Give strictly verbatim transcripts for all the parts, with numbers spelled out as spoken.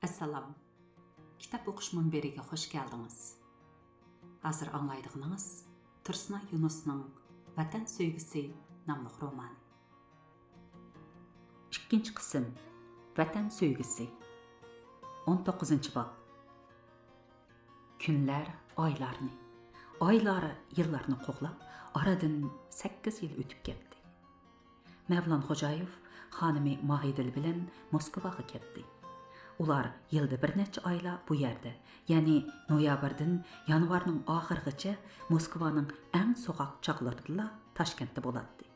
ئەسسالام. كىتاب ئوقۇش مۇنبىرىگە خۇش كەلدىڭىز. ھازىر ئاڭلايدىغىنىڭىز تۇرسۇنئاي يۇنۇسنىڭ ۋەتەن سۆيگۈسى ناملىق رومانى. ئىككىنچى قىسىم، ۋەتەن سۆيگۈسى. ئون توققۇزىنچى باب. كۈنلەر ئايلارنى، ئايلار يىللارنى قوغلاپ، ئارىدىن سەككىز يىل ئۆتۈپ كەتتى. مەۋلان خوجايېف خانىمى ماھىدىل بىلەن موسكۋاغا كەتتى. ئۇلار يىلدا بىر نەچچە ئايلا بۇ يەردە، يەنى نويابىردىن يانۋارنىڭ ئاخىرىغىچە موسكۋانىڭ ئەڭ سوغۇق چاغلىرىدىلا تاشكەنتتە بولاتتى.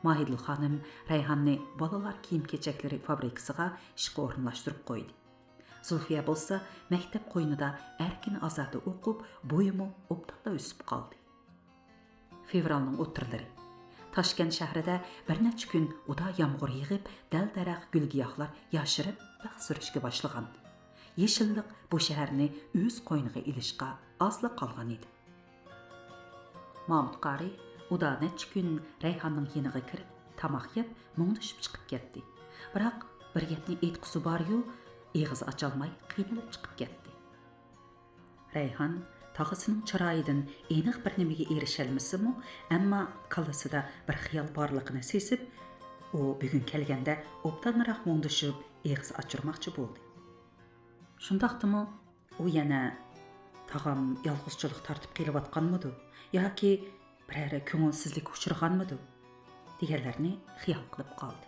ماھىدىل خانىم رەيھاننى بالىلار كىيىم-كېچەكلىرى فابرىكىسىغا ئىشقا ئورۇنلاشتۇرۇپ قويدى. زۇلفىيە بولسا مەكتەپ قوينىدا ئەركىن-ئازادە ئوقۇپ، بويىمۇ ئوبدانلا ئۆسۈپ قالدى. فېۋرالنىڭ ئوتتۇرىلىرى. تاشكەنت شەھىرىدە بىر نەچچە كۈن ئۇدا يامغۇر يېغىپ، دەل-دەرەخ، گۈل-گىياھلار ياشىرىپ، بىخ سۈرۈشكە باشلىغان. يېشىللىق بۇ شەھەرنى ئۆز قوينىغا ئېلىشقا ئازلا قالغان ئىدى. مامۇت قارى ئۇدا نەچچە كۈن رەيھاننىڭ يېنىغا كىرىپ، تاماق يەپ، مۇڭدىشىپ چىقىپ كەتتى. بىراق، بىر گەپنى ئېيتقۇسى بار-يۇ، ئېغىز ئاچالماي قىينىلىپ چىقىپ كەتتى. رەيھان تاغىسىنىڭ چىرايىدىن ئېنىق بىر نېمىگە ئېرىشەلمىسىمۇ، ئەمما كاللىسىدا بىر خىيال بارلىقىنى سېزىپ، ئۇ بۈگۈن كەلگەندە ئوبدانراق مۇڭدىشىپ، ئېغىز ئاچۇرماقچى بولدى. شۇنداقتىمۇ ئۇ يەنە، «تاغام يالغۇزچىلىق تارتىپ قېلىۋاتقانمىدۇ ياكى بىرەر كۆڭۈلسىزلىككە ئۇچرىغانمىدۇ؟» دېگەنلەرنى خىيال قىلىپ قالدى.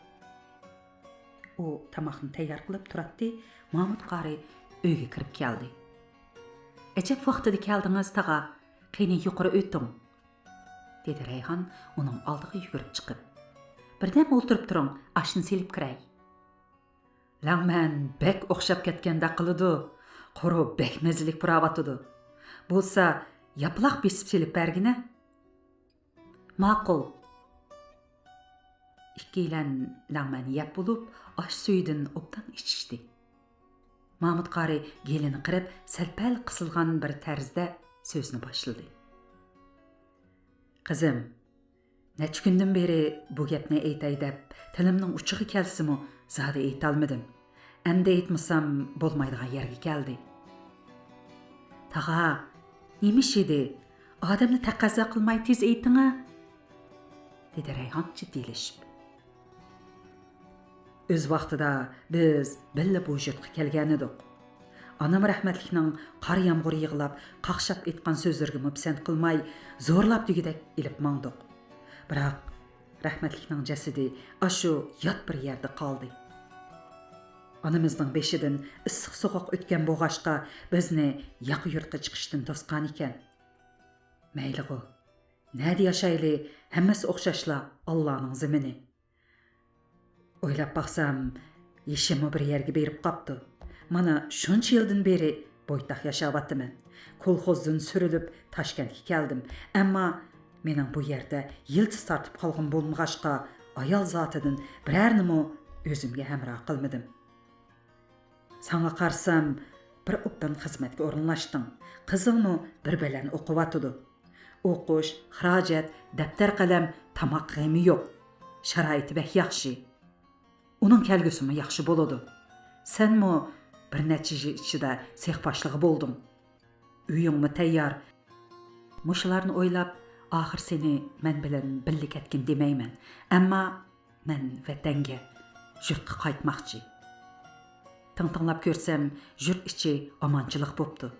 ئۇ تاماقنى تەييار قىلىپ تۇراتتى، مامۇت قارى ئۆيگە كىرىپ كەلدى. «ئەجەب ۋاقتىدا كەلدىڭىز، تاغا. قېنى، يۇقىرى ئۆتۈڭ»، دېدى رەيھان ئۇنىڭ ئالدىغا يۈگۈرۈپ چىقىپ. «بىردەم ئولتۇرۇپ تۇرۇڭ، ئاشنى سېلىپ كىرەي.» لەڭمەن بەك ئوخشاپ كەتكەندەك قىلىدۇ. قورۇ بەك مەززىلىك پۇراۋاتىدۇ. بولسا ياپىلاق بېسىپ سېلىپ بەرگىنە. ماقۇل. ئىككىيلەن لەڭمەن يەپ بولۇپ، ئاش سۈيىدىن ئوبدان ئىچىشتى. مامۇت قارى گېلىنى قىرىپ، سەل-پەل قىسىلغان بىر تەرزدە سۆزنى باشلىدى. قىزىم، نەچچە كۈندىن بېرى بۇ گەپنى ئېيتاي دەپ، تىلىمنىڭ ئۇچىغا كەلسىمۇ، زادى ئېيتالمىدىم. ئەمدى ئېيتمىسام بولمايدىغان يەرگە كەلدى. تاغا، نېمە ئىش ئىدى؟ ئادەمنى تەقەززا قىلماي تېز ئېيتىڭە، دېدى رەيھان جىددىيلىشىپ. ئۆز ۋاقتىدا بىز بىللە بۇ يۇرتقا كەلگەنىدۇق. ئانام رەھمەتلىكنىڭ قار يامغۇر يىغلاپ، قاقشاپ ئېيتقان سۆزلىرىگىمۇ پىسەنت قىلماي، زورلاپ دېگۈدەك ئېلىپ ماڭدۇق. بىراق، رەھمەتلىكنىڭ جەسىتى ئاشۇ يات بىر يەردە قالدى. ئانىمىزنىڭ بېشىدىن ئىسسىق سوغۇق ئۆتكەن بولغاچقا، بىزنى ياقا يۇرتقا چىقىشتىن توسقانىكەن. مەيلىغۇ، نەدە ياشايلى، ھەممىسى ئوخشاشلا ئاللانىڭ زېمىنى. ئويلاپ باقسام، يېشىممۇ بىر يەرگە بېرىپ قاپتۇ. مانا شۇنچە يىلدىن بېرى بويتاق ياشاۋاتىمەن. كولخوزدىن سۈرۈلۈپ تاشكەنتكە كەلدىم. ئەمما مېنىڭ بۇ يەردە يىلتىز تارتىپ قالغۇم بولمىغاچقا، ئايال زاتىدىن بىرەرنىمۇ ئۆزۈمگە ھەمراھ قىلمىدىم. ساڭا قارىسام، بىر ئوبدان خىزمەتكە ئورۇنلاشتىڭ. قىزىڭمۇ بىر بەلەن ئوقۇۋاتىدۇ. ئوقۇش، خىراجەت، دەپتەر قەلەم، تاماق غېمى يوق. شارائىتى بەك ياخشى. ئۇنىڭ كەلگۈسىمۇ ياخشى بولىدۇ. سەنمۇ بىر نەچچە يىل ئىچىدە سېخ باشلىقى بولدۇڭ. ئۆيۈڭمۇ تەييار. مۇشۇلارنى ئويلاپ، ئاخىر سېنى مەن بىلەن بىللە كەتكىن دېمەيمەن. ئەمما مەن ۋەتەنگە، يۇرتقا قايتماقچى. تىڭتىڭلاپ كۆرسەم، يۇرت ئىچى ئامانچىلىق بوپتۇ.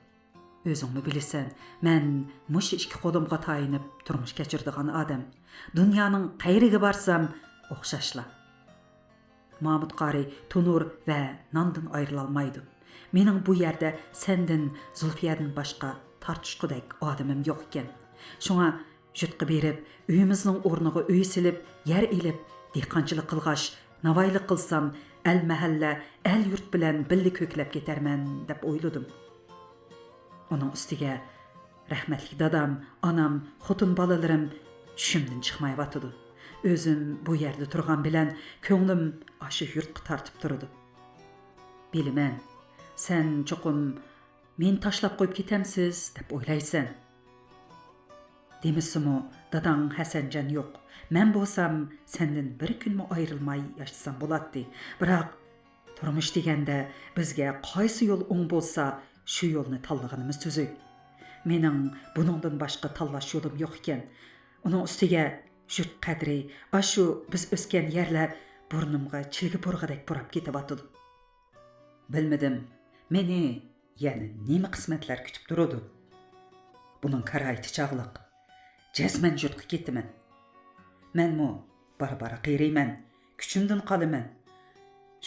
ئۆزۈڭمۇ بىلىسەن، مەن مۇشۇ ئىككى قولۇمغا تايىنىپ تۇرمۇش كەچۈرىدىغان ئادەم. دۇنيانىڭ قەيىرىگە بارسام، ئوخشاشلا. مامۇت قارى تونۇر ۋە ناندىن ئايرىلالمايدۇ. مېنىڭ بۇ يەردە سەندىن، زۇلفىيەدىن باشقا تارتىشقۇدەك ئادىمىم يوق ئىكەن. شۇڭا يۇرتقا بېرىپ، ئۆيىمىزنىڭ ئورنىغا ئۆي سېلىپ، يەر ئېلىپ، دېھقانچىلىق قىلغاچ، ناۋايلىق قىلسام، ئەل-مەھەللە، ئەل-يۇرت بىلەن بىللە كۆكلەپ كېتەرمەن، دەپ ئويلىدىم. ئۇنىڭ ئۈستىگە، رەھمەتلىك دادام، ئانام، خوتۇن بالىلىرىم چۈشۈمدىن چىقمايۋاتىدۇ. ئۆزۈم بۇ يەردە تۇرغان بىلەن كۆڭلۈم ئاشۇ يۇرتقا تارتىپ تۇرىدۇ. بىلىمەن، سەن چوقۇم مېنى تاشلاپ قويۇپ كېتەمسىز دەپ ئويلايسەن. دېمىسىمۇ، داداڭ ھەسەنجان يوق. مەن بولسام سەندىن بىر كۈنمۇ ئايرىلماي ياشىسام بولاتتى. بىراق، تۇرمۇش دېگەندە بىزگە قايسى يول ئوڭ بولسا، شۇ يولنى تاللىغىنىمىز تۈزۈك. مېنىڭ بۇنىڭدىن باشقا تاللاش يولۇم يوق ئىكەن. ئۇنىڭ ئۈستىگە يۇرت قەدرى، ئاشۇ بىز ئۆسكەن يەرلەر بۇرنۇمغا چىلگە پۇرىغۇدەك پۇراپ كېتىۋاتىدۇ. بىلمىدىم، مېنى يەنە نېمە قىسمەتلەر كۈتۈپ تۇرىدۇ؟ بۇنىڭ كارايىتى چاغلىق. جەزمەن يۇرتقا كېتىمەن. مەنمۇ بارا-بارا قېرىيمەن، كۈچۈمدىن قالىمەن.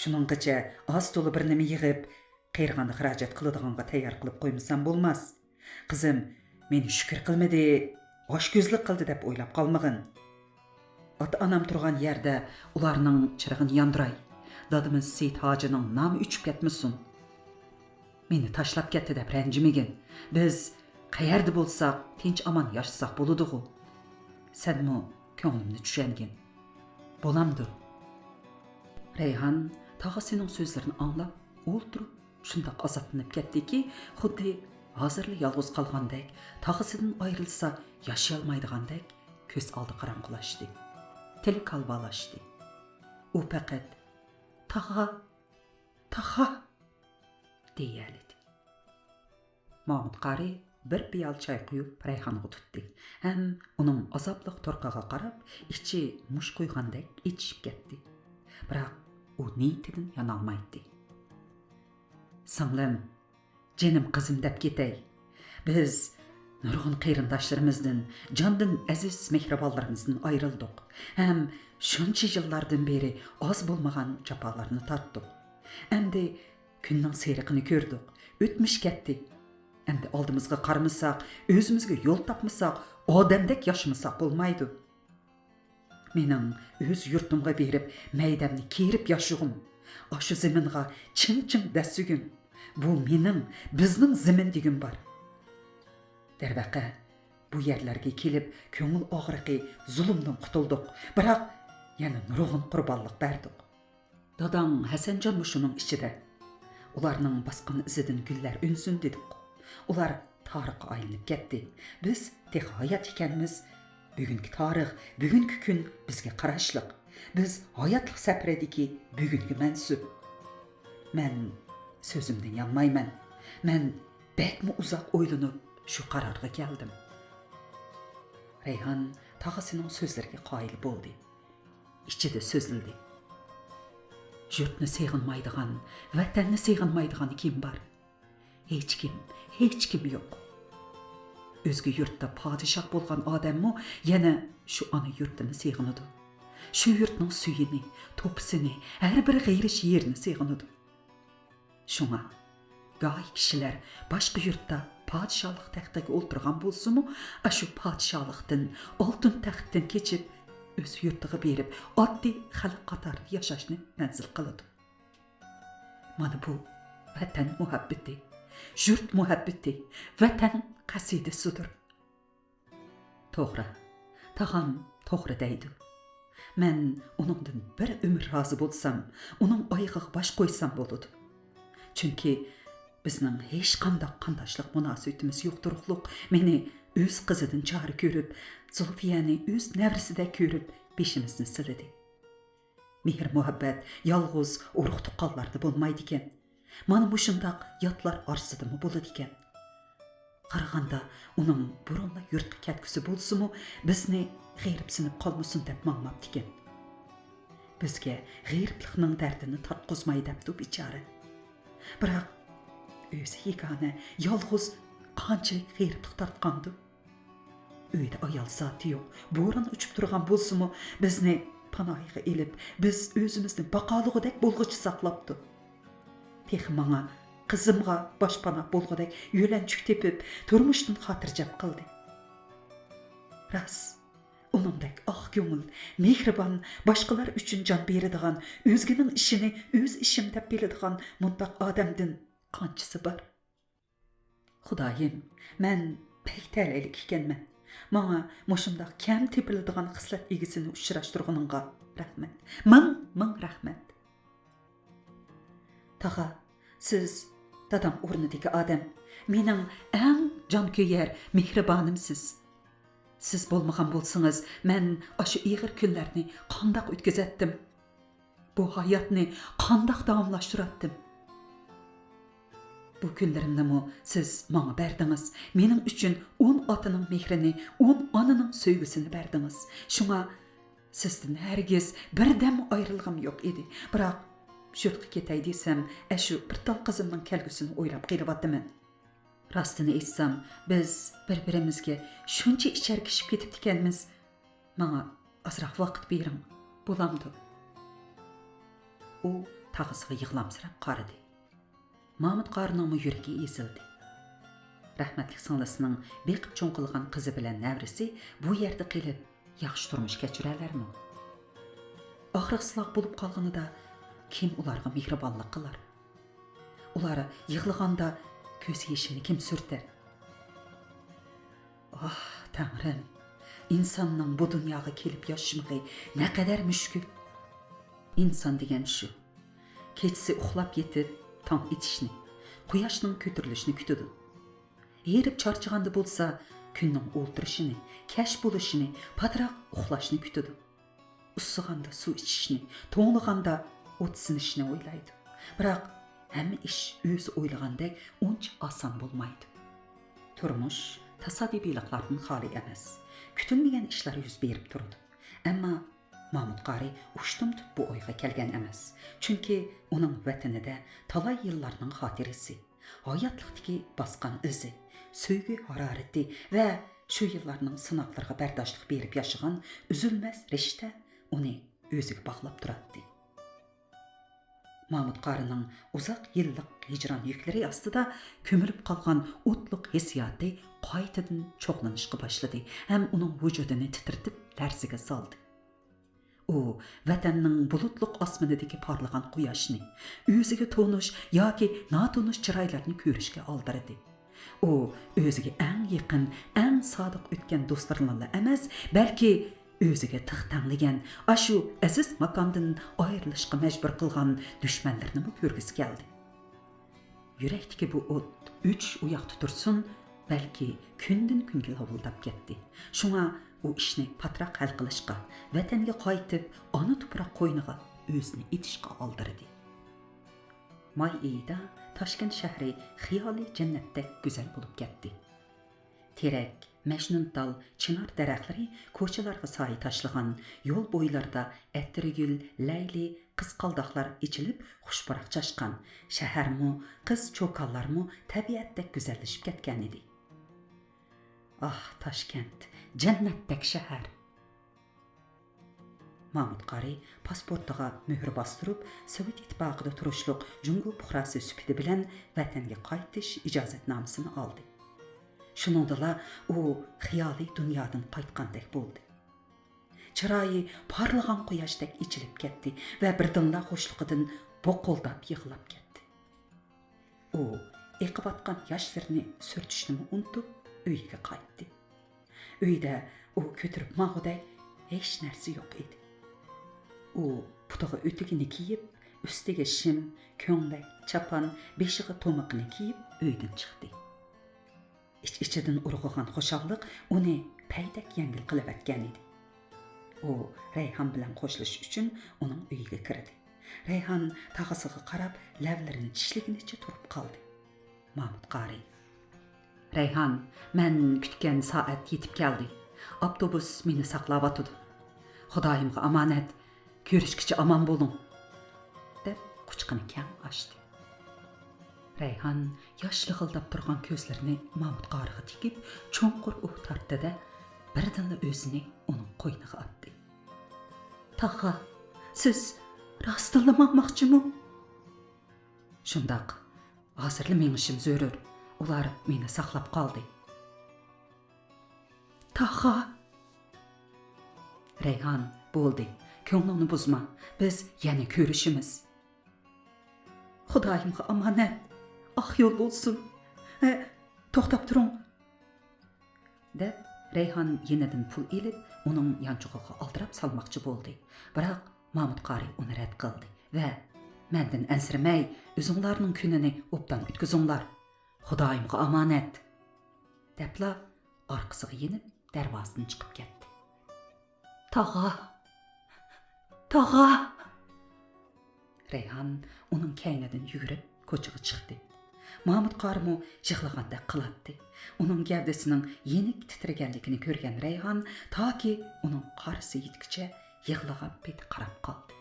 شۇنىڭغىچە ئاز-تولا بىر نېمە يىغىپ، قېرىغاندا خىراجەت قىلىدىغانغا تەييار قىلىپ قويمىسام بولماس. قىزىم، مېنى شۈكۈر قىلمىدى، ئاچكۆزلۈك قىلدى دەپ ئويلاپ قالمىغىن. ئاتا-ئانام تۇرغان يەردە ئۇلارنىڭ چىرىغىنى ياندۇراي. دادىمىز سېيىت ھاجىنىڭ نامى ئۆچۈپ كەتمىسۇن. مېنى تاشلاپ كەتتى دەپ رەنجىمىگىن. بىز قەيەردە بولساق، تىنچ-ئامان ياشىساق بولىدىغۇ. سەنمۇ كۆڭلۈمنى چۈشەنگىن. بولامدۇ؟ رەيھان تاغىسىنىڭ سۆزلىرىنى ئاڭلاپ ئولتۇرۇپ، شۇنداق ئازابلىنىپ كەتتىكى، خۇددى ھازىرلا يالغۇز قالغاندەك، تاغىسىدىن ئايرىلسا ياشىيالمايدىغاندەك كۆز ئالدى قاراڭغۇلاشتى. تىلى كالۋالاشتى. ئۇ پەقەت، «تاغا، تاغا!» دېيەلىدى. مامۇت قارى بىر پىيالە چاي قۇيۇپ رەيھانغا تۇتتى ھەم ئۇنىڭ ئازابلىق تۇرقىغا قاراپ ئىچى مۇش قۇيغاندەك ئېچىشىپ كەتتى. بىراق ئۇ نىيىتىدىن يانالمايتتى. سىڭلىم، جېنىم قىزىم دەپ كېتەي. بىز نۇرغۇن قېرىنداشلىرىمىزدىن، جاندىن ئەزىز مېھرىبانلىرىمىزدىن ئايرىلدۇق ھەم شۇنچە يىللاردىن بېرى ئاز بولمىغان جاپالارنى تارتتۇق. ئەمدى كۈننىڭ سېرىقىنى كۆردۇق، ئۆتمۈش كەتتى. ئەمدى ئالدىمىزغا قارىمىساق، ئۆزىمىزگە يول تاپمىساق، ئادەمدەك ياشىمىساق بولمايدۇ. مېنىڭ ئۆز يۇرتۇمغا بېرىپ، مەيدەمنى كېرىپ ياشىغۇم، ئاشۇ زېمىنغا چىڭ-چىڭ دەسسىگۈم، بۇ مېنىڭ، بىزنىڭ زېمىن دېگۈم بار. دەرۋەقە، بۇ يەرلەرگە كېلىپ، كۆڭۈل ئاغرىقى، زۇلۇمدىن قۇتۇلدۇق، بىراق يەنە نۇرغۇن قۇربانلىق بەردۇق. داداڭ ھەسەنجانمۇ شۇنىڭ ئىچىدە. ئۇلارنىڭ باسقان ئىزىدىن گۈللەر ئۈنسۇن دېدۇق. ئۇلار تارىخقا ئايلىنىپ كەتتى. بىز تېخى ھايات ئىكەنمىز. بۈگۈنكى تارىخ، بۈگۈنكى كۈن بىزگە قاراشلىق. بىز ھاياتلىق سەپىرىدىكى بۈگۈنگە مەنسۇپ. مەن سۆزۈمدىن يانمايمەن. مەن بەكمۇ ئۇزاق ئويلىنىپ، شۇ قارارغا كەلدىم. رەيھان تاغىسىنىڭ سۆزلىرىگە قايىل بولدى. ئىچىدە سۆزلىدى. يۇرتنى سېغىنمايدىغان، ۋەتەننى سېغىنمايدىغان كىم بار؟ ھېچكىم، ھېچكىم يوق. ئۆزگە يۇرتتا پادىشاھ بولغان ئادەممۇ يەنە شۇ ئانا يۇرتىنى سېغىنىدۇ. شۇ يۇرتنىڭ سۈيىنى، توپىسىنى، ھەر بىر غېرىچ يېرىنى سېغىنىدۇ. شۇڭا گاھى كىشىلەر باشقا يۇرتتا پادىشاھلىق تەختىگە ئولتۇرغان بولسىمۇ، ئاشۇ پادىشاھلىقتىن، ئالتۇن تەختتىن كېچىپ، ئۆز يۇرتىغا بېرىپ، ئاددىي خەلق قاتارىدا ياشاشنى مەنزىل قىلىدۇ. مانا بۇ ۋەتەن مۇھەببىتى، يۇرت مۇھەببىتى، ۋەتەن قەسىدىسىدۇر. توغرا، تاغام توغرا دەيدۇ. مەن ئۇنىڭدىن بىر ئۆمۈر رازى بولسام، ئۇنىڭ ئايىغىغا باش قويسام بولىدۇ. چۈنكى بىزنىڭ ھېچقانداق قانداشلىق مۇناسىۋىتىمىز يوق تۇرۇقلۇق مېنى ئۆز قىزىدىن چارە كۆرۈپ، زۇلفىيەنى ئۆز نەۋرىسىدەك كۆرۈپ، بېشىمىزنى سىلىدى. مېھىر-مۇھەببەت يالغۇز ئۇرۇق-تۇغقانلاردا بولمايدىكەن. مانا مۇشۇنداق ياتلار ئارىسىدىمۇ بولىدىكەن. قارىغاندا ئۇنىڭ بۇرۇنلا يۇرتقا كەتكۈسى بولسىمۇ، بىزنى غېرىبسىنىپ قالمىسۇن دەپ ماڭماپتىكەن. بىزگە غېرىبلىقنىڭ دەردىنى تارتقۇزماي دەپتۇ بىچارە. بىراق ئۆزى يېگانە، يالغۇز قانچىلىك غېرىبلىق تارتقاندۇ؟ ئۆيدە ئايال زاتى يوق. بوران ئۇچۇپ تۇرغان بولسىمۇ، بىزنى پاناھىغا ئېلىپ، بىز ئۆزىمىزنى باقالىغۇدەك بولغۇچە ساقلاپتۇ. تېخى ماڭا، قىزىمغا باشپاناھ بولغۇدەك يۆلەنچۈك تېپىپ، تۇرمۇشتىن خاتىرجەم قىلدى. راست، ئۇنىڭدەك ئاق كۆڭۈل، مېھرىبان، باشقىلار ئۈچۈن جان بېرىدىغان، ئۆزگىنىڭ ئىشىنى ئۆز ئىشىم دەپ بىلىدىغان مۇنداق ئادەمدىن قانچىسى بار؟ خۇدايىم، مەن بەك تەلەيلىك ئىكەنمەن. ماڭا مۇشۇنداق كەم تېپىلىدىغان خىسلەت ئىگىسىنى ئۇچراشتۇرغىنىڭغا رەھمەت. مىڭ، مىڭ رەھمەت. تاغا، سىز دادام ئورنىدىكى ئادەم. مېنىڭ ئەڭ جانكۆيەر مېھرىبانىم سىز. سىز بولمىغان بولسىڭىز، مەن ئاشۇ ئېغىر كۈنلەرنى قانداق ئۆتكۈزەتتىم؟ بۇ ھاياتنى قانداق داۋاملاشتۇراتتىم؟ بۇ كۈنلىرىمنىمۇ سىز ماڭا بەردىڭىز. مېنىڭ ئۈچۈن ئون ئاتىنىڭ مېھرىنى، ئون ئانىنىڭ سۆيگۈسىنى بەردىڭىز. شۇڭا سىزدىن ھەرگىز بىردەممۇ ئايرىلغۇم يوق ئىدى. بىراق يۇرتقا كېتەي دېسەم، ئەشۇ بىر تال قىزىمنىڭ كەلگۈسىنى ئويلاپ قېلىۋاتىمەن. راستىنى ئېيتسام، بىز بىر-بىرىمىزگە شۇنچە ئىچەركىشىپ كېتىپتىكەنمىز. ماڭا ئازراق ۋاقىت بېرىڭ، بولامدۇ؟ ئۇ تاغىسىغا يىغلامسىراپ قارىدى. مامۇت قارىنىڭمۇ يۈرىكى ئېزىلدى. رەھمەتلىك سىڭلىسىنىڭ بېقىپ چوڭ قىلغان قىزى بىلەن نەۋرىسى بۇ يەردە قېلىپ، ياخشى تۇرمۇش كەچۈرەلەرمۇ؟ ئاغرىقسىزلاق بولۇپ قالغىنىدا كىم ئۇلارغا مېھرىبانلىق قىلار؟ ئۇلار يىغلىغاندا كۆز يېشىنى كىم سۈرتەر؟ ئاھ، تەڭرىم، ئىنساننىڭ بۇ دۇنياغا كېلىپ ياشىمىقى نەقەدەر مۈشكۈل! ئىنسان دېگەن شۇ. كېچىسى ئۇخلاپ يېتىپ، تاڭ ئېتىشنى، قۇياشنىڭ كۆتۈرۈلۈشىنى كۈتىدۇ. ھېرىپ چارچىغاندا بولسا، كۈننىڭ ئولتۇرۇشىنى، كەچ بولۇشىنى، پاتراق ئۇخلاشنى كۈتىدۇ. ئۇسسىغاندا سۇ ئىچىشنى، توڭلىغاندا ئوت سىنىشنى ئويلايدۇ. بىراق ھەممە ئىش ئۆزى ئويلىغاندەك ئۇنچە ئاسان بولمايدۇ. تۇرمۇش تاسادىپىيلىقلاردىن خالىي ئەمەس. كۈتۈلمىگەن ئىشلار يۈز بېرىپ تۇرىدۇ. ئەمما مامۇت قارى ئۇشتۇمتۇت بۇ ئويغا كەلگەن ئەمەس. چۈنكى ئۇنىڭ ۋەتىنىدە تالاي يىللارنىڭ خاتىرىسى، ھاياتلىقتىكى باسقان ئىزى، سۆيگۈ ھارارىتى ۋە شۇ يىللارنىڭ سىناقلىرىغا بەرداشلىق بېرىپ ياشىغان ئۈزۈلمەس رىشتە ئۇنى ئۆزىگە باغلاپ تۇراتتى. مامۇت قارىنىڭ ئۇزاق يىللىق ھىجران يۈكلىرى ئاستىدا كۆمۈلۈپ قالغان ئوتلۇق ھېسسىياتى قايتىدىن چوغلىنىشقا باشلىدى ھەم ئۇنىڭ ۋۇجۇدىنى تىترىتىپ لەرزىگە سالدى. ئۇ ۋەتەننىڭ بۇلۇتلۇق ئاسمىنىدىكى پارلىغان قۇياشنى، ئۆزىگە تونۇش ياكى ناتونۇش چىرايلارنى كۆرۈشكە ئالدىرىدى. ئۇ ئۆزىگە ئەڭ يېقىن، ئەڭ سادىق ئۆتكەن دوستلىرىنىلا ئەمەس، بەلكى ئۆزىگە تىغ تەڭلىگەن، ئاشۇ ئەزىز ماكاندىن ئايرىلىشقا مەجبۇر قىلغان دۈشمەنلىرىنىمۇ كۆرگۈسى كەلدى. يۈرەكتىكى بۇ ئوت ئۆچۈش ئۇياقتا تۇرسۇن، بەلكى كۈندىن-كۈنگە لاۋۇلداپ كەتتى. شۇڭا ئۇ ئىشنى پاتراق ھەل قىلىشقا، ۋەتەنگە قايتىپ، ئانا تۇپراق قوينىغا ئۆزىنى ئېتىشقا ئالدىرىدى. ماي ئېيىدا تاشكەنت شەھىرى خىيالىي جەننەتتەك گۈزەل بولۇپ كەتتى. تېرەك، مەجنۇنتال، چىنار دەرەخلىرى كوچىلارغا سايە تاشلىغان، يول بويلىرىدا ئەتىرگۈل، لەيلى، قىزقالداقلار ئېچىلىپ خۇش پۇراق چاچقان. شەھەرمۇ، قىز چوكانلارمۇ تەبىئەتتەك گۈزەللىشىپ كەتكەنىدى. ئاھ، تاشكەنت، جەننەتتەك شەھەر! مامۇت قارى پاسپورتىغا مۆھۈر باستۇرۇپ، سوۋېت ئىتتىپاقىدا تۇرۇشلۇق جۇڭگو پۇقراسى سۈپىتى بىلەن ۋەتەنگە قايتىش ئىجازەتنامىسىنى ئالدى. شۇنىڭدىلا ئۇ خىيالىي دۇنيادىن قايتقاندەك بولدى. چىرايى پارلىغان قۇياشتەك ئېچىلىپ كەتتى ۋە بىردىنلا خۇشلۇقىدىن بوقۇلداپ يىغلاپ كەتتى. ئۇ ئېقىۋاتقان ياشلىرىنى سۈرتۈشنىمۇ ئۇنتۇپ، ئۆيىگە قايتتى. ئۆيدە ئۇ كۆتۈرۈپ ماڭغۇدەك ھېچ نەرسە يوق ئىدى. ئۇ پۇتىغا ئۆتۈكىنى كىيىپ، ئۈستىگە شىم، كۆڭلەك، چاپان، بېشىغا تۇمىقىنى كىيىپ ئۆيدىن چىقتى. ئىچ-ئىچىدىن ئۇرغۇغان خۇشاللىق ئۇنى پەيدەك يەڭگىل قىلىۋەتكەنىدى. ئۇ رەيھان بىلەن خوشلىشىش ئۈچۈن ئۇنىڭ ئۆيىگە كىردى. رەيھان تاغىسىغا قاراپ لەۋلىرىنى چىشلىگىنىچە تۇرۇپ قالدى. مامۇت قارى: «رەيھان، مەن كۈتكەن سائەت يېتىپ كەلدى. ئاپتوبۇس مېنى ساقلاۋاتىدۇ. خۇدايىمغا ئامانەت، كۆرۈشكىچە ئامان بولۇڭ» دەپ قۇچىقىنى كەڭ ئاچتى. رەيھان ياش لىغىلداپ تۇرغان كۆزلىرىنى مامۇت قارىغا تىكىپ، چوڭقۇر ئۇھ تارتتى-دە، بىردىنلا ئۆزىنى ئۇنىڭ قوينىغا ئاتتى. «تاغا، سىز راستتىنلا ماڭماقچىمۇ؟» «شۇنداق، ھازىرلا مېڭىشىم زۆرۈر. ئۇلار مېنى ساقلاپ قالدى.» «تاغا!» «رەيھان، بولدى، كۆڭلۈڭنى بۇزما، بىز يەنە كۆرۈشىمىز.» «خۇدايىمغا ئامانەت، ئاق يول بولسۇن. ھە، توختاپ تۇرۇڭ.» دەپ، رەيھان يېنىدىن پۇل ئېلىپ، ئۇنىڭ يانچۇقىغا ئالدىراپ سالماقچى بولدى. بىراق مامۇت قارى ئۇنى رەت قىلدى ۋە: «مەندىن ئەنسىرىمەي، ئۆزۈڭلارنىڭ كۈنىنى ئوبدان ئۆتكۈزۈڭلار. خۇدايىمغا ئامانەت.» دەپلا ئارقىسىغا يېنىپ، دەرۋازىدىن چىقىپ كەتتى. «تاغا! تاغا!» رەيھان ئۇنىڭ كەينىدىن يۈگۈرۈپ كوچىغا چىقتى. مامۇت قارىمۇ يىغلىغاندەك قىلاتتى. ئۇنىڭ گەۋدىسىنىڭ يېنىك تىترىگەنلىكىنى كۆرگەن رەيھان تاكى ئۇنىڭ قارىسى يېتىكىچە يىغلىغان پېتى قاراپ قالدى.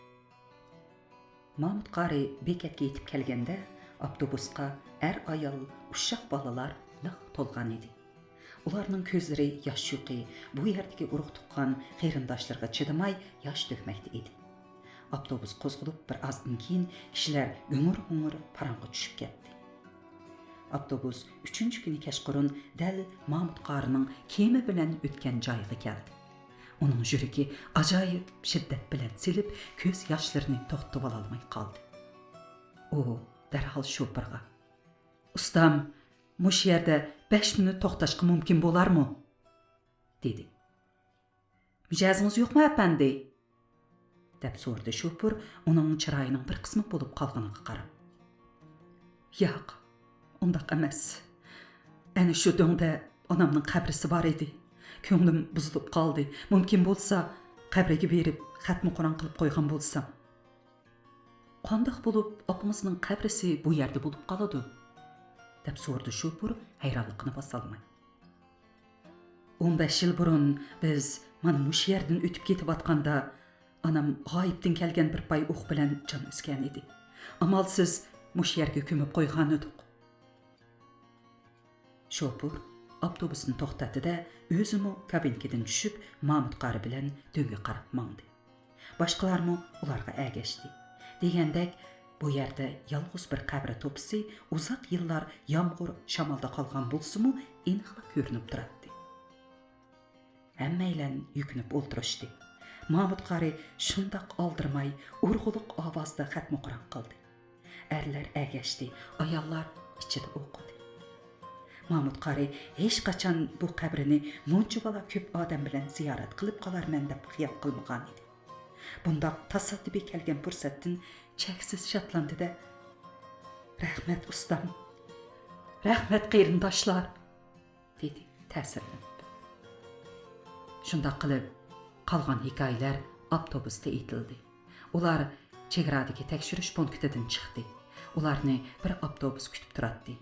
مامۇت قارى بېكەتكە يېتىپ كەلگەندە، ئاپتوبۇسقا ئەر-ئايال، ئۇششاق بالىلار لىق تولغان ئىدى. ئۇلارنىڭ كۆزلىرى ياش يۇقى، بۇ يەردىكى ئۇرۇق-تۇغقان، قېرىنداشلىرىغا چىدىماي ياش تۆكمەكتە ئىدى. ئاپتوبۇس قوزغىلىپ بىر ئازدىن كېيىن كىشىلەر گۈڭۈر-غۇڭۇر پاراڭغا چۈشۈپ كەتتى. ئاپتوبۇس ئۈچىنچى كۈنى كەچقۇرۇن دەل مامۇت قارىنىڭ كېمە بىلەن ئۆتكەن جايىغا كەلدى. ئۇنىڭ يۈرىكى ئاجايىپ شىددەت بىلەن سېلىپ، كۆز ياشلىرىنى توختىتىۋالالماي قالدى. ئۇ دەرھال شوپۇرغا، ئۇستام، مۇشۇ يەردە بەش مىنۇت توختاشقا مۇمكىن بولارمۇ؟ دېدى. مىجەزىڭىز يوقمۇ، ئەپەندى؟ دەپ سورىدى شوپۇر، ئۇنىڭ چىرايىنىڭ بىر قىسمى بولۇپ قالغىنىغا قاراپ. ياق، ئۇنداق ئەمەس. ئەنە شۇ دۆڭدە ئانامنىڭ قەبرىسى بار ئىدى. كۆڭلۈم بۇزۇلۇپ قالدى. مۇمكىن بولسا، قەبرىگە بېرىپ خەتمۇ قۇرئان قىلىپ قويغان بولسام. قانداق بولۇپ ئاپىڭىزنىڭ قەبرىسى بۇ يەردە بولۇپ قالىدۇ؟ دەپ سورىدى شوپۇر ھەيرانلىقىنى باسالماي. ئون بەش يىل بۇرۇن بىز مانا مۇشۇ يەردىن ئۆتۈپ كېتىۋاتقاندا، ئانام غايىبتىن كەلگەن بىر پاي ئوق بىلەن جان ئۈزگەن ئىدى. ئامالسىز مۇشۇ يەرگە كۆمۈپ قويغانىدۇق. شوپۇر ئاپتوبۇسنى توختاتتى-دە، ئۆزىمۇ كابىنكىدىن چۈشۈپ، مامۇت قارى بىلەن دۆڭگە قاراپ ماڭدى. باشقىلارمۇ ئۇلارغا ئەگەشتى. دېگەندەك، بۇ يەردە يالغۇز بىر قەبرە توپىسى ئۇزاق يىللار يامغۇر، شامالدا قالغان بولسىمۇ، ئېنىقلا كۆرۈنۈپ تۇراتتى. ھەممەيلەن يۈكۈنۈپ ئولتۇرۇشتى. مامۇت قارى شۇنداق ئالدىرىماي، ئۇرغۇلۇق ئاۋازدا خەتمۇ قۇرئان قىلدى. ئەرلەر ئەگەشتى، ئاياللار ئىچىدە ئوقۇدى. مامۇت قارى ھېچقاچان بۇ قەبرىنى مۇنچىۋالا كۆپ ئادەم بىلەن زىيارەت قىلىپ قالارمەن دەپ خىيال قىلمىغانىدى. بۇنداق تاسادىپىي كەلگەن پۇرسەتتىن چەكسىز شادلاندى-دە، رەھمەت ئۇستام، رەھمەت قېرىنداشلار، دېدى تەسىرلىنىپ. شۇنداق قىلىپ، قالغان ھېكايىلەر ئاپتوبۇستا ئېيتىلدى. ئۇلار چېگرادىكى تەكشۈرۈش پونكىتىدىن چىقتى. ئۇلارنى بىر ئاپتوبۇس كۈتۈپ تۇراتتى.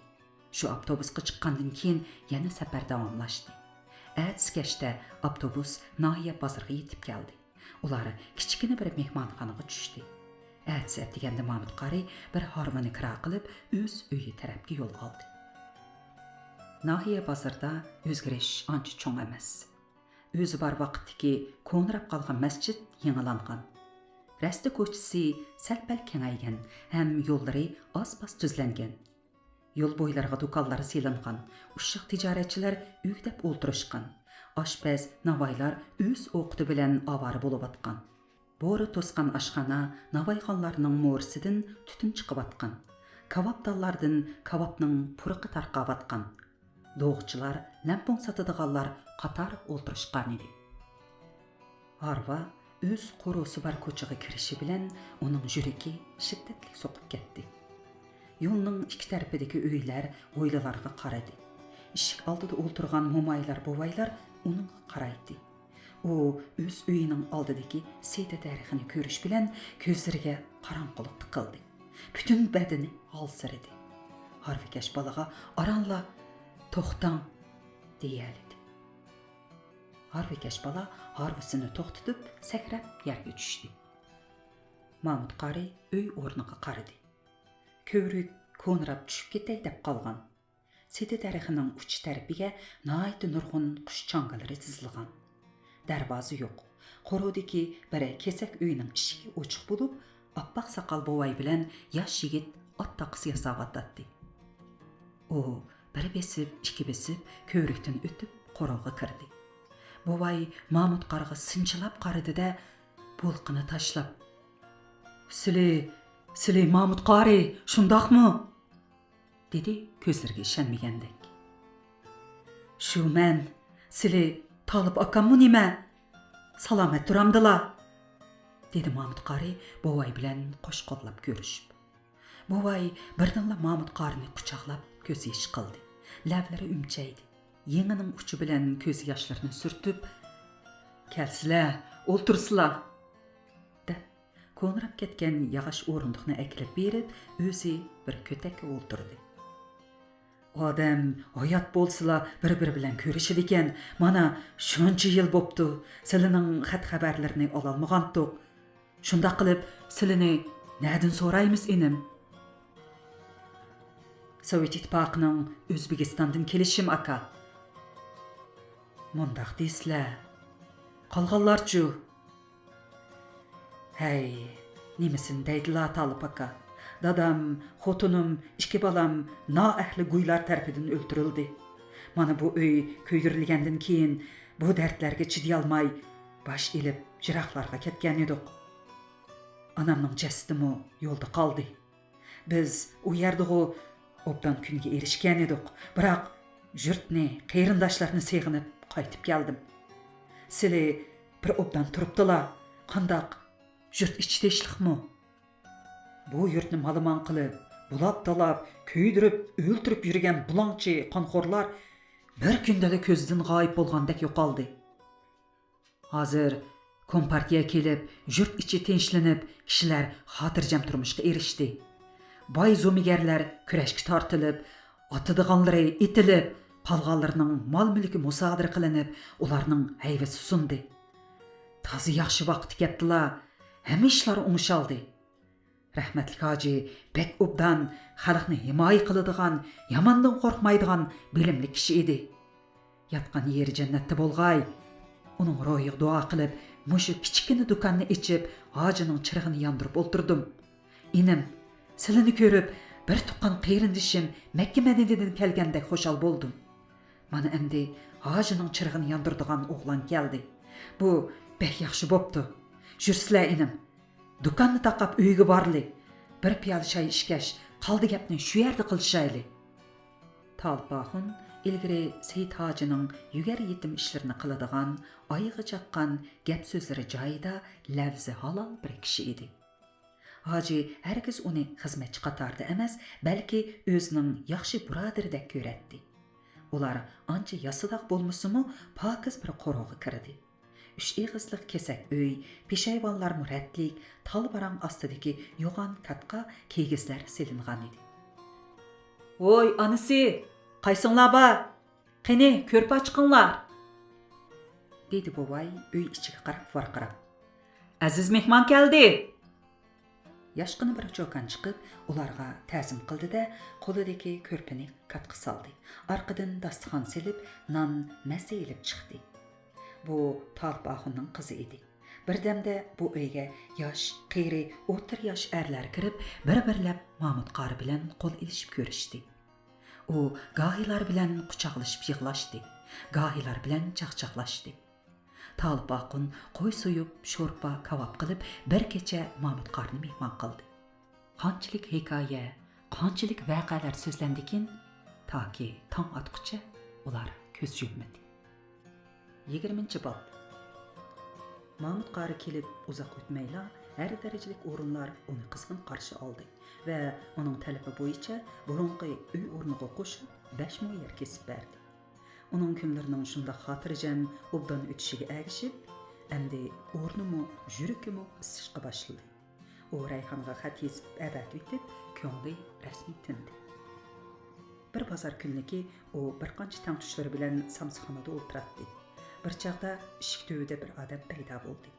شۇ ئاپتوبۇسقا چىققاندىن كېيىن يەنە سەپەر داۋاملاشتى. ئەتىسى كەچتە ئاپتوبۇس ناھىيە بازىرىغا يېتىپ كەلدى. ئۇلار كىچىككىنە بىر مېھمانخانىغا چۈشتى. ئەتىسى ئەتىگەندە مامۇت قارى بىر ھارۋىنى كىرا قىلىپ، ئۆز ئۆيى تەرەپكە يول ئالدى. ناھىيە بازىرىدا ئۆزگىرىش ئانچە چوڭ ئەمەس. ئۆزى بار ۋاقىتتىكى كونىراپ قالغان مەسچىت يېڭىلانغان. رەستە كوچىسى سەل-پەل كېڭەيگەن ھەم يوللىرى ئاز-پاز تۈزلەنگەن. يول بويلىرىغا دۇكانلار سېلىنغان، ئۇششاق تىجارەتچىلەر ئۆگدەپ ئولتۇرۇشقان. ئاشپەز، ناۋايلار ئۆز ئوقىتى بىلەن ئاۋارە بولۇۋاتقان. بورا توسقان ئاشخانا ناۋايخانلارنىڭ مورىسىدىن تۈتۈن چىقىۋاتقان. كاۋاپدانلاردىن كاۋاپنىڭ پۇرىقى تارقاۋاتقان. دوغىچىلار، لەڭپۇڭ ساتىدىغانلار قاتار ئولتۇرۇشقانىدى. ھارۋا ئۆز قورۇسى بار كوچىغا كىرىشى بىلەن ئۇنىڭ يۈرىكى شىددەتلىك سوقۇپ كەتتى. يولنىڭ ئىككى تەرىپىدىكى ئۆيلەر ھويلىلارغا قارىدى. ئىشىك ئالدىدا ئولتۇرغان مومايلار، بوۋايلار ئۇنىڭغا قارايتتى. ئۇ ئۆز ئۆيىنىڭ ئالدىدىكى سېدە دەرىخىنى كۆرۈش بىلەن كۆزلىرىگە قاراڭغۇلۇق تىقىلدى. پۈتۈن بەدىنى ھالسىرىدى. ھارۋىكەش بالىغا ئارانلا «توختاڭ» دېيەلىدى. ھارۋىكەش بالا ھارۋىسىنى توختىتىپ، سەكرەپ يەرگە چۈشتى. مامۇت قارى ئۆي ئورنىغا قارىدى. كۆۋرۈك كونىراپ چۈشۈپ كېتەي دەپ قالغان. سېدە دەرىخىنىڭ ئۇچ تەرىپىگە ناھايىتى نۇرغۇن قۇش چاڭگىلىرى تىزىلغان. دەرۋازا يوق. قورۇدىكى بىر كېسەك ئۆينىڭ ئىشىكى ئوچۇق بولۇپ، ئاپئاق ساقال بوۋاي بىلەن ياش يىگىت ئات تاقىسى ياساۋاتاتتى. ئۇ بىر بېسىپ، ئىككى بېسىپ، كۆۋرۈكتىن ئۆتۈپ، قورۇغا كىردى. بوۋاي مامۇت قارىغا سىنچىلاپ قارىدى-دە، بولقىنى تاشلاپ، «سىلى، سىلى مامۇت قارى، شۇنداقمۇ؟» دېدى كۆزلىرىگە ئىشەنمىگەندەك. «شۇ مەن، سىلى تالىپ ئاكاممۇ نېمە؟ سالامەت تۇرامدىلا؟» دېدى مامۇت قارى بوۋاي بىلەن قوش قوللاپ كۆرۈشۈپ. بوۋاي بىردىنلا مامۇت قارىنى قۇچاقلاپ كۆز يېشى قىلدى. لەۋلىرى ئۈمچەيدى. يېڭىنىڭ ئۇچى بىلەن كۆز ياشلىرىنى سۈرتۈپ، «كەلسىلە، ئولتۇرسىلا!» دەپ، كونىراپ كەتكەن ياغاچ ئورۇندۇقنى ئەكىرىپ بېرىپ، ئۆزى بىر كۆتەككە ئولتۇردى. ئادەم ھايات بولسىلا بىر-بىرى بىلەن كۆرۈشىدىكەن، مانا شۇنچە يىل بوپتۇ، سىلىنىڭ خەت-خەۋەرلىرىنى ئالالمىغانتۇق. شۇنداق قىلىپ، سىلىنى نەدىن سورايمىز، ئىنىم؟ سوۋېت ئىتتىپاقىنىڭ ئۆزبېكىستاندىن كېلىشىم، ئاكا. مۇنداق دېسىلە، قالغانلارچۇ؟ ھەي، نېمىسىنى دەيدىلا، تالىپ ئاكا. دادام، خوتۇنۇم، ئىككى بالام نائەھلى گۇيلار تەرىپىدىن ئۆلتۈرۈلدى. مانا بۇ ئۆي كۆيدۈرۈلگەندىن كېيىن، بۇ دەردلەرگە چىدىيالماي، باش ئېلىپ، يىراقلارغا كەتكەن ئىدۇق. ئانامنىڭ جەسىتىمۇ يولدا قالدى. بىز ئۇ يەردىغۇ ئوبدان كۈنگە ئېرىشكەن ئىدۇق، بىراق يۇرتنى، قېرىنداشلارنى سېغىنىپ قايتىپ كەلدىم. سىلى بىر ئوبدان تۇرۇپتىلا، قانداق يۇرت ئىچى تىنچلىقمۇ؟ بۇ يۇرتنى مالىمان قىلىپ، بۇلاپ-تالاپ، كۆيدۈرۈپ، ئۆلتۈرۈپ يۈرگەن بۇلاڭچى قانخورلار بىر كۈندىلا كۆزدىن غايىب بولغاندەك يوقالدى. ھازىر كومپارتىيە كېلىپ، يۇرت ئىچى تىنچلىنىپ، كىشىلەر خاتىرجەم تۇرمۇشقا ئېرىشتى. باي زومىگەرلەر كۈرەشكە تارتىلىپ، ئاتىدىغانلىرى ئېتىلىپ، قالغانلىرىنىڭ مال-مۈلكى مۇسادىرە قىلىنىپ، ئۇلارنىڭ ھەيۋىسى سۇندى. تازا ياخشى ۋاقىتتا كەپتىلا، ھەممە ئىشلار ئوڭشالدى. رەھمەتلىك ھاجى بەك ئوبدان، خەلقنى ھىمايە قىلىدىغان، ياماندىن قورقمايدىغان بىلىملىك كىشى ئىدى. ياتقان يېرى جەننەتتە بولغاي. ئۇنىڭ روھىغا دۇئا قىلىپ، مۇشۇ كىچىككىنە دۇكاننى ئېچىپ، ھاجىنىڭ چىرىغىنى ياندۇرۇپ ئولتۇردۇم. ئىنىم، سىلىنى كۆرۈپ، بىر تۇغقان قېرىندىشىم مەككە مەدىنىدىن كەلگەندەك خۇشال بولدۇم. مانا ئەمدى ھاجىنىڭ چىرىغىنى ياندۇرىدىغان ئوغلان كەلدى. بۇ بەك ياخشى بوپتۇ. يۈرسىلە، ئىنىم. دۇكاننى تاقاپ ئۆيگە بارلى. بىر پىيالە چاي ئىچكەچ، قالدى گەپنى شۇ يەردە قىلىشايلى. تالىپ ئاخۇن ئىلگىرى سېيىت ھاجىنىڭ يۈگەر يېتىم ئىشلىرىنى قىلىدىغان، ئايىغى چاققان، گەپ سۆزلىرى جايىدا، لەۋزى ھالال بىر كىشى ئىدى. ھاجى ھەرگىز ئۇنى خىزمەتچى قاتارىدا ئەمەس، بەلكى ئۆزىنىڭ ياخشى بۇرادىرىدەك كۆرەتتى. ئۇلار ئانچە ياسىداق بولمىسىمۇ، پاكىز بىر قورۇغا كىردى. ئۈچ ئېغىزلىق كېسەك ئۆي، پېشايۋانلارمۇ رەتلىك، تال باراڭ ئاستىدىكى يوغان كاتقا كىگىزلەر سېلىنغانىدى. ۋوي، ئانىسى، قايسىڭلار بار؟ قېنى، كۆرپە چىقىڭلار! دېدى بوۋاي ئۆي ئىچىگە قاراپ ۋارقىراپ. ئەزىز مېھمان كەلدى! ياشقىنا بىر چوكان چىقىپ، ئۇلارغا تەزىم قىلدى-دە، قولىدىكى كۆرپىنى كاتقا سالدى. ئارقىدىن داستىخان سېلىپ، نان، مەسە ئېلىپ چىقتى. بۇ تالىپ ئاخۇننىڭ قىزى ئىدى. بىردەمدە بۇ ئۆيگە ياش، قېرى، ئوتتۇرا ياش ئەرلەر كىرىپ، بىر-بىرلەپ مامۇت قارى بىلەن قول ئېلىشىپ كۆرۈشتى. ئۇ گاھىلار بىلەن قۇچاقلىشىپ يىغلاشتى، گاھىلار بىلەن چاقچاقلاشتى. تالىپ ئاخۇن قوي سويۇپ، شورپا، كاۋاپ قىلىپ، بىر كېچە مامۇت قارىنى مېھمان قىلدى. قانچىلىك ھېكايە، قانچىلىك ۋەقەلەر سۆزلەندىكىن، تاكى تاڭ ئاتقۇچە ئۇلار كۆز يۇممىدى. يىگىرمىنچى باب. مامۇت قارى كېلىپ ئۇزاق ئۆتمەيلا، ھەر دەرىجىلىك ئورۇنلار ئۇنى قىزغىن قارشى ئالدى ۋە ئۇنىڭ تەلىپى بويىچە بۇرۇنقى ئۆي ئورنىغا قوشۇپ، بەش مو يەر كېسىپ بەردى. ئۇنىڭ كۈنلىرىنىڭ شۇنداق خاتىرجەم، ئوبدان ئۆتۈشىگە ئەگىشىپ، ئەمدى ئورنىمۇ، يۈرىكىمۇ ئىسسىشقا باشلىدى. ئۇ رەيھانغا خەت يېزىپ ئەۋەتىۋېتىپ، كۆڭلى رەسمىي تىندى. بىر بازار كۈنلۈكى ئۇ بىر قانچە تەڭتۇشلىرى بىلەن سامسىخانىدا ئولتۇراتتى. بىر چاغدا ئىشىك تۈۋىدە بىر ئادەم پەيدا بولدى.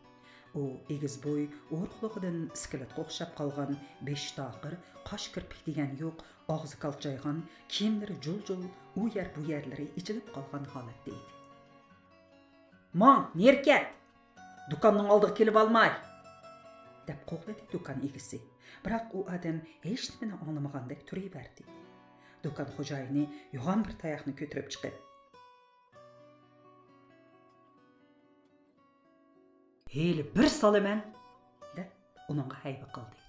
ئۇ ئېگىز بوي، ئورۇقلۇقىدىن ئىسكىلاتقا ئوخشاپ قالغان، بېشى تاقىر، قاش كىرپىك دېگەن يوق، ئاغزى كالچايغان، كىيىملىرى جۇل-جۇل، ئۇ يەر-بۇ يەرلىرى ئېچىلىپ قالغان ھالەتتە ئىدى. ماڭ، نېرى كەت! دۇكاننىڭ ئالدىغا كېلىۋالماي! دەپ قوغلىدى دۇكان ئىگىسى. بىراق ئۇ ئادەم ھېچنېمىنى ئاڭلىمىغاندەك تۇرۇۋەردى. دۇكان خوجايىنى يوغان بىر تاياقنى كۆتۈرۈپ چىقىپ، ھېلى بىر سالىمەن! دەپ ئۇنىڭغا ھەيۋە قىلدى.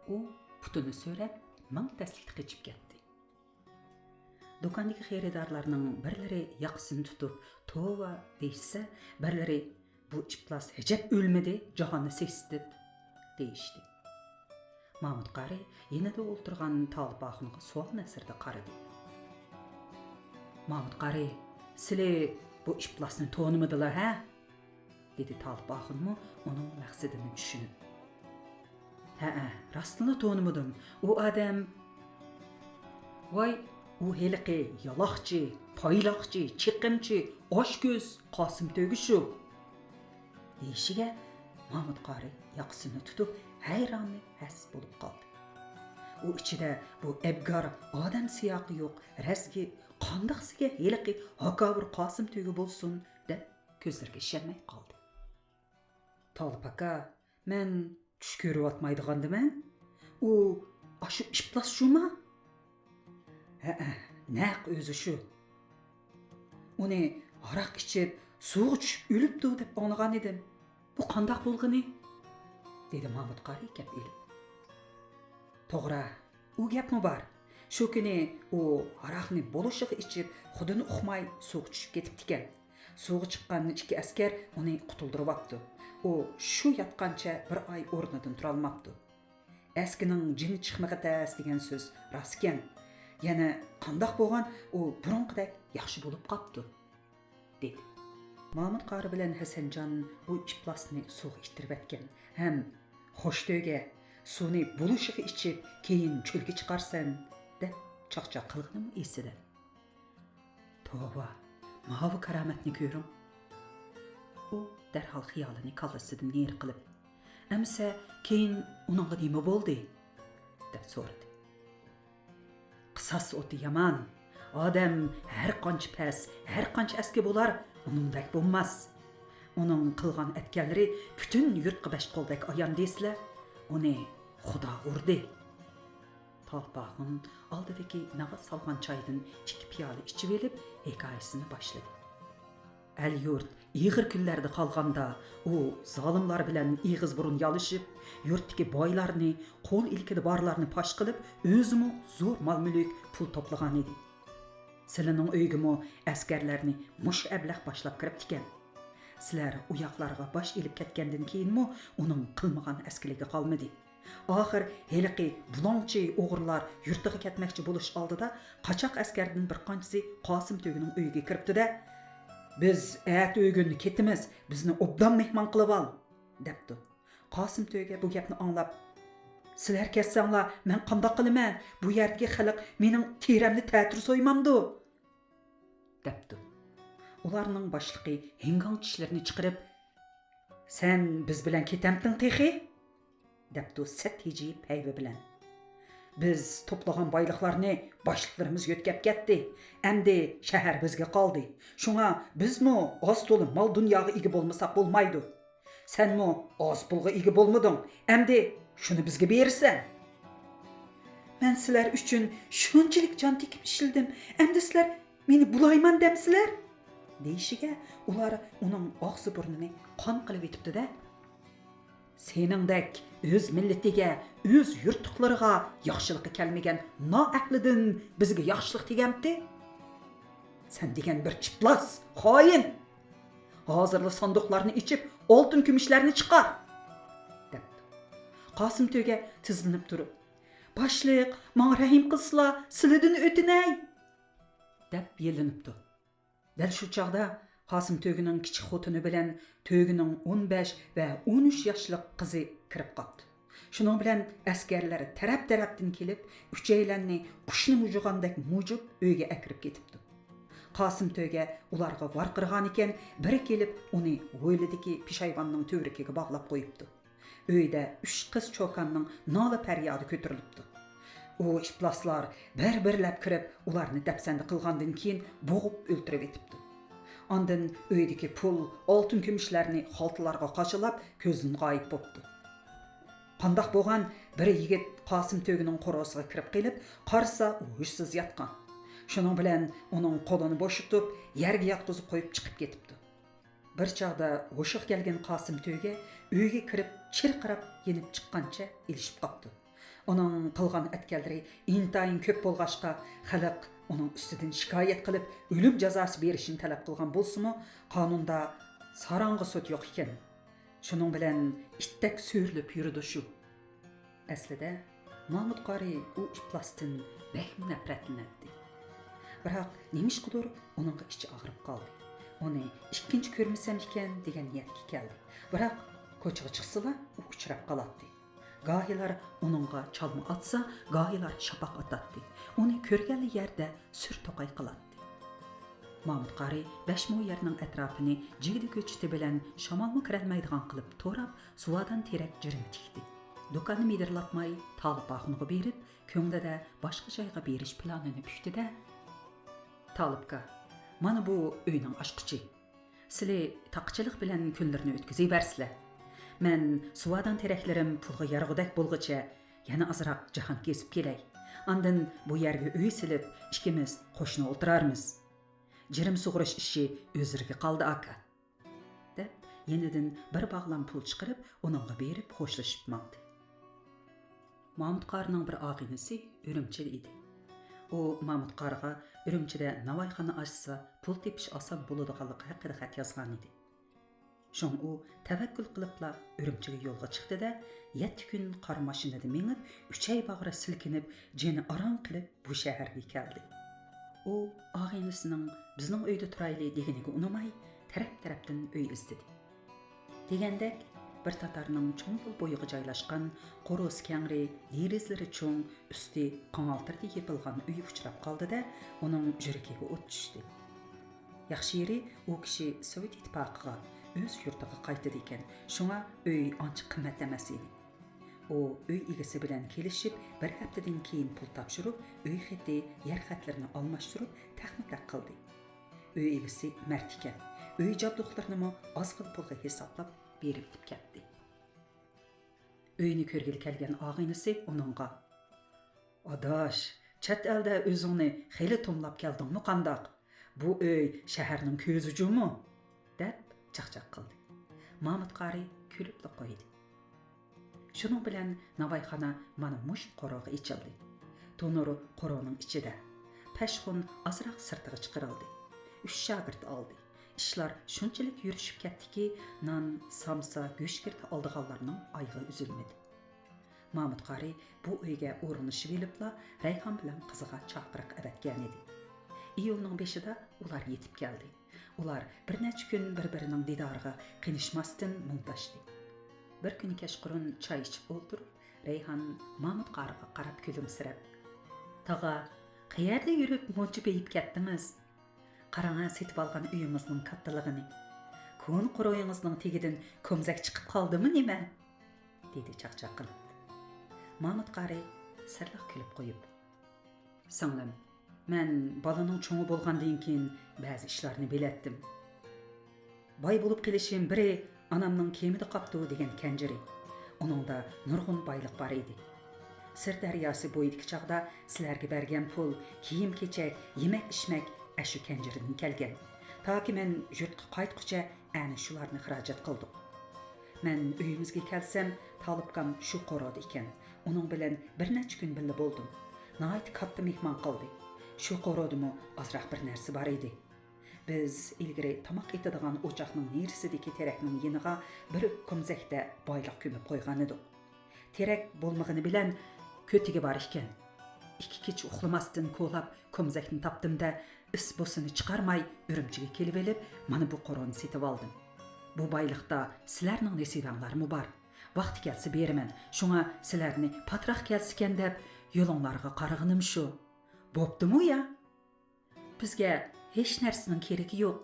ئۇ پۇتىنى سۆرەپ، مىڭ تەسلىكتە قېچىپ كەتتى. دۇكاندىكى خېرىدارلارنىڭ بىرلىرى ياقىسىنى تۇتۇپ، توۋا دېيىشسە، بىرلىرى بۇ ئىپلاس ئەجەب ئۆلمىدى، جاھاننى سېسىتىپ دېيىشتى. مامۇت قارى يېنىدا ئولتۇرغان تالىپ ئاخۇنغا سوئال نەزىرىدە قارىدى. مامۇت قارى، سىلى بۇ ئىپلاسنى تونۇمىدىلا، ھە؟ دېدى تالىپ ئاخۇنمۇ ئۇنىڭ مەقسىتىنى چۈشىنىپ. ھەئە، راستىنلا تونۇمىدىم. ئۇ ئادەم، ۋاي، ئۇ ھېلىقى يالاقچى، پايلاقچى، چېقىمچى، ئاچكۆز قاسىم تۆگە شۇ، دېيىشىگە، مامۇت قارى ياقىسىنى تۇتۇپ، ھەيرانى ھەس بولۇپ قالدى. ئۇ ئىچىدە بۇ ئەبگار ئادەم سىياقى يوق رەزگى قانداقسىگە ھېلىقى ھاكاۋۇر قاسىم تۆگە بولسۇن، دەپ كۆزلىرىگە ئىشەنمەي قالدى. تالىپ ئاكا، مەن چۈش كۆرۈۋاتمايدىغاندىمەن؟ ئۇ ئاشۇ ئىپلاس شۇما؟ ھەئە، نەق ئۆزى شۇ. ئۇنى ھاراق ئىچىپ، سۇغا چۈشۈپ ئۆلۈپتۇ دەپ ئاڭلىغان ئىدىم. بۇ قانداق بولغىنى؟ دېدى مامۇت قارى گەپ ئېلىپ. توغرا، ئۇ گەپمۇ بار. شۇ كۈنى ئۇ ھاراقنى بولۇشىغا ئىچىپ، خۇدىنى ئۇقماي سۇغا چۈشۈپ كېتىپتىكەن. سۇغا چىققان ئىككى ئەسكەر ئۇنى قۇتۇلدۇرۇۋاپتۇ. ئۇ شۇ ياتقانچە بىر ئاي ئورنىدىن تۇرالماپتۇ. ئەسكىنىڭ جېنى چىقمىغا تەس دېگەن سۆز راستكەن. يەنە قانداق بولغان، ئۇ بۇرۇنقىدەك ياخشى بولۇپ قاپتۇ، دېدى. مامۇت قارى بىلەن ھەسەنجان بۇ ئىپلاسنى سۇغا ئىتتىرىۋەتكەن ھەم، خوش تۆگە، سۇنى بولۇشىغا ئىچىپ، كېيىن چۆلگە چىقارسەن، دەپ چاقچاق قىلغىنىمۇ ئېسىدە. توۋا، ماۋۇ كارامەتنى كۆرۈڭ. ئۇ دەرھال خىيالىنى كاللىسىدىن نېرى قىلىپ، ئەمىسە كېيىن ئۇنىڭغا نېمە بولدى؟ دەپ سورىدى. قىساس ئوتى يامان. ئادەم ھەر قانچە پەس، ھەر قانچە ئەسكى بولار، ئۇنىڭدەك بولماس. ئۇنىڭ قىلغان ئەتكەنلىرى پۈتۈن يۇرتقا بەش قولدەك ئايان دېسىلە، ئۇنى خۇدا ئۇردى. تالىپ ئاخۇن ئالدىدىكى ناۋا سالغان چايدىن ئىككى پىيالە ئىچىۋېلىپ، ھېكايىسىنى باشلىدى. ئەل-يۇرت ئېغىر كۈنلەردە قالغاندا، ئۇ زالىملار بىلەن ئېغىز بۇرۇن يالىشىپ، يۇرتتىكى بايلارنى، قول ئىلكىدە بارلارنى پاش قىلىپ، ئۆزىمۇ زور مال-مۈلۈك، پۇل توپلىغانىدى. سىلىنىڭ ئۆيىگىمۇ ئەسكەرلەرنى مۇشۇ ئەبلەخ باشلاپ كىرىپتىكەن. سىلەر ئۇ ياقلارغا باش ئېلىپ كەتكەندىن كېيىنمۇ ئۇنىڭ قىلمىغان ئەسكىلىكى قالمىدى. ئاخىر ھېلىقى بۇلاڭچى ئوغرىلار يۇرتىغا كەتمەكچى بولۇش ئالدىدا قاچاق ئەسكەردىن بىر قانچىسى قاسىم تۆگىنىڭ ئۆيىگە كىرىپتۇ-دە، «بىز ئەتە ئۆگۈندە كېتىمىز، بىزنى ئوبدان مېھمان قىلىۋال» دەپتۇ. قاسىم تۆگە بۇ گەپنى ئاڭلاپ، «سىلەر كەتسەڭلار، مەن قانداق قىلىمەن؟ بۇ يەردىكى خەلق مېنىڭ تېرەمنى تەتۈر سويمامدۇ؟» دەپتۇ. ئۇلارنىڭ باشلىقى ھىڭگاڭ چىشلىرىنى چىقىرىپ، «سەن بىز بىلەن كېتەمتىڭ تېخى؟» دەپتۇ سەت ھىجىيىپ ھەيۋە بىلەن. «بىز توپلىغان بايلىقلارنى باشلىقلىرىمىز يۆتكەپ كەتتى. ئەمدى شەھەر بىزگە قالدى. شۇڭا بىزمۇ ئاز تولا مال-دۇنياغا ئىگە بولمىساق بولمايدۇ. سەنمۇ ئاز پۇلغا ئىگە بولمىدىڭ. ئەمدى شۇنى بىزگە بېرىسەن.» «مەن سىلەر ئۈچۈن شۇنچىلىك جان تىكىپ ئىشلىدىم. ئەمدى سىلەر مېنى بۇلايمان دەمسىلەر؟» دېيىشىگە، ئۇلار ئۇنىڭ ئاغزى-بۇرنىنى قان قىلىۋېتىپتۇ-دە. «سېنىڭدەك ئۆز مىللىتىگە، ئۆز يۇرتلۇقلىرىغا ياخشىلىقى كەلمىگەن نائەھلىدىن بىزگە ياخشىلىق تېگەمتى؟ سەن دېگەن بىر ئىپلاس، خائىن! ھازىرلا ساندۇقلارنى ئېچىپ، ئالتۇن-كۈمۈشلەرنى چىقار!» دەپتۇ. قاسىم تۆگە تىزلىنىپ تۇرۇپ، «باشلىق، ماڭا رەھىم قىلسىلا، سىلىدىن ئۆتۈنەي!» دەپ يېلىنىپتۇ. دەل شۇ چاغدا قاسىم تۆگىنىڭ كىچىك خوتۇنى بىلەن تۆگىنىڭ ئون بەش ۋە ئون ئۈچ ياشلىق قىزى كىرىپ قاپتۇ. شۇنىڭ بىلەن ئەسكەرلەر تەرەپ-تەرەپتىن كېلىپ، ئۈچەيلەننى قۇشنى مۇجۇغاندەك مۇجۇپ ئۆيگە ئەكىرىپ كېتىپتۇ. قاسىم تۆگە ئۇلارغا ۋارقىرىغانىكەن، بىرى كېلىپ ئۇنى ھويلىدىكى پېشايۋاننىڭ تۈۋرۈكىگە باغلاپ قويۇپتۇ. ئۆيدە ئۈچ قىز چوكاننىڭ نالە-پەريادى كۆتۈرۈلۈپتۇ. ئۇ ئىپلاسلار بىر-بىرلەپ كىرىپ، ئۇلارنى دەپسەندە قىلغاندىن كېيىن بوغۇپ ئۆلتۈرۈۋېتىپتۇ. ئاندىن ئۆيدىكى پۇل، ئالتۇن-كۈمۈشلەرنى خالتىلارغا قاچىلاپ، كۆزدىن غايىب بوپتۇ. قانداق بولغان، بىر يىگىت قاسىم تۆگىنىڭ قورۇسىغا كىرىپ قېلىپ، قارىسا ئۇ ھوشسىز ياتقان. شۇنىڭ بىلەن ئۇنىڭ قولىنى بوشىتىپ، يەرگە ياتقۇزۇپ قويۇپ چىقىپ كېتىپتۇ. بىر چاغدا ھوشىغا كەلگەن قاسىم تۆگە ئۆيگە كىرىپ، چىرقىراپ يېنىپ چىققانچە ئېلىشىپ قاپتۇ. ئۇنىڭ قىلغان ئەتكەنلىرى ئىنتايىن كۆپ بولغاچقا، خەلق ئۇنىڭ ئۈستىدىن شىكايەت قىلىپ، ئۆلۈم جازاسى بېرىشنى تەلەپ قىلغان بولسىمۇ، قانۇندا ساراڭغا سوت يوق ئىكەن. شۇنىڭ بىلەن ئىتتەك سۆرىلىپ يۈرىدۇ شۇ. ئەسلىدە، مامۇت قارى ئۇ ئىپلاستىن بەكمۇ نەپرەتلىنەتتى. بىراق، نېمىشقىدۇر ئۇنىڭغا ئىچى ئاغرىپ قالدى. ئۇنى ئىككىنچى كۆرمىسەم ئىكەن دېگەن نىيەتكە كەلدى. بىراق، كوچىغا چىقسىلا، ئۇ ئۇچراپ قالاتتى. گاھىلار ئۇنىڭغا چالما ئاتسا، گاھىلار شاپاق ئاتاتتى. ئۇنى كۆرگەنلا يەردە سۈر توقاي قىلاتتى. مامۇت قارى بەش مو يەرنىڭ ئەتراپىنى جىگدە كۆچىتى بىلەن شامالمۇ كىرەلمەيدىغان قىلىپ توراپ، سۇۋادان تېرەك جىرىم تىكتى. دۇكاننى مىدىرلاتماي، تالىپ ئاخۇنغا بېرىپ، كۆڭلىدە باشقا جايغا بېرىش پىلانىنى پۈكتى-دە، تالىپكا، مانا بۇ ئۆينىڭ ئاچقۇچى. سىلى تاقىچىلىق بىلەن كۈنلىرىنى ئۆتكۈزۈۋەرسىلە. مەن سۇۋادان تېرەكلىرىم پۇلغا يارىغۇدەك بولغۇچە يەنە ئازراق جاھان كېزىپ كېلەي. ئاندىن بۇ يەرگە ئۆي سېلىپ، ئىككىمىز قوشنا ئولتۇرارمىز. جىرىم سۇغۇرۇش ئىشى ئۆزلىرىگە قالدى، ئاكا، دەپ، يېنىدىن بىر باغلام پۇل چىقىرىپ، ئۇنىڭغا بېرىپ خوشلىشىپ ماڭدى. مامۇت قارىنىڭ بىر ئاغىنىسى ئۈرۈمچىدە ئىدى. ئۇ مامۇت قارىغا ئۈرۈمچىدە ناۋايخانا ئاچسا، پۇل تېپىش ئاسان بولىدىغانلىقى ھەققىدە خەت يازغانىدى. شۇڭا ئۇ تەۋەككۈل قىلىپلا ئۈرۈمچىگە يولغا چىقتى-دە، يەتتە كۈن قارا ماشىنىدا مېڭىپ، ئۈچەي باغرى سىلكىنىپ، جېنى ئاران قېلىپ، بۇ شەھەرگە كەلدى. ئۇ ئاغىنىسىنىڭ بىزنىڭ ئۆيدە تۇرايلى دېگىنىگە ئۇنىماي، تەرەپ-تەرەپتىن ئۆي ئىزدىدى. دېگەندەك، بىر تاتارنىڭ چوڭ يول بويىغا جايلاشقان، قورۇسى كەڭرى، دېرىزىلىرى چوڭ، ئۈستى قاڭالتىردىن يېپىلغان ئۆيى ئۇچراپ قالدى-دە، ئۇنىڭ يۈرىكىگە ئوت چۈشتى. ياخشى يېرى، ئۇ كىشى سوۋېت ئىتتىپاقىغا، ئۆز يۇرتىغا قايتىدىكەن، شۇڭا ئۆي ئانچە قىممەت ئەمەس ئىدى. ئۇ ئۆي ئىگىسى بىلەن كېلىشىپ، بىر ھەپتىدىن كېيىن پۇل تاپشۇرۇپ، ئۆي خېتى، يەر خەتلىرىنى ئالماشتۇرۇپ، تەخمە تەق قىلدى. ئۆي ئىگىسى مەرد ئىكەن. ئۆي جابدۇقلىرىنىمۇ ئازغىنە پۇلغا ھېسابلاپ بېرىۋېتىپ كەتتى. ئۆينى كۆرگىلى كەلگەن ئاغىنىسى ئۇنىڭغا، ئاداش، چەت ئەلدە ئۆزۈڭنى خېلى توملاپ كەلدىڭمۇ قانداق؟ بۇ ئۆي شەھەرنىڭ كۆزى جۇمۇ، دەپ چاقچاق قىلدى. مامۇت قارى كۈلۈپلا قويدى. شۇنىڭ بىلەن ناۋايخانا مانا مۇشۇ قورۇغا ئېچىلدى. تونۇر قورۇنىڭ ئىچىدە. پەشخۇن ئازراق سىرتىغا چىقىرىلدى. ئۈچ شاگىرت ئالدى. ئىشلار شۇنچىلىك يۈرۈشۈپ كەتتىكى، نان، سامسا، گۆشگىردە ئالىدىغانلارنىڭ ئايىغى ئۈزۈلمىدى. مامۇت قارى بۇ ئۆيگە ئورۇنلىشىۋېلىپلا، رەيھان بىلەن قىزىغا چاقىرىق ئەۋەتكەنىدى. ئىيۇلنىڭ بېشىدا ئۇلار يېتىپ كەلدى. ئۇلار بىر نەچچە كۈن بىر-بىرىنىڭ دىدارىغا قېنىشماستىن مۇڭداشتى. بىر كۈنى كەچقۇرۇن چاي ئىچىپ ئولتۇرۇپ، رەيھان مامۇت قارىغا قاراپ كۈلۈمسىرەپ، تاغا، قەيەردە يۈرۈپ مۇنچە بېيىپ كەتتىڭىز؟ قاراڭا، سېتىۋالغان ئۆيىڭىزنىڭ كاتتىلىقىنى. كونا قورۇيىڭىزنىڭ تېگىدىن كومزەك چىقىپ قالدىمۇ نېمە؟ دېدى چاقچاق قىلىپ. مامۇت قارى سىرلىق كۈلۈپ قويۇپ، سىڭلىم، مەن بالىنىڭ چوڭى بولغاندىن كېيىن بەزى ئىشلارنى بىلەتتىم. باي بولۇپ قېلىشىم بىرى ئانامنىڭ كېمىدە قاپتۇ دېگەن كەنجىرى. ئۇنىڭدا نۇرغۇن بايلىق بار ئىدى. سىر دەرياسى بويىدىكى چاغدا سىلەرگە بەرگەن پۇل، كىيىم-كېچەك، يېمەك-ئىچمەك ئەشۇ كەنجىردىن كەلگەن. تاكى مەن يۇرتقا قايتقۇچە ئەنە شۇلارنى خىراجەت قىلدۇق. مەن ئۆيىمىزگە كەلسەم، تالىپكام شۇ قورۇدا ئىكەن. ئۇنىڭ بىلەن بىر نەچچە كۈن بىللە بولدۇم. ناھايىتى كاتتا مېھمان قىلدى. شۇ قورۇدىمۇ ئازراق بىر نەرسە بار ئىدى. بىز ئىلگىرى تاماق ئېتىدىغان ئوچاقنىڭ نېرىسىدىكى تېرەكنىڭ يېنىغا بىر كومزەكتە بايلىق كۆمۈپ قويغانىدۇق. تېرەك بولمىغىنى بىلەن كۆتىكى بار ئىكەن. ئىككى كېچە ئۇخلىماستىن كولاپ كومزەكنى تاپتىم-دە، ئىس-بۇسىنى چىقارماي ئۈرۈمچىگە كېلىۋېلىپ، مانا بۇ قورۇنى سېتىۋالدىم. بۇ بايلىقتا سىلەرنىڭ نېسىۋەڭلارمۇ بار. ۋاقتى كەلسە بېرىمەن، شۇڭا سىلەرنى پاتراق كەلسىكەن دەپ يولۇڭلارغا قارىغىنىم شۇ. بوپتىمۇ يا؟ بىزگە ھېچ نەرسىنىڭ كېرىكى يوق.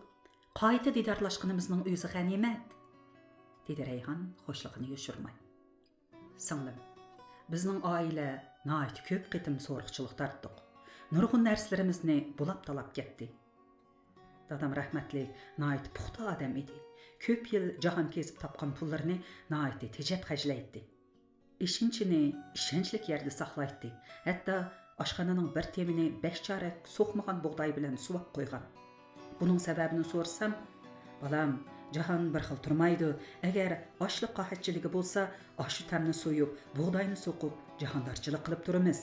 قايتا دىدارلاشقىنىمىزنىڭ ئۆزى غەنىيمەت، دېدى رەيھان خوشلۇقىنى يوشۇرماي. سىڭلىم، بىزنىڭ ئائىلە ناھايىتى كۆپ قېتىم سورۇقچىلىق تارتتۇق. نۇرغۇن نەرسىلىرىمىزنى بۇلاپ-تالاپ كەتتى. دادام رەھمەتلىك ناھايىتى پۇختا ئادەم ئىدى. كۆپ يىل جاھان كېزىپ تاپقان پۇللىرىنى ناھايىتى تېجەپ خەجلەيتتى. ئېشىنچىنى ئىشەنچلىك يەردە ساقلايتتى. ھەتتا ئاشخانىنىڭ بىر تېمىنى بەش چارەك سوقمىغان بۇغداي بىلەن سۇۋاپ قويغان. بۇنىڭ سەۋەبىنى سورىسام، بالام، جاھان بىر خىل تۇرمايدۇ. ئەگەر ئاشلىق قاھەتچىلىكى بولسا، ئاشۇ تەمنى سويۇپ، بۇغداينى سوقۇپ، جاھاندارچىلىق قىلىپ تۇرىمىز،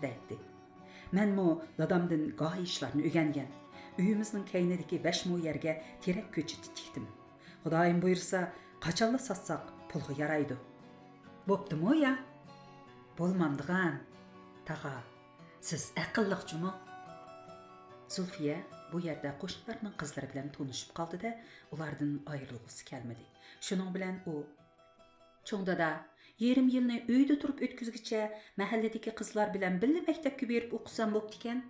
دەيتتى. مەنمۇ دادامدىن گاھى ئىشلارنى ئۆگەنگەن. ئۆيىمىزنىڭ كەينىدىكى بەش مو يەرگە تېرەك كۆچىتى تىكتىم. خۇدايىم بۇيرۇسا، قاچانلا ساتساق پۇلغا يارايدۇ. بوپتىمۇ يا؟ بولمامدىغان. تاغا، سىز ئەقىللىق جۇمۇ. زۇلفىيە بۇ يەردە قوشنىلارنىڭ قىزلىرى بىلەن تونۇشۇپ قالدى-دە، ئۇلاردىن ئايرىلغۇسى كەلمىدى. شۇنىڭ بىلەن ئۇ، چوڭ دادا، يېرىم يىلنى ئۆيدە تۇرۇپ ئۆتكۈزگۈچە، مەھەللىدىكى قىزلار بىلەن بىللە مەكتەپكە بېرىپ ئوقۇسام بوپتىكەن،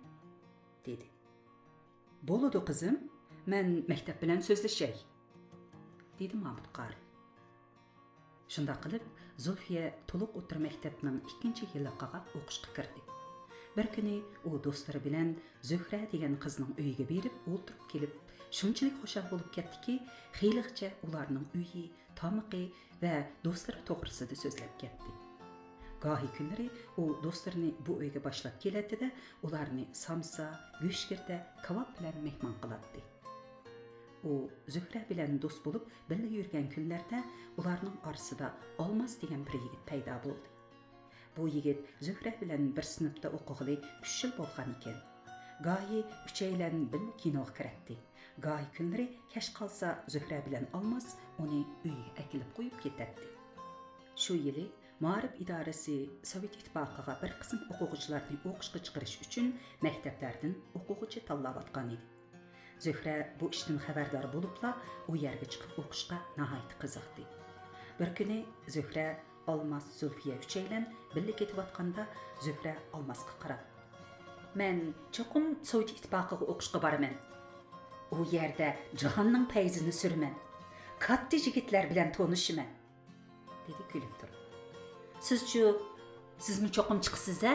دېدى. بولىدۇ، قىزىم، مەن مەكتەپ بىلەن سۆزلىشەي، دېدى مامۇت قارى. شۇنداق قىلىپ، زۇلفىيە تولۇق ئوتتۇرا مەكتەپنىڭ ئىككىنچى يىللىقىغا ئوقۇشقا كىردى. بىر كۈنى ئۇ دوستلىرى بىلەن زۆھرە دېگەن قىزنىڭ ئۆيىگە بېرىپ ئولتۇرۇپ كېلىپ، شۇنچىلىك خۇشال بولۇپ كەتتىكى، خېلىغىچە ئۇلارنىڭ ئۆيى، تامىقى ۋە دوستلىرى توغرىسىدا سۆزلەپ كەتتى. گاھى كۈنلىرى ئۇ دوستلىرىنى بۇ ئۆيگە باشلاپ كېلەتتى-دە، ئۇلارنى سامسا، گۆشگىردە، كاۋاپ بىلەن مېھمان قىلاتتى. ئۇ زۆھرە بىلەن دوست بولۇپ بىللە يۈرگەن كۈنلەردە ئۇلارنىڭ ئارىسىدا ئالماس دېگەن بىر يىگىت پەيدا بولدى. بۇ يىگىت زۆھرە بىلەن بىر سىنىپتا ئوقۇغىلى ئۈچ يىل بولغان ئىكەن. گاھى ئۈچەيلەن بىللە كىنوغا كىرەتتى. گاھى كۈنلىرى كەچ قالسا زۆھرە بىلەن ئالماس ئۇنى ئۆيىگە ئەكېلىپ قويۇپ كېتەتتى. شۇ يىلى مائارىپ ئىدارىسى سوۋېت ئىتتىپاقىغا بىر قىسىم ئوقۇغۇچىلارنى ئوقۇشقا چىقىرىش ئۈچۈن مەكتەپلەردىن ئوقۇغۇچى تاللاۋاتقان ئىدى. زۆھرە بۇ ئىشتىن خەۋەردار بولۇپلا، ئۇ يەرگە چىقىپ ئوقۇشقا ناھايىتى قىزىقتى. بىر كۈنى زۆھرە، ئالماس، زۇلفىيە ئۈچەيلەن بىللە كېتىۋاتقاندا، زۆھرە ئالماسقا قاراپ، «مەن چوقۇم سوۋېت ئىتتىپاقىغا ئوقۇشقا بارىمەن. ئۇ يەردە جاھاننىڭ پەيزىنى سۈرىمەن. كاتتا يىگىتلەر بىلەن تونۇشىمەن.» دېدى كۈلۈپ تۇرۇپ. «سىزچۇ؟ سىزمۇ چوقۇم چىقىسىز-ھە؟»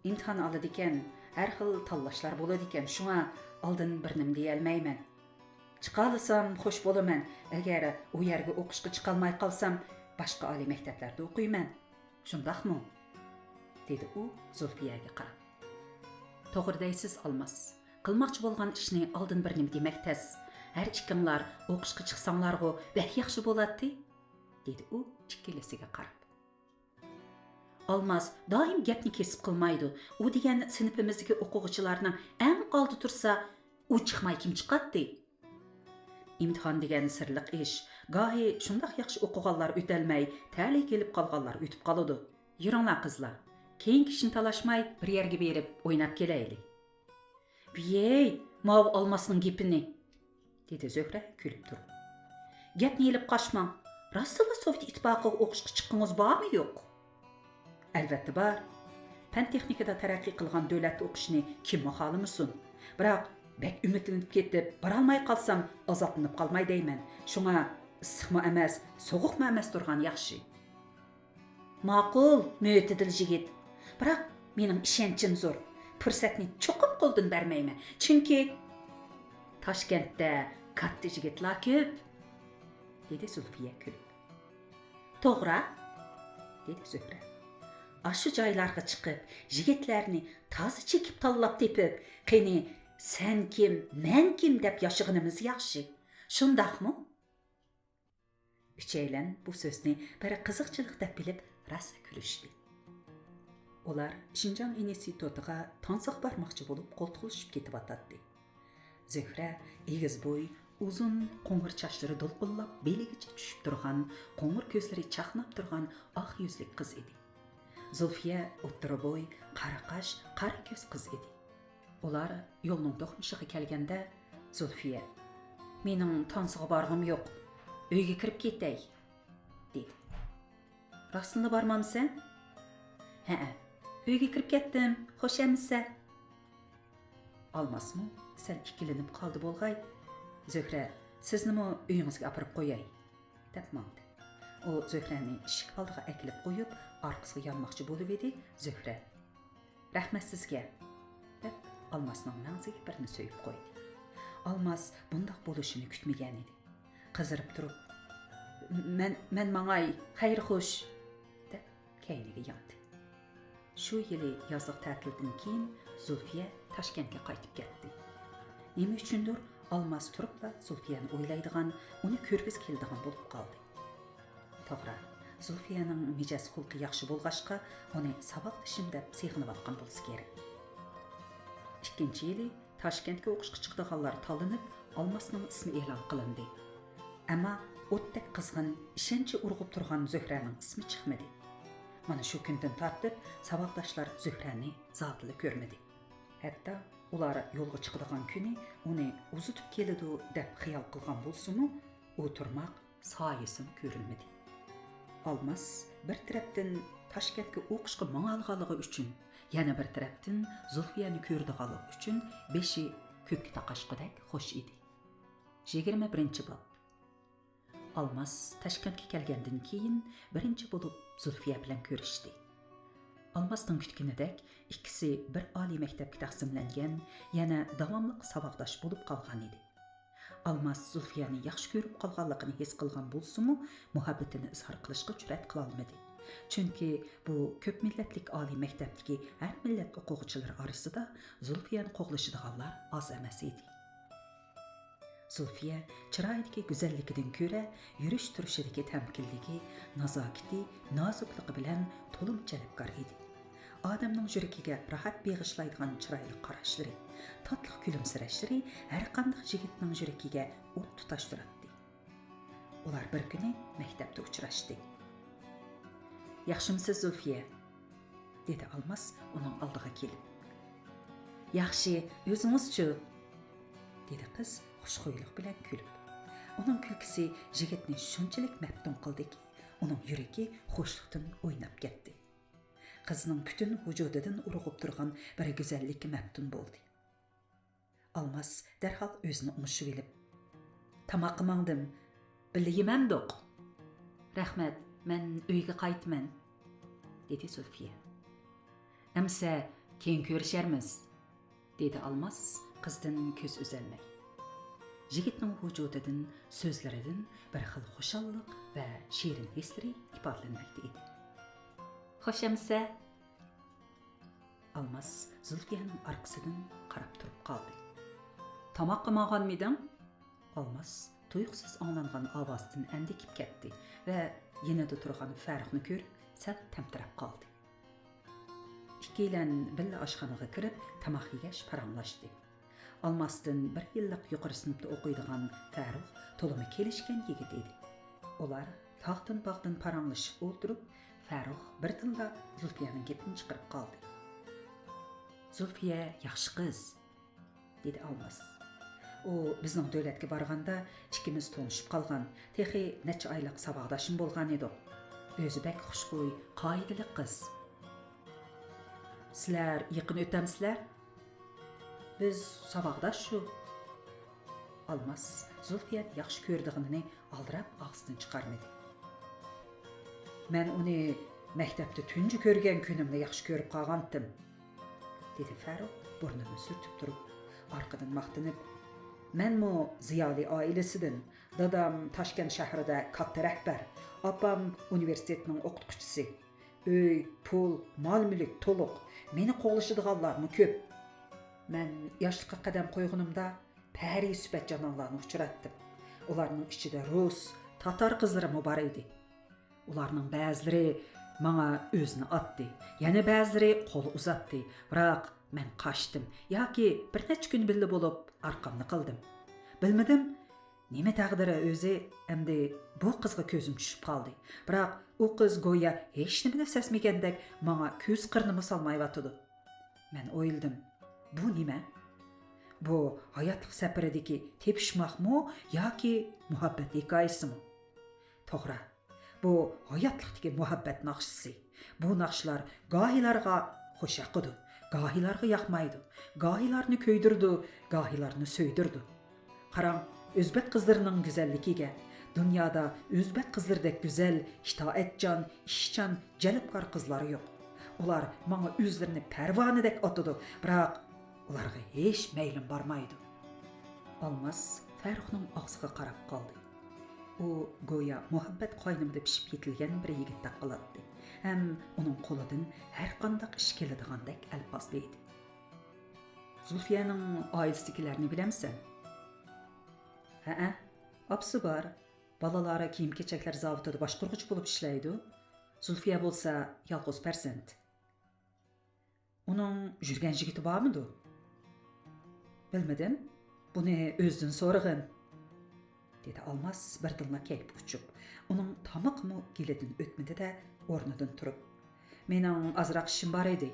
«ئىمتىھان ئالىدىكەن، ھەر خىل تاللاشلار بولىدىكەن، شۇڭا ئالدىن بىر نېمە دېيەلمەيمەن. چىقالىسام خوش بولىمەن، ئەگەر ئۇ يەرگە ئوقۇشقا چىقالماي قالسام، باشقا ئالىي مەكتەپلەردە ئوقۇيمەن. شۇنداقمۇ؟» دېدى ئۇ زۇلپىيەگە قاراپ. «توغرا دەيسىز، ئالماس. قىلماقچى بولغان ئىشنى ئالدىن بىر نېمە دېمەك تەس. ھەر ئىككىڭلار ئوقۇشقا چىقساڭلارغۇ بەك ياخشى بولاتتى»، دېدى ئۇ ئىككىلىسىگە قاراپ. ئالماس دائىم گەپنى كېسىپ قىلمايدۇ. ئۇ دېگەن سىنىپىمىزدىكى ئوقۇغۇچىلارنىڭ ئەڭ ئالدىدا تۇرسا، ئۇ چىقماي كىم چىقاتتى؟ ئىمتىھان دېگەن سىرلىق ئىش. گاھى شۇنداق ياخشى ئوقۇغانلار ئۆتەلمەي، تەلىيى كېلىپ قالغانلار ئۆتۈپ قالىدۇ. يۈرۈڭلار قىزلار، كېيىنكى ئىشنى تالاشماي بىر يەرگە بېرىپ ئويناپ كېلەيلى. ۋىيەي، ماۋۇ ئالماسنىڭ گېپىنى، دېدى زۆھرە كۈلۈپ تۇرۇپ. گەپنى ئېلىپ قاچماڭ، راستلا سوۋېت ئىتتىپاقىغا ئوقۇشقا چىققىڭىز بارمۇ يوق؟ ئەلۋەتتە بار. پەن تېخنىكىدا تەرەققىي قىلغان دۆلەتتە ئوقۇشنى كىممۇ خالىمىسۇن؟ بىراق بەك ئۈمىدلىنىپ كېتىپ بارالماي قالسام ئازابلىنىپ قالماي دەيمەن. شۇڭا ئىسسىقمۇ ئەمەس، سوغۇقمۇ ئەمەس تۇرغان ياخشى. ماقۇل، مۆتىدىل يىگىت. بىراق مېنىڭ ئىشەنچىم زور. پۇرسەتنى چوقۇم قولدىن بەرمەيمەن. چۈنكى تاشكەنتتە كاتتا يىگىتلار كۆپ، دېدى زۇلپىيە كۈلۈپ. توغرا، دېدى زۆھرە. ئاشۇ جايلارغا چىقىپ، يىگىتلەرنى تازا چېكىپ تاللاپ تېپىپ، قېنى سەن كىم، مەن كىم دەپ ياشىغىنىمىز ياخشى. شۇنداقمۇ؟ ئۈچەيلەن بۇ سۆزنى بىر قىزىقچىلىق دەپ بىلىپ، راسا كۈلۈشتى. ئۇلار شىنجاڭ ئىنستىتۇتىغا تانسىغا بارماقچى بولۇپ قولتۇقلىشىپ كېتىۋاتاتتى. زۆھرە ئېگىز بوي، ئۇزۇن قوڭۇر چاچلىرى دولقۇنلاپ بېلىگىچە چۈشۈپ تۇرغان، قوڭۇر كۆزلىرى چاقناپ تۇرغان ئاق يۈزلۈك قىز ئىدى. زۇلفىيە ئوتتۇرا بوي، قارا قاش، قارا كۆز قىز ئىدى. ئۇلار يولنىڭ دوقمۇشىغا كەلگەندە، زۇلفىيە، مېنىڭ تانسىغا بارغۇم يوق، ئۆيگە كىرىپ كېتەي، دېدى. راستىنلا بارمامسەن؟ ھەئە، ئۆيگە كىرىپ كەتتىم، خوش ئەمىسە. ئالماسمۇ سەل ئىككىلىنىپ قالدى بولغاي، زۆھرە، سىزنىمۇ ئۆيىڭىزگە ئاپىرىپ قوياي، دەپ ماڭدى. ئۇ زۆھرەنى ئىشىك ئالدىغا ئەكېلىپ قويۇپ، ئارقىسىغا يانماقچى بولۇۋىدى، زۆھرە، رەھمەت سىزگە، دەپ ئالماسنىڭ مەڭزىگە بىرنى سۆيۈپ قويدى. ئالماس بۇنداق بولۇشىنى كۈتمىگەن ئىدى. قىزىرىپ تۇرۇپ، مەن، مەن ماڭاي، خەير خوش، دەپ كەينىگە ياندى. شۇ يىلى يازلىق تەتىلدىن كېيىن زۇلفىيە تاشكەنتكە قايتىپ كەتتى. نېمە ئۈچۈندۇر ئالماس تۇرۇپلا زۇلفىيەنى ئويلايدىغان، ئۇنى كۆرگۈسى كېلىدىغان بولۇپ قالدى. توغرا، زۇلفىيەنىڭ مىجەز خۇلقى ياخشى بولغاچقا، ئۇنى ساۋاقدىشىم دەپ سېغىنىۋاتقان بولسا كېرەك. ئىككىنچى يىلى تاشكەنتكە ئوقۇشقا چىقىدىغانلار تاللىنىپ، ئالماسنىڭ ئىسمى ئېلان قىلىندى. ئەمما ئوتتەك قىزغىن، ئىشەنچى ئۇرغۇپ تۇرغان زۆھرەنىڭ ئىسمى چىقمىدى. مانا شۇ كۈندىن تارتىپ ساۋاقداشلار زۆھرەنى زادىلا كۆرمىدى. ھەتتا ئۇلار يولغا چىقىدىغان كۈنى ئۇنى ئۇزىتىپ كېلىدۇ دەپ خىيال قىلغان بولسىمۇ، ئۇ تۇرماق سايىسىمۇ كۆرۈنمىدى. ئالماس بىر تەرەپتىن تاشكەنتكە ئوقۇشقا ماڭالىغانلىقى ئۈچۈن، يەنە بىر تەرەپتىن زۇلفىيەنى كۆرىدىغانلىقى ئۈچۈن بېشى كۆككە تاقاشقۇدەك خوش ئىدى. يىگىرمە بىرىنچى باب. ئالماس تاشكەنتكە كەلگەندىن كېيىن بىرىنچى بولۇپ زۇلفىيە بىلەن كۆرۈشتى. ئالماسنىڭ كۈتكىنىدەك ئىككىسى بىر ئالىي مەكتەپكە تەقسىملەنگەن، يەنە داۋاملىق ساۋاقداش بولۇپ قالغان ئىدى. ئالماس زۇلفىيەنى ياخشى كۆرۈپ قالغانلىقىنى ھېس قىلغان بولسىمۇ، مۇھەببىتىنى ئىزھار قىلىشقا جۈرئەت قىلالمىدى. چۈنكى بۇ كۆپ مىللەتلىك ئالىي مەكتەپتىكى ھەر مىللەت ئوقۇغۇچىلىرى ئارىسىدا زۇلفىيەنى قوغلىشىدىغانلار ئاز ئەمەس ئىدى. زۇلفىيە چىرايىدىكى گۈزەللىكىدىن كۆرە، يۈرۈش تۇرۇشىدىكى تەمكىنلىكى، نازاكىتى، نازۇكلۇقى بىلەن تولىمۇ جەلپكار ئىدى. ئادەمنىڭ يۈرىكىگە راھەت بېغىشلايدىغان چىرايلىق قاراشلىرى، تاتلىق كۈلۈمسىرەشلىرى ھەرقانداق يىگىتنىڭ يۈرىكىگە ئوت تۇتاشتۇراتتى. ئۇلار بىر كۈنى مەكتەپتە ئۇچراشتى. «ياخشىمۇسىز، زۇلفىيە؟» دېدى ئالماس ئۇنىڭ ئالدىغا كېلىپ. «ياخشى، ئۆزىڭىزچۇ؟» دېدى قىز خۇشخۇيلۇق بىلەن كۈلۈپ. ئۇنىڭ كۈلكىسى يىگىتنى شۇنچىلىك مەپتۇن قىلدىكى، ئۇنىڭ يۈرىكى خۇشلۇقتىن ئويناپ كەتتى. قىزنىڭ پۈتۈن ۋۇجۇدىدىن ئۇرغۇپ تۇرغان بىر گۈزەللىككە مەپتۇن بولدى. ئالماس دەرھال ئۆزىنى ئوڭشىۋېلىپ، «تاماققا ماڭدىم، بىللە يېمەمدۇق؟» «رەھمەت، مەن ئۆيگە قايتىمەن،» دېدى زۇلفىيە. «ئەمىسە كېيىن كۆرۈشەرمىز،» دېدى ئالماس قىزدىن كۆز ئۈزەلمەي. يىگىتنىڭ ۋۇجۇدىدىن، سۆزلىرىدىن بىر خىل خۇشاللىق ۋە شېرىن ھېسلىرى ئىپادىلەنمەكتە ئىدى. «خوش ئەمىسە!» ئالماس زۇلفىيەنىڭ ئارقىسىدىن قاراپ تۇرۇپ قالدى. «تاماققا ماڭغانمىدىڭ؟» ئالماس تۇيۇقسىز ئاڭلانغان ئاۋازدىن ئەندىكىپ كەتتى ۋە يېنىدا تۇرغان فەرۇقنى كۆرۈپ سەل تەمتىرەپ قالدى. ئىككىيلەن بىللە ئاشخانىغا كىرىپ تاماق يېگەچ پاراڭلاشتى. ئالماستىن بىر يىللىق يۇقىرى سىنىپتا ئوقۇيدىغان فەرۇق تولىمۇ كېلىشكەن يىگىت ئىدى. ئۇلار تاغدىن باغدىن پاراڭلىشىپ ئولتۇرۇپ، فەرۇق بىردىنلا زۇلپىيەنىڭ گېپىنى چىقىرىپ قالدى. «زۇلپىيە ياخشى قىز،» دېدى ئالماس. «ئۇ بىزنىڭ دۆلەتكە بارغاندا ئىككىمىز تونۇشۇپ قالغان، تېخى نەچچە ئايلىق ساۋاقداشمۇ بولغان ئىدۇق. ئۆزى بەك خۇشخۇي، قائىدىلىك قىز.» «سىلەر يېقىن ئۆتەمسىلەر؟» «بىز ساۋاقداش شۇ.» ئالماس زۇلپىيەنى ياخشى كۆرىدىغىنىنى ئالدىراپ ئاغزىدىن چىقارمىدى. «مەن ئۇنى مەكتەپتە تۇنجى كۆرگەن كۈنۈملا ياخشى كۆرۈپ قالغانتىم،» دېدى فەرۇق بۇرنىنى سۈرتۈپ تۇرۇپ، ئارقىدىن ماختىنىپ، «مەنمۇ زىيالىي ئائىلىسىدىن، دادام تاشكەنت شەھىرىدە كاتتا رەھبەر، ئاپام ئۇنىۋېرسىتېتنىڭ ئوقۇتقۇچىسى. ئۆي، پۇل، مال-مۈلۈك تولۇق، مېنى قوغلىشىدىغانلارمۇ كۆپ. مەن ياشلىققا قەدەم قويغىنىمدا پەرى سۈپەت جانانلارنى ئۇچراتتىم. ئۇلارنىڭ ئىچىدە رۇس، تاتار قىزلىرىمۇ بار ئىدى. ئۇلارنىڭ بەزىلىرى ماڭا ئۆزىنى ئاتتى، يەنە بەزىلىرى قول ئۇزاتتى. بىراق مەن قاچتىم ياكى بىر نەچچە كۈن بىللە بولۇپ ئارقامنى قىلدىم. بىلمىدىم، نېمە تەقدىر ئۆزى، ئەمدى بۇ قىزغا كۆزۈم چۈشۈپ قالدى. بىراق ئۇ قىز گويا ھېچنېمىنى سەزمىگەندەك ماڭا كۆز قىرىنىمۇ سالمايۋاتىدۇ.» مەن ئويلىدىم، بۇ نېمە؟ بۇ ھاياتلىق سەپىرىدىكى تېپىشماقمۇ ياكى مۇھەببەت ھېكايىسىمۇ؟ توغرا، بۇ ھاياتلىقتىكى مۇھەببەت ناخشىسى. بۇ ناخشىلار گاھىلارغا خوش ياقىدۇ، گاھىلارغا ياقمايدۇ، گاھىلارنى كۆيدۈرىدۇ، گاھىلارنى سۆيدۈرىدۇ. قاراڭ، ئۆزبەك قىزلىرىنىڭ گۈزەللىكىگە. دۇنيادا ئۆزبەك قىزلىرىدەك گۈزەل، ئىتائەتچان، ئىشچان، جەلپكار قىزلار يوق. ئۇلار ماڭا ئۆزلىرىنى پەرۋانىدەك ئاتىدۇ، بىراق ئۇلارغا ھېچ مەيلىم بارمايدۇ. ئالماس فەرۇقنىڭ ئاغزىغا قاراپ قالدى. ئۇ گويا مۇھەببەت قاينىمىدا پىشىپ يېتىلگەن بىر يىگىتتەك قىلاتتى ھەم ئۇنىڭ قولىدىن ھەرقانداق ئىش كېلىدىغاندەك ئەلپازدا ئىدى. زۇلفىيەنىڭ ئائىلىسىدىكىلەرنى بىلەمسەن؟ ھەئە، ئاپىسى بار. بالىلار كىيىم-كېچەكلەر زاۋۇتىدا باشقۇرغۇچى بولۇپ ئىشلەيدۇ. زۇلفىيە بولسا يالغۇز پەرزەنت. ئۇنىڭ يۈرگەن يىگىتى بارمىدۇ؟ بىلمىدىم. بۇنى ئۆزىدىن سورىغىن، دېدى ئالماس بىردىنلا كەيپى ئۇچۇپ. ئۇنىڭ تامىقىمۇ گېلىدىن ئۆتمىدى-دە، ئورنىدىن تۇرۇپ، مېنىڭ ئازراق ئىشىم بار ئىدى،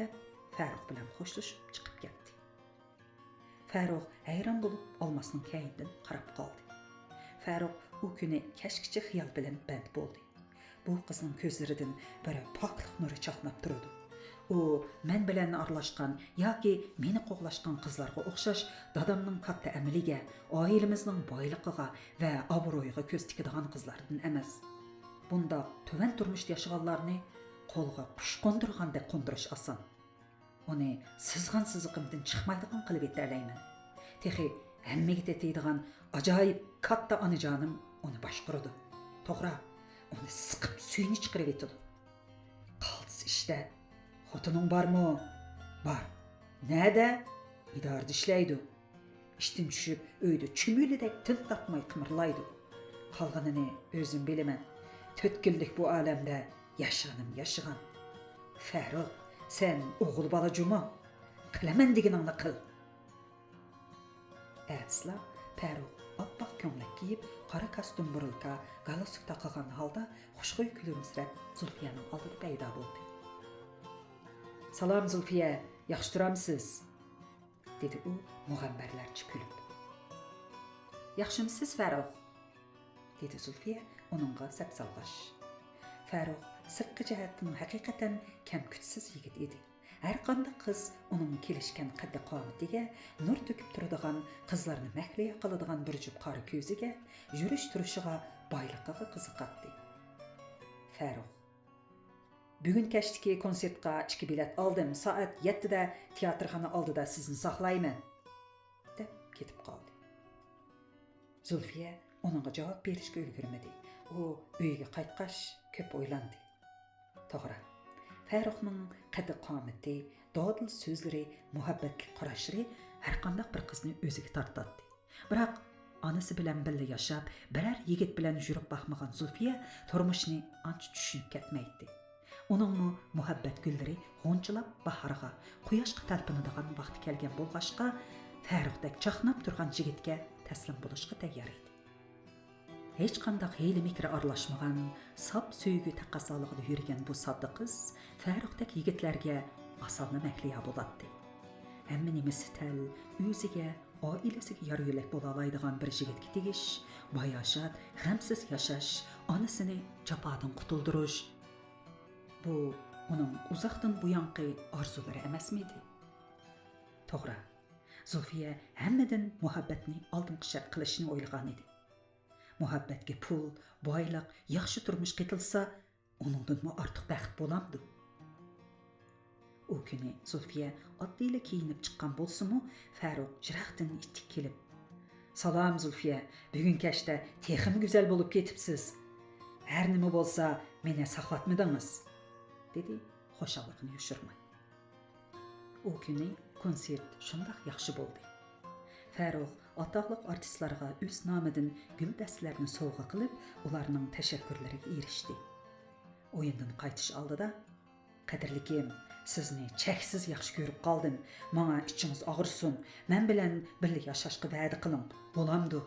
دەپ فەرۇق بىلەن خوشلىشىپ چىقىپ كەتتى. فەرۇق ھەيران بولۇپ ئالماسنىڭ كەينىدىن قاراپ قالدى. فەرۇق ئۇ كۈنى كەچكىچە خىيال بىلەن بەند بولدى. بۇ قىزنىڭ كۆزلىرىدىن بىر پاكلىق نۇرى چاقناپ تۇرىدۇ. ئۇ مەن بىلەن ئارىلاشقان ياكى مېنى قوغلاشقان قىزلارغا ئوخشاش دادامنىڭ كاتتا ئەمىلىگە، ئائىلىمىزنىڭ بايلىقىغا ۋە ئابرۇيىغا كۆز تىكىدىغان قىزلاردىن ئەمەس. بۇنداق تۆۋەن تۇرمۇشتا ياشىغانلارنى قولغا قۇش قوندۇرغاندەك قوندۇرۇش ئاسان. ئۇنى سىزغان سىزىقىمدىن چىقمايدىغان قىلىۋېتەلەيمەن. تېخى ھەممىگە تېتىيدىغان ئاجايىپ كاتتا ئانىجانىم ئۇنى باشقۇرىدۇ. توغرا، ئۇنى سىقىپ سۈيىنى چىقىرىۋېتىدۇ. قالتىس ئىشتە. خوتۇنۇڭ بارمۇ؟ بار. نەدە؟ ئىدارىدە ئىشلەيدۇ. ئىشتىن چۈشۈپ، ئۆيدە چۈمۈلىدەك تىن تاپماي قىمىرلايدۇ. قالغىنىنى ئۆزۈم بىلىمەن. تۆت كۈنلۈك بۇ ئالەمدە ياشىغىنىم ياشىغان. فەرۇق، سەن ئوغۇل بالا جۇمۇ. قىلىمەن دېگىنىڭنى قىل. ئەتىسىلا پەرۇق ئاپئاق كۆڭلەك كىيىپ، قارا كاستيۇم بۇرۇلكا، گالستۇك تاقىغان ھالدا خۇشخۇي كۈلۈمسىرەپ زۇلفىيەنىڭ ئالدىدا پەيدا بولدى. سالام زۇلفىيە، ياخشى تۇرامسىز؟ دېدى ئۇ مۇغەمبەرلەرچە كۈلۈپ. ياخشىمۇسىز فەرۇق؟ دېدى زۇلفىيە ئۇنىڭغا سەپسالغاش. فەرۇق سىرتقى جەھەتتىن ھەقىقەتەن كەمكۈتسىز يىگىت ئىدى. ھەرقانداق قىز ئۇنىڭ كېلىشكەن قەددى قامىتىگە، نۇر تۆكۈپ تۇرىدىغان، قىزلارنى مەھلىيا قىلىدىغان بىر جۈپ قارا كۆزىگە، يۈرۈش تۇرۇشىغا، بايلىقىغا قىزىقاتتى. فەرۇق، بۈگۈن كەچتىكى كونسېرتقا ئىككى بېلەت ئالدىم، سائەت يەتتىدە تىياتىرخانا ئالدىدا سىزنى ساقلايمەن، دەپ كېتىپ قالدى. زۇلفىيە ئۇنىڭغا جاۋاب بېرىشكە ئۈلگۈرمىدى. ئۇ ئۆيىگە قايتقاچ كۆپ ئويلاندى. توغرا، فەرۇقنىڭ قەددى-قامىتى، دادىل سۆزلىرى، مۇھەببەتلىك قاراشلىرى ھەرقانداق بىر قىزنى ئۆزىگە تارتاتتى. بىراق، ئانىسى بىلەن بىللە ياشاپ، بىرەر يىگىت بىلەن يۈرۈپ باقمىغان زۇلفىيە تۇرمۇشنى ئانچە چۈشىنىپ كەتمەيتتى. ئۇنىڭمۇ مۇھەببەت گۈللىرى غۇنچىلاپ باھارغا، قۇياشقا تەلپۈنىدىغان ۋاقتى كەلگەن بولغاچقا، فەرۇقتەك چاقناپ تۇرغان يىگىتكە تەسلىم بولۇشقا تەييار ئىدى. ھېچقانداق ھىيلە-مىكىر ئارىلاشمىغان، ساپ سۆيگۈ تەقەززالىقىدا يۈرگەن بۇ ساددا قىز فەرۇقتەك يىگىتلەرگە ئاسانلا مەھلىيا بولاتتى. ھەممە نېمىسى تەل، ئۆزىگە، ئائىلىسىگە يار-يۆلەك بولالايدىغان بىر يىگىتكە تېگىش، باياشات، غەمسىز ياشاش، ئانىسىنى جاپادىن قۇتۇلدۇرۇش، بۇ ئۇنىڭ ئۇزاقتىن بۇيانقى ئارزۇلىرى ئەمەسمىدى؟ توغرا، زۇلفىيە ھەممىدىن مۇھەببەتنى ئالدىنقى شەرت قىلىشنى ئويلىغانىدى. مۇھەببەتكە پۇل، بايلىق، ياخشى تۇرمۇش قېتىلسا، ئۇنىڭدىنمۇ ئارتۇق بەخت بولامدۇ؟ ئۇ كۈنى زۇلفىيە ئاددىيلا كىيىنىپ چىققان بولسىمۇ، فەرۇق يىراقتىن يېتىپ كېلىپ، سالام زۇلفىيە، بۈگۈن كەچتە تېخىمۇ گۈزەل بولۇپ كېتىپسىز. ھەر نېمە بولسا، مېنى ساقلاتمىدىڭىز، دېدى خۇشاللىقىنى يوشۇرماي. ئۇ كۈنى كونسېرت شۇنداق ياخشى بولدى. فەرۇق ئاتاقلىق ئارتىسلارغا ئۆز نامىدىن گۈلدەستىلەرنى سوۋغا قىلىپ، ئۇلارنىڭ تەشەككۈرلىرىگە ئېرىشتى. ئويۇندىن قايتىش ئالدىدا، قەدىرلىكىم، سىزنى چەكسىز ياخشى كۆرۈپ قالدىم. ماڭا ئىچىڭىز ئاغرىسۇن، مەن بىلەن بىللە ياشاشقا ۋەدە قىلىڭ، بولامدۇ؟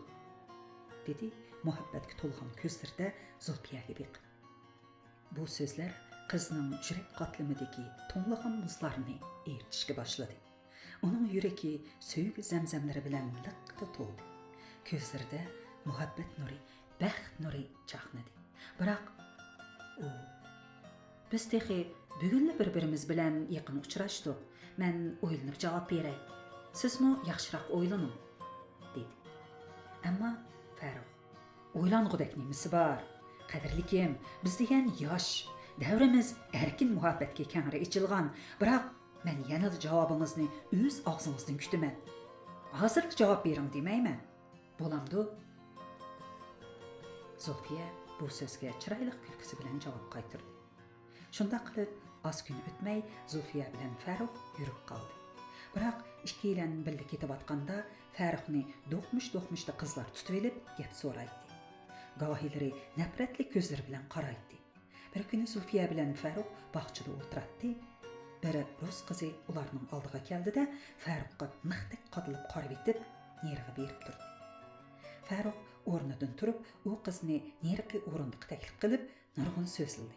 دېدى مۇھەببەتكە تولغان كۆزلىرىدە زۇلپىيەگە بېقىپ. بۇ سۆزلەر قىزنىڭ يۈرەك قاتلىمىدىكى توڭلىغان مۇزلارنى ئېرىتىشكە باشلىدى. ئۇنىڭ يۈرىكى سۆيگۈ زەمزەملىرى بىلەن لىققىدە تولدى. كۆزلىرىدە مۇھەببەت نۇرى، بەخت نۇرى چاقنىدى. بىراق ئۇ، بىز تېخى بۈگۈنلا بىر-بىرىمىز بىلەن يېقىن ئۇچراشتۇق. مەن ئويلىنىپ جاۋاب بېرەي. سىزمۇ ياخشىراق ئويلىنىڭ، دېدى. ئەمما فەرۇق، ئويلانغۇدەك نېمىسى بار؟ قەدىرلىكىم، بىز دېگەن ياش، دەۋرىمىز ئەركىن مۇھەببەتكە كەڭرى ئېچىلغان. بىراق مەن يەنىلا جاۋابىڭىزنى ئۆز ئاغزىڭىزدىن كۈتىمەن. ھازىرلا جاۋاب بېرىڭ دېمەيمەن. بولامدۇ؟ زۇلفىيە بۇ سۆزگە چىرايلىق كۈلكىسى بىلەن جاۋاب قايتۇردى. شۇنداق قىلىپ، ئاز كۈن ئۆتمەي زۇلفىيە بىلەن فەرۇق يۈرۈپ قالدى. بىراق ئىككىيلەن بىللە كېتىۋاتقاندا، فەرۇقنى دوقمۇش-دوقمۇشتا قىزلار تۇتۇۋېلىپ گەپ سورايتتى. گاھىلىرى نەپرەتلىك كۆزلىرى بىلەن قارايتتى. بىر كۈنى زۇلفىيە بىلەن فەرۇق باغچىدا ئولتۇراتتى. بىر رۇس قىزى ئۇلارنىڭ ئالدىغا كەلدى-دە، فەرۇققا مىختەك قادىلىپ قارىۋېتىپ، نېرىغا بېرىپ تۇردى. فەرۇق ئورنىدىن تۇرۇپ، ئۇ قىزنى نېرىقى ئورۇندۇققا تەكلىپ قىلىپ، نۇرغۇن سۆزلىدى.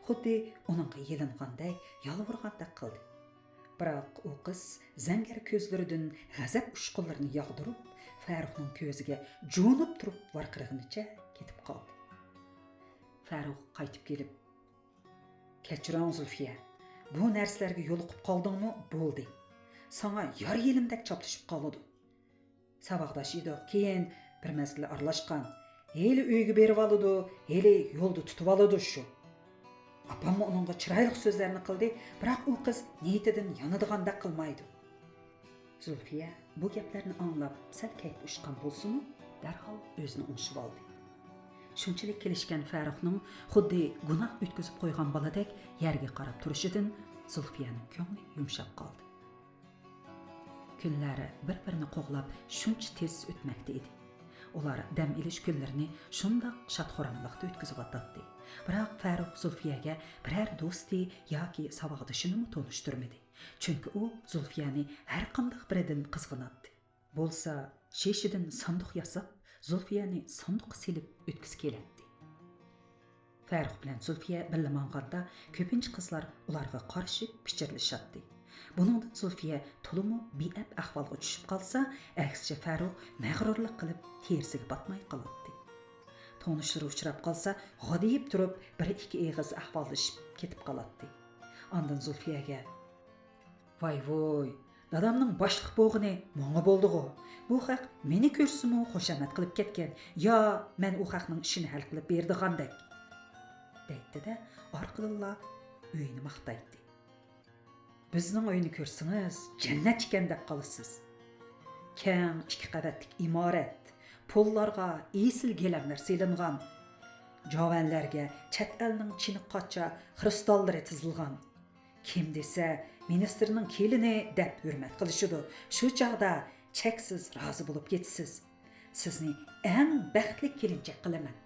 خۇددى ئۇنىڭغا يېلىنغاندەك، يالۋۇرغاندەك قىلدى. بىراق ئۇ قىز زەڭگەر كۆزلىرىدىن غەزەپ ئۇچقۇنلىرىنى ياغدۇرۇپ، فەرۇقنىڭ كۆزىگە جۇۋۇنۇپ تۇرۇپ ۋارقىرىغىنىچە كېتىپ قالدى. فەرۇق قايتىپ كېلىپ، كەچۈرۈڭ زۇلفىيە، بۇ نەرسىلەرگە يولۇقۇپ قالدىڭمۇ بولدى. ساڭا يار يېلىمدەك چاپلىشىپ قالىدۇ. ساۋاقداش ئىدۇق، كېيىن بىر مەزگىل ئارىلاشقان. ھېلى ئۆيگە بېرىۋالىدۇ، ھېلى يولدا تۇتۇۋالىدۇ شۇ. ئاپاممۇ ئۇنىڭغا چىرايلىق سۆزلەرنى قىلدى، بىراق ئۇ قىز نىيىتىدىن يانىدىغاندەك قىلمايدۇ. زۇلفىيە بۇ گەپلەرنى ئاڭلاپ سەل كەيپى ئۇچقان بولسىمۇ، دەرھال ئۆزىنى ئوڭشىۋالدى. شۇنچىلىك كېلىشكەن فەرۇقنىڭ خۇددى گۇناھ ئۆتكۈزۈپ قويغان بالىدەك يەرگە قاراپ تۇرۇشىدىن زۇلفىيەنىڭ كۆڭلى يۇمشاپ قالدى. كۈنلەر بىر-بىرىنى قوغلاپ شۇنچە تېز ئۆتمەكتە ئىدى. ئۇلار دەم ئېلىش كۈنلىرىنى شۇنداق شاد-خۇراملىقتا ئۆتكۈزۈۋاتاتتى. بىراق فەرۇق زۇلفىيەگە بىرەر دوستى ياكى ساۋاقدىشىنىمۇ تونۇشتۇرمىدى. چۈنكى ئۇ زۇلفىيەنى ھەرقانداق بىرىدىن قىزغىناتتى. بولسا شېشىدىن ساندۇق ياساپ، زۇلفىيەنى ساندۇققا سېلىپ ئۆتكۈسى كېلەتتى. فەرۇق بىلەن زۇلفىيە بىللە ماڭغاندا، كۆپىنچە قىزلار ئۇلارغا قارىشىپ پىچىرلىشاتتى. بۇنىڭدىن زۇلفىيە تولىمۇ بىئەپ ئەھۋالغا چۈشۈپ قالسا، ئەكسىچە فەرۇق مەغرۇرلۇق قىلىپ تېرىسىگە پاتماي قالاتتى. تونۇشلىرى ئۇچراپ قالسا، غادىيىپ تۇرۇپ بىر ئىككى ئېغىز ئەھۋاللىشىپ كېتىپ قالاتتى. ئاندىن زۇلفىيەگە، ۋاي ۋۇي، دادامنىڭ باشلىق بولغىنى ماڭا بولدىغۇ. بۇ خەق مېنى كۆرسىمۇ خۇشامەت قىلىپ كەتكەن، يا مەن ئۇ خەقنىڭ ئىشىنى ھەل قىلىپ بېرىدىغاندەك، دەيتتى-دە، ئارقىدىنلا ئۆيىنى ماختايتتى. بىزنىڭ ئۆينى كۆرسىڭىز، جەننەت ئىكەن دەپ قالىسىز. كەڭ ئىككى قەۋەتلىك ئىمارەت، پوللارغا ئېسىل گىلەملەر سېلىنغان، جاۋەنلەرگە چەت ئەلنىڭ چىنە قاچا خرۇستاللىرى تىزىلغان. كىم دېسە، مىنىستىرنىڭ كېلىنى دەپ ھۆرمەت قىلىشىدۇ. شۇ چاغدا چەكسىز رازى بولۇپ كېتىسىز. سىزنى ئەڭ بەختلىك كېلىنچەك قىلىمەن.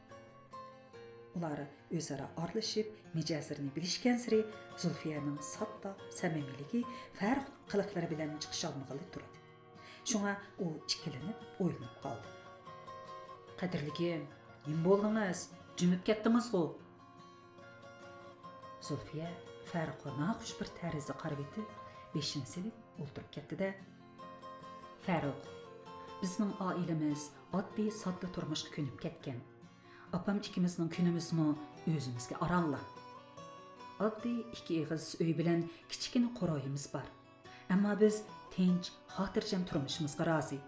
ئۇلار ئۆزئارا ئارىلىشىپ، مىجەزلىرىنى بىلىشكەنسېرى، زۇلفىيەنىڭ ساددا سەمىمىيلىكى فەرۇقنىڭ قىلىقلىرى بىلەن چىقىشالمىغىلى تۇردى. شۇڭا ئۇ ئىككىلىنىپ ئويلىنىپ قالدى. قەدىرلىكىم، نېمە بولدىڭىز؟ جىمىپ كەتتىڭىزغۇ؟ زۇلفىيە فەرۇققا ناخۇش بىر تەرزدە قارىۋېتىپ، بېشىنى سېلىپ ئولتۇرۇپ كەتتى-دە، فەرۇق، بىزنىڭ ئائىلىمىز ئاددىي ساددا تۇرمۇشقا كۆنۈپ كەتكەن. ئاپام ئىككىمىزنىڭ كۈنىمىزمۇ ئۆزىمىزگە ئارانلا. ئاددىي ئىككى ئېغىز ئۆي بىلەن كىچىككىنە قورۇيىمىز بار. ئەمما بىز تىنچ، خاتىرجەم تۇرمۇشىمىزغا رازى.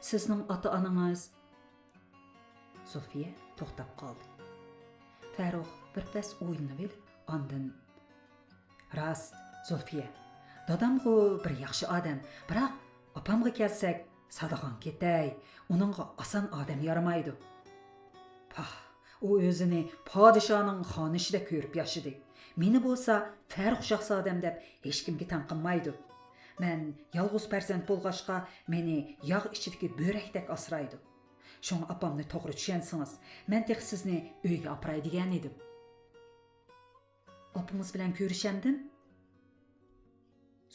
سىزنىڭ ئاتا-ئانىڭىز؟ زۇلفىيە توختاپ قالدى. فەرۇق بىر پەس ئويلىنىۋېلىپ، ئاندىن، راست، زۇلفىيە، دادامغۇ بىر ياخشى ئادەم، بىراق ئاپامغا كەلسەك، سادىغان كېتەي، ئۇنىڭغا ئاسان ئادەم يارىمايدۇ. پاھ، ئۇ ئۆزىنى پادىشاھنىڭ خانىشىدەك كۆرۈپ ياشىدى. مېنى بولسا فەرۇق شاھزادەم دەپ ھېچكىمگە تەڭ قىلمايدۇ. مەن يالغۇز پەرزەنت بولغاچقا، مېنى ياغ ئىچىدىكى بۆرەكتەك ئاسرايدۇ. شۇڭا ئاپامنى توغرا چۈشەنسىڭىز، مەن تېخى سىزنى ئۆيگە ئاپىراي دېگەن ئىدىم. ئاپىڭىز بىلەن كۆرۈشەمدىم؟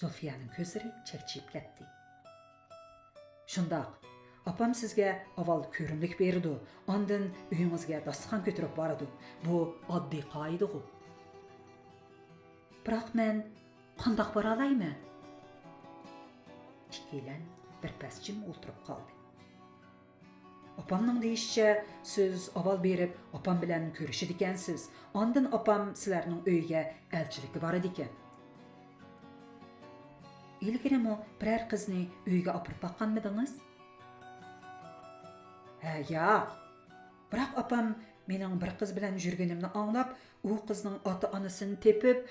زۇلفىيەنىڭ كۆزلىرى چەكچىيىپ كەتتى. شۇنداق، ئاپام سىزگە ئاۋۋال كۆرۈملۈك بېرىدۇ، ئاندىن ئۆيىڭىزگە داستىخان كۆتۈرۈپ بارىدۇ. بۇ ئاددىي قائىدىغۇ. بىراق مەن قانداق بارالايمەن؟ ئىككىيلەن بىر پەس جىم ئولتۇرۇپ قالدى. ئاپامنىڭ دېيىشىچە، سىز ئاۋۋال بېرىپ ئاپام بىلەن كۆرۈشىدىكەنسىز، ئاندىن ئاپام سىلەرنىڭ ئۆيىگە ئەلچىلىككە بارىدىكەن. ئىلگىرىمۇ بىرەر قىزنى ئۆيگە ئاپىرىپ باققانمىدىڭىز؟ ھە، ياق. بىراق ئاپام مېنىڭ بىر قىز بىلەن يۈرگىنىمنى ئاڭلاپ، ئۇ قىزنىڭ ئاتا-ئانىسىنى تېپىپ،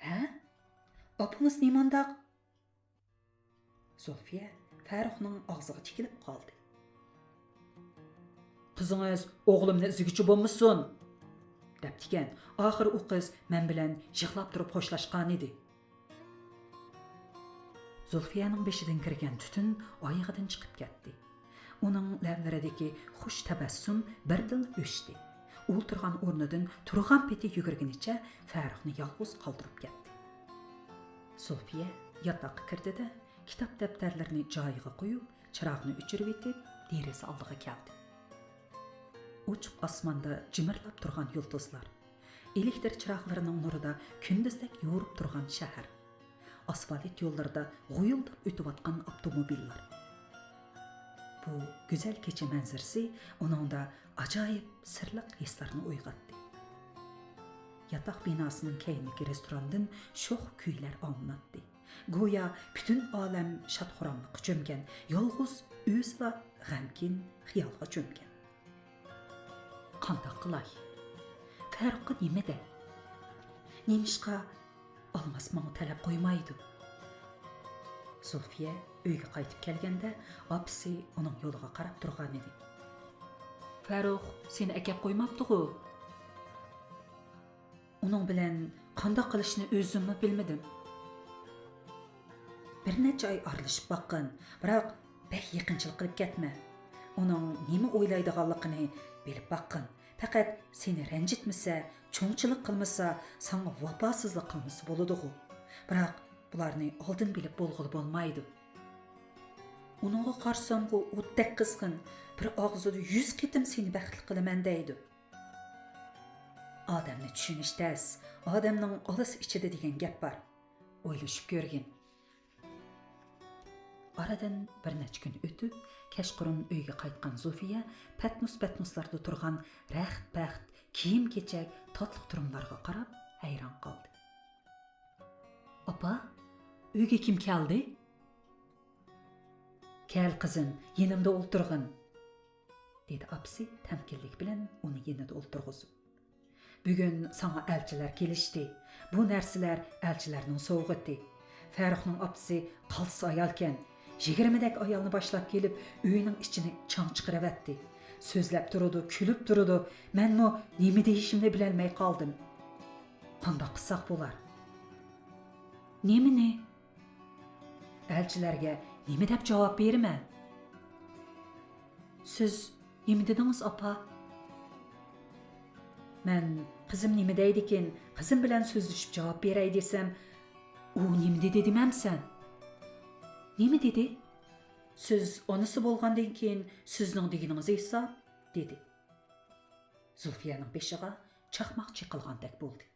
ھە؟ ئاپىڭىز نېمانداق؟ زۇلفىيە فەرۇقنىڭ ئاغزىغا تىكىلىپ قالدى. قىزىڭىز ئوغلۇمنى ئىزدىگۈچى بولمىسۇن! دەپتىكەن. ئاخىرى ئۇ قىز مەن بىلەن يىغلاپ تۇرۇپ خوشلاشقانىدى. زۇلفىيەنىڭ بېشىدىن كىرگەن تۈتۈن ئايىغىدىن چىقىپ كەتتى. ئۇنىڭ لەۋلىرىدىكى خۇش تەبەسسۇم بىردىنلا ئۆچتى. ئولتۇرغان ئورنىدىن تۇرغان پېتى يۈگۈرگىنىچە فەرۇقنى يالغۇز قالدۇرۇپ كەتتى. زۇلفىيە ياتاققا كىردى-دە، كىتاب دەپتەرلىرىنى جايىغا قويۇپ، چىراغنى ئۆچۈرۈۋېتىپ، دېرىزە ئالدىغا كەلدى. ئوچۇق ئاسماندا جىمىرلاپ تۇرغان يۇلتۇزلار، ئېلېكتىر چىراغلىرىنىڭ نۇرىدا كۈندۈزدەك يورۇپ تۇرغان شەھەر، ئاسفالت يوللىرىدا غۇيۇلداپ ئۆتۈۋاتقان ئاپتوموبىللار. بۇ گۈزەل كېچە مەنزىرىسى ئۇنىڭدا ئاجايىپ سىرلىق ھېسلارنى ئويغاتتى. ياتاق بىناسىنىڭ كەينىدىكى رېستوراندىن شوخ كۈيلەر ئاڭلىناتتى. گويا پۈتۈن ئالەم شاد-خۇراملىققا چۆمگەن، يالغۇز ئۆزىلا غەمكىن خىيالغا چۆمگەن. قانداق قىلاي؟ فەرۇققا نېمە دەي؟ نېمىشقا ئالماس ماڭا تەلەپ قويمايدۇ؟ زۇلفىيە ئۆيگە قايتىپ كەلگەندە، ئاپىسى ئۇنىڭ يولىغا قاراپ تۇرغانىدى. فەرۇق سېنى ئەكەپ قويماپتىغۇ؟ ئۇنىڭ بىلەن قانداق قىلىشنى ئۆزۈممۇ بىلمىدىم. بىر نەچچە ئاي ئارىلىشىپ باققىن، بىراق بەك يېقىنچىلىق قىلىپ كەتمە. ئۇنىڭ نېمە ئويلايدىغانلىقىنى بىلىپ باققىن. پەقەت سېنى رەنجىتمىسە، چوڭچىلىق قىلمىسا، ساڭا ۋاپاسىزلىق قىلمىسا بولىدىغۇ. بىراق بۇلارنى ئالدىن بىلىپ بولغىلى بولمايدۇ. ئۇنىڭغا قارىسامغۇ ئوتتەك قىزغىن، بىر ئاغزىدا يۈز قېتىم سېنى بەختلىك قىلىمەن دەيدۇ. ئادەمنى چۈشىنىش تەس، ئادەمنىڭ ئالىسى ئىچىدە دېگەن گەپ بار. ئويلىشىپ كۆرگىن. ئارىدىن بىر نەچچە كۈن ئۆتۈپ، كەچقۇرۇن ئۆيگە قايتقان زۇلفىيە پەتنۇس-پەتنۇسلاردا تۇرغان رەخت-پەخت، كىيىم-كېچەك، تاتلىق تۇرۇملارغا قاراپ ھەيران قالدى. ئاپا، ئۆيگە كىم كەلدى؟ كەل قىزىم، يېنىمدا ئولتۇرغىن، دېدى ئاپىسى تەمكىنلىك بىلەن ئۇنى يېنىدا ئولتۇرغۇزۇپ. بۈگۈن ساڭا ئەلچىلەر كېلىشتى. بۇ نەرسىلەر ئەلچىلەرنىڭ سوۋغىتى. فەرۇقنىڭ ئاپىسى قالتىس ئايالكەن. يىگىرمىدەك ئايالنى باشلاپ كېلىپ، ئۆينىڭ ئىچىنى چاڭ چىقىرىۋەتتى. سۆزلەپ تۇرىدۇ، كۈلۈپ تۇرىدۇ. مەنمۇ نېمە دېيىشىمنى بىلەلمەي قالدىم. قانداق قىلساق بولار؟ نېمىنى؟ ئەلچىلەرگە نېمە دەپ جاۋاب بېرىمەن؟ سىز نېمە دېدىڭىز، ئاپا؟ مەن قىزىم نېمە دەيدىكىن، قىزىم بىلەن سۆزلىشىپ جاۋاب بېرەي دېسەم، ئۇ نېمە دېدى دېمەمسەن؟ نېمە دېدى؟ سىز ئانىسى بولغاندىن كېيىن سىزنىڭ دېگىنىڭىز ھېساب، دېدى. زۇلفىيەنىڭ بېشىغا چاقماق چېقىلغاندەك بولدى.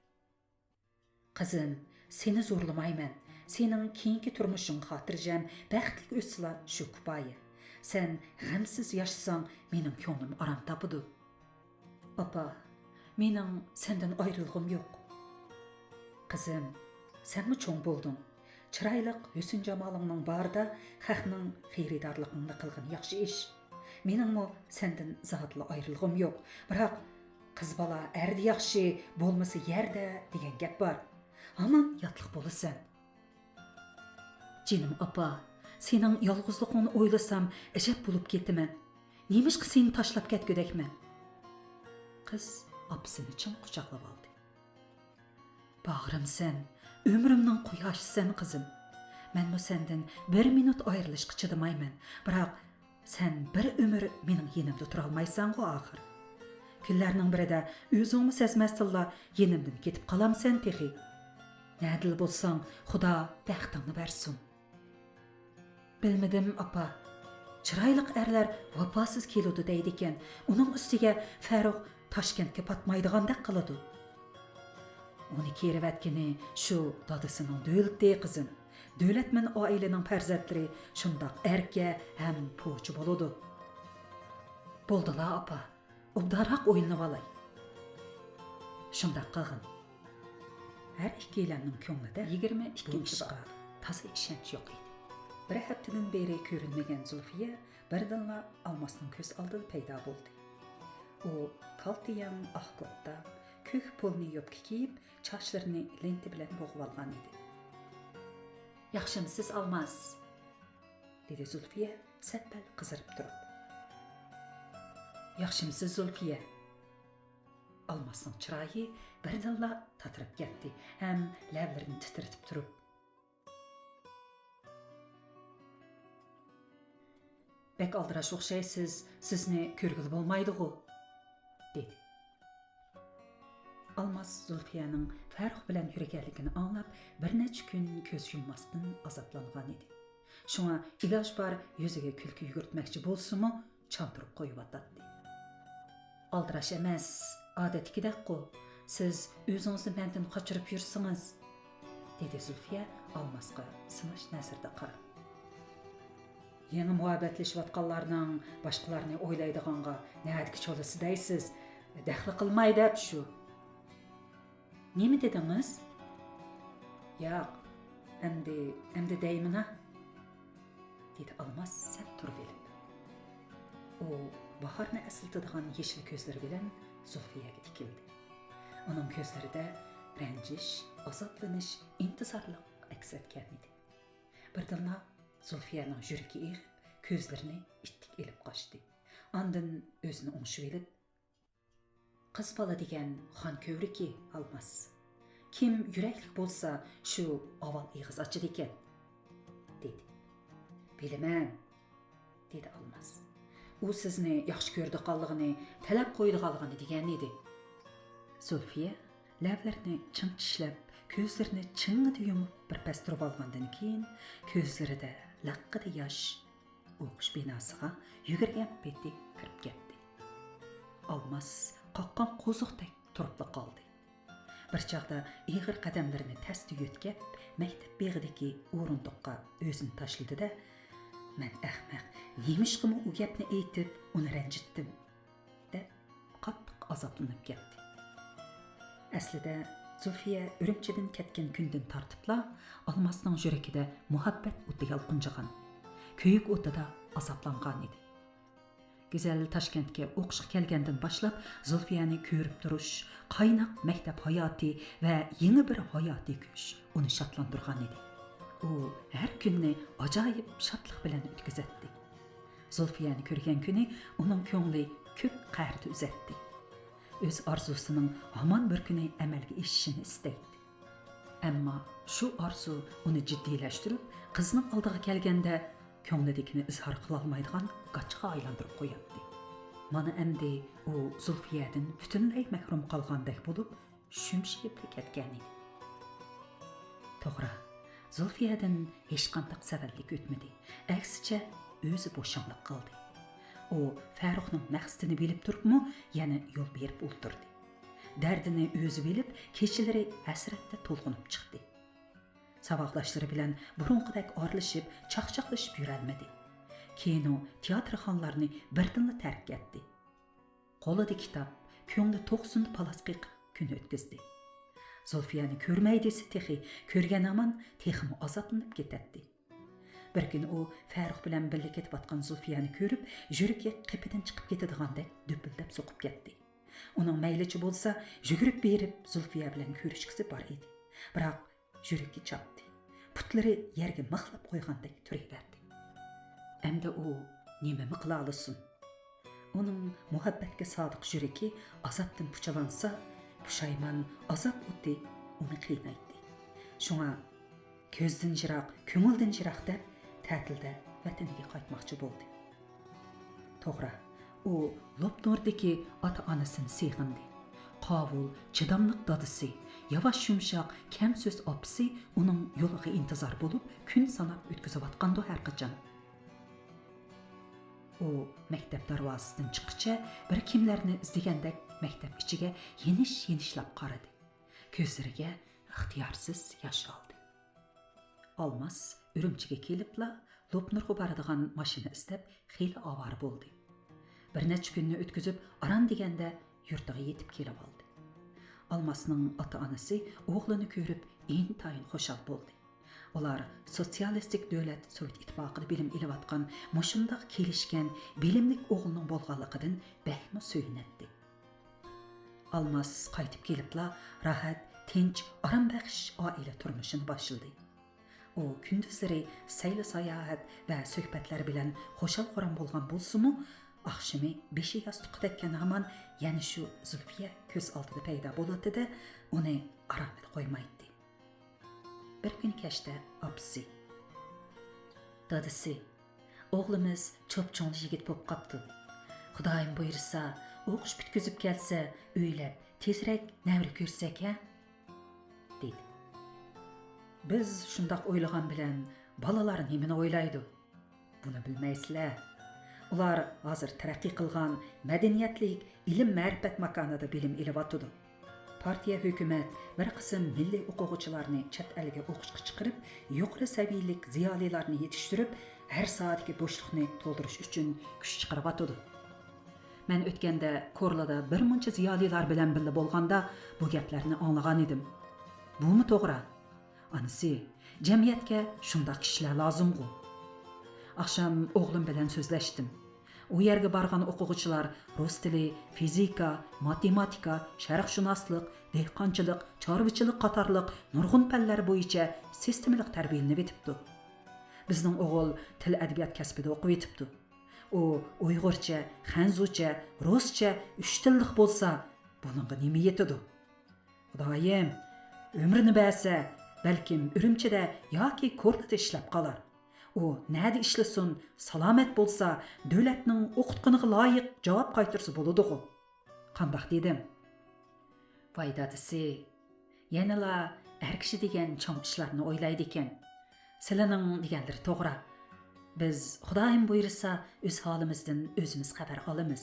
قىزىم، سېنى زورلىمايمەن. سېنىڭ كېيىنكى تۇرمۇشۇڭ خاتىرجەم، بەختلىك ئۆتسىلا شۇ كۇپايە. سەن غەمسىز ياشىساڭ، مېنىڭ كۆڭلۈم ئارام تاپىدۇ. ئاپا، مېنىڭ سەندىن ئايرىلغۇم يوق. قىزىم، سەنمۇ چوڭ بولدۇڭ. چىرايلىق ھۆسن-جامالىڭنىڭ بارىدا خەقنىڭ خېرىدارلىقىڭنى قىلغىنى ياخشى ئىش. مېنىڭمۇ سەندىن زادىلا ئايرىلغۇم يوق. بىراق، قىز بالا ئەردە ياخشى، بولمىسا يەردە دېگەن گەپ بار. ھامان ياتلىق بولىسەن. جېنىم ئاپا، سېنىڭ يالغۇزلۇقۇڭنى ئويلىسام، ئەجەب بولۇپ كېتىمەن. نېمىشقا سېنى تاشلاپ كەتكۈدەكمەن؟ قىز ئاپىسىنى چىڭ قۇچاقلىۋالدى. باغرىمسەن، ئۆمرۈمنىڭ قۇياشىسەن، قىزىم. مەنمۇ سەندىن بىر مىنۇت ئايرىلىشقا چىدىمايمەن. بىراق، سەن بىر ئۆمۈر مېنىڭ يېنىمدا تۇرالمايسەنغۇ ئاخىر. كۈنلەرنىڭ بىرىدە ئۆزۈڭمۇ سەزمەستىنلا يېنىمدىن كېتىپ قالامسەن تېخى. نەدىلا بولساڭ، خۇدا بەختىڭنى بەرسۇن. بىلمىدىم، ئاپا. چىرايلىق ئەرلەر ۋاپاسىز كېلىدۇ دەيدىكەن. ئۇنىڭ ئۈستىگە فەرۇق تاشكەنتكە پاتمايدىغاندەك قىلىدۇ. ئۇنى كېرىۋەتكىنى شۇ دادىسىنىڭ دۆلىتى، قىزىم. دۆلەتمەن ئائىلىنىڭ پەرزەنتلىرى شۇنداق ئەركە ھەم پوچى بولىدۇ. بولدىلا، ئاپا. ئوبدانراق ئويلىنىۋالاي. شۇنداق قىلغىن. ھەر ئىككىيلەننىڭ كۆڭلىدە يىگىرمە ئىككىنچى بۇ ئىشقا تازا ئىشەنچ يوق ئىدى. بىر ھەپتىدىن بېرى كۆرۈنمىگەن زۇلفىيە بىردىنلا ئالماسنىڭ كۆز ئالدىدا پەيدا بولدى. ئۇ كالتە يەڭ ئاق كوپتا، كۆك پولنى يوپكا كىيىپ، چاچلىرىنى لېنتا بىلەن بوغۇۋالغان ئىدى. ياخشىمسىز، ئالماس؟ دېدى زۇلفىيە سەت-پەل قىزىرىپ تۇرۇپ. ياخشىمسىز، زۇلفىيە؟ ئالماسنىڭ چىرايى بىردىنلا تاتىرىپ كەتتى ھەم لەۋلىرىنى تىترىتىپ تۇرۇپ، بەك ئالدىراش ئوخشايسىز، سىزنى كۆرگىلى بولمايدىغۇ، دېدى. ئالماس زۇلفىيەنىڭ فەرۇق بىلەن يۈرگەنلىكىنى ئاڭلاپ، بىر نەچچە كۈن كۆز يۇمماستىن ئازابلانغان ئىدى. شۇڭا ئىلاج بار يۈزىگە كۈلكە يۈگۈرتمەكچى بولسىمۇ، چاندۇرۇپ قويۇۋاتاتتى. ئالدىراش ئەمەس، ئادەتتىكىدەكقۇ. سىز ئۆزىڭىزنى مەندىن قاچۇرۇپ يۈرسىڭىز، دېدى زۇلفىيە ئالماسقا سىناش نەزىرىدە قاراپ. يېڭى مۇھەببەتلىشىۋاتقانلارنىڭ باشقىلارنى ئويلايدىغانغا نەدىكى چولىسى دەيسىز؟ دەخلى قىلماي دەپ شۇ. نېمە دېدىڭىز؟ ياق، ئەمدى، ئەمدى دەيمىنا، دېدى ئالماس سەل تۇرۇۋېلىپ. ئۇ باھارنى ئەسلىتىدىغان يېشىل كۆزلىرى بىلەن زۇلفىيەگە تىكىلدى. ئۇنىڭ كۆزلىرىدە رەنجىش، ئازابلىنىش، ئىنتىزارلىق ئەكس ئەتكەن ئىدى. بىردىنلا زۇلفىيەنىڭ يۈرىكى ئېغىپ، كۆزلىرىنى ئىتتىك ئېلىپ قاچتى. ئاندىن ئۆزىنى ئوڭشىۋېلىپ، «قىز بالا دېگەن خان كۆۋرۈكى، ئالماس. كىم يۈرەكلىك بولسا، شۇ ئاۋۋال ئېغىز ئاچىدىكەن» دېدى. «بىلىمەن» دېدى ئالماس. «ئۇ سىزنى ياخشى كۆرىدىغانلىقىنى، تەلەپ قويىدىغانلىقىنى دېگەن ئىدى.» زۇلفىيە لەۋلىرىنى چىڭ چىشلەپ، كۆزلىرىنى چىڭڭىدە يۇمۇپ بىر پەس تۇرۇۋالغاندىن كېيىن، كۆزلىرىدە لەققىدە ياش، ئوقۇش بىناسىغا يۈگۈرگەن پېتى كىرىپ كەتتى. ئالماس قاققان قوزۇقتەك تۇرۇپلا قالدى. بىر چاغدا ئېغىر قەدەملىرىنى تەستە يۆتكەپ، مەكتەپ بېغىدىكى ئورۇندۇققا ئۆزىنى تاشلىدى-دە، «مەن ئەخمەق، نېمىشقىمۇ ئۇ گەپنى ئېيتىپ، ئۇنى رەنجىتتىم؟» دەپ، قاتتىق ئازابلىنىپ كەتتى. ئەسلىدە زۇلفىيە ئۈرۈمچىدىن كەتكەن كۈندىن تارتىپلا ئالماسنىڭ يۈرىكىدە مۇھەببەت ئوتى يالقۇنجىغان، كۆيۈك ئوتىدا ئازابلانغان ئىدى. گۈزەل تاشكەنتكە ئوقۇشقا كەلگەندىن باشلاپ زۇلفىيەنى كۆرۈپ تۇرۇش، قايناق مەكتەپ ھاياتى ۋە يېڭى بىر ھاياتىي كۈچ ئۇنى شادلاندۇرغان ئىدى. ئۇ ھەر كۈننى ئاجايىپ شادلىق بىلەن ئۆتكۈزەتتى. زۇلفىيەنى كۆرگەن كۈنى ئۇنىڭ كۆڭلى كۆك قەھرىتى ئۈزەتتى. ئۆز ئارزۇسىنىڭ ھامان بىر كۈنى ئەمەلگە ئېشىشىنى ئىستەيتتى. ئەمما شۇ ئارزۇ ئۇنى جىددىيلەشتۈرۈپ، قىزنىڭ ئالدىغا كەلگەندە، كۆڭلىدىكىنى ئىزھار قىلالمايدىغان گاچىغا ئايلاندۇرۇپ قوياتتى. مانا ئەمدى ئۇ زۇلفىيەدىن پۈتۈنلەي مەھرۇم قالغاندەك بولۇپ، شۈمشىيىپلا كەتكەن ئىدى. توغرا، زۇلفىيەدىن ھېچقانداق سەۋەنلىك ئۆتمىدى. ئەكسىچە، ئۆزى بوشاڭلىق قىلدى. ئۇ فەرۇقنىڭ مەقسىتىنى بىلىپ تۇرۇپمۇ يەنە يول بېرىپ ئولتۇردى. دەردىنى ئۆزى بىلىپ، كېچىلىرى ھەسرەتتە تولغىنىپ چىقتى. ساۋاقداشلىرى بىلەن بۇرۇنقىدەك ئارىلىشىپ، چاقچاقلىشىپ يۈرەلمىدى. كىنو، تىياتىرخانىلارنى بىردىنلا تەرك ئەتتى. قولىدا كىتاب، كۆڭلى توقسۇندا پالاس قېقىپ كۈن ئۆتكۈزدى. زۇلفىيەنى كۆرمەي دېسە تېخى، كۆرگەن ھامان تېخىمۇ ئازابلىنىپ كېتەتتى. بىر كۈنى ئۇ فەرۇق بىلەن بىللە كېتىۋاتقان زۇلفىيەنى كۆرۈپ، يۈرىكى قېپىدىن چىقىپ كېتىدىغاندەك دۈپۈلدەپ سوقۇپ كەتتى. ئۇنىڭ مەيلىچە بولسا، يۈگۈرۈپ بېرىپ زۇلفىيە بىلەن كۆرۈشكۈسى بار ئىدى. بىراق يۈرىكى چاپتى. پۇتلىرى يەرگە مىخلاپ قويغاندەك تۇرۇۋەردى. ئەمدى ئۇ نېمىمۇ قىلالىسۇن؟ ئۇنىڭ مۇھەببەتكە سادىق يۈرىكى ئازابتىن پۇچىلانسا، پۇشايمان، ئازاب ئوتى ئۇنى قىينايتتى. شۇڭا «كۆزدىن يىراق، كۆڭۈلدىن يىراق» دەپ، تەتىلدە ۋەتىنىگە قايتماقچى بولدى. توغرا، ئۇ لوپنۇردىكى ئاتا-ئانىسىنى سېغىندى. قاۋۇل، چىداملىق دادىسى، ياۋاش-يۇمشاق، كەم سۆز ئاپىسى ئۇنىڭ يولىغا ئىنتىزار بولۇپ، كۈن ساناپ ئۆتكۈزۈۋاتقاندۇ ھەرقاچان. ئۇ مەكتەپ دەرۋازىسىدىن چىققىچە بىر كىملەرنى ئىزدىگەندەك مەكتەپ ئىچىگە يېنىش-يېنىشلاپ قارىدى. كۆزلىرىگە ئىختىيارسىز ياش ئالدى. ئالماس ئۈرۈمچىگە كېلىپلا، لوپنۇرغا بارىدىغان ماشىنا ئىزدەپ خېلى ئاۋارە بولدى. بىر نەچچە كۈننى ئۆتكۈزۈپ، ئاران دېگەندە يۇرتىغا يېتىپ كېلىۋالدى. ئالماسنىڭ ئاتا-ئانىسى ئوغلىنى كۆرۈپ ئىنتايىن خۇشال بولدى. ئۇلار سوتسىيالىستىك دۆلەت سوۋېت ئىتتىپاقىدا بىلىم ئېلىۋاتقان مۇشۇنداق كېلىشكەن، بىلىملىك ئوغلىنىڭ بولغانلىقىدىن بەكمۇ سۆيۈنەتتى. ئالماس قايتىپ كېلىپلا راھەت، تىنچ، ئارام بەخش ئائىلە تۇرمۇشىنى باشلىدى. ئۇ كۈندۈزلىرى سەيلە-ساياھەت ۋە سۆھبەتلەر بىلەن خۇشال-خۇرام بولغان بولسىمۇ، ئاخشىمى بېشى ياستۇققا تەگكەن ھامان يەنە شۇ زۇلفىيە كۆز ئالدىدا پەيدا بولاتتى-دە، ئۇنى ئارامىدا قويمايتتى. بىر كۈنى كەچتە ئاپىسى: «دادىسى، ئوغلىمىز چوپچوڭلا يىگىت بولۇپ قاپتۇ. خۇدايىم بۇيرۇسا، ئوقۇش پۈتكۈزۈپ كەلسە، ئۆيلەپ تېزرەك نەۋرە كۆرسەك ھە؟» دېدى. بىز شۇنداق ئويلىغان بىلەن بالىلار نېمىنى ئويلايدۇ؟ بۇنى بىلمەيسىلەر. ئۇلار ھازىر تەرەققىي قىلغان، مەدەنىيەتلىك، ئىلىم-مەرىپەت ماكانىدا بىلىم ئېلىۋاتىدۇ. پارتىيە، ھۆكۈمەت بىر قىسىم مىللىي ئوقۇغۇچىلارنى چەت ئەلگە ئوقۇشقا چىقىرىپ، يۇقىرى سەۋىيەلىك زىيالىيلارنى يېتىشتۈرۈپ، ھەر ساھەدىكى بوشلۇقنى تولدۇرۇش ئۈچۈن كۈچ چىقىرىۋاتىدۇ. مەن ئۆتكەندە كورلىدا بىر مۇنچە زىيالىيلار بىلەن بىللە بولغاندا بۇ گەپلەرنى ئاڭلىغان ئىدىم. بۇمۇ توغرا. ئانىسى، جەمئىيەتكە شۇنداق كىشىلەر لازىمغۇ. ئاخشام ئوغلۇم بىلەن سۆزلەشتىم. ئۇ يەرگە بارغان ئوقۇغۇچىلار رۇس تىلى، فىزىكا، ماتېماتىكا، شەرقشۇناسلىق، دېھقانچىلىق، چارۋىچىلىق قاتارلىق نۇرغۇن پەنلەر بويىچە سىستېمىلىق تەربىيەلىنىۋېتىپتۇ. بىزنىڭ ئوغۇل تىل ئەدەبىيات كەسپىدە ئوقۇۋېتىپتۇ. ئۇ ئۇيغۇرچە، خەنزۇچە، رۇسچە ئۈچ تىللىق بولسا، بۇنىڭغا نېمە يېتىدۇ؟ خۇدايىم، ئۆمرىنى بەرسە، بەلكىم ئۈرۈمچىدە ياكى كورلىدا ئىشلەپ قالار. ئۇ نەدە ئىشلىسۇن، سالامەت بولسا، دۆلەتنىڭ ئوقۇتقىنىغا لايىق جاۋاب قايتۇرسا بولىدىغۇ. قانداق دېدىم؟ ۋاي دادىسى، يەنىلا ئەر كىشى دېگەن چوڭ ئىشلارنى ئويلايدىكەن. سىلىنىڭ دېگەنلىرى توغرا. بىز خۇدايىم بۇيرۇسا ئۆز ھالىمىزدىن ئۆزىمىز خەۋەر ئالىمىز.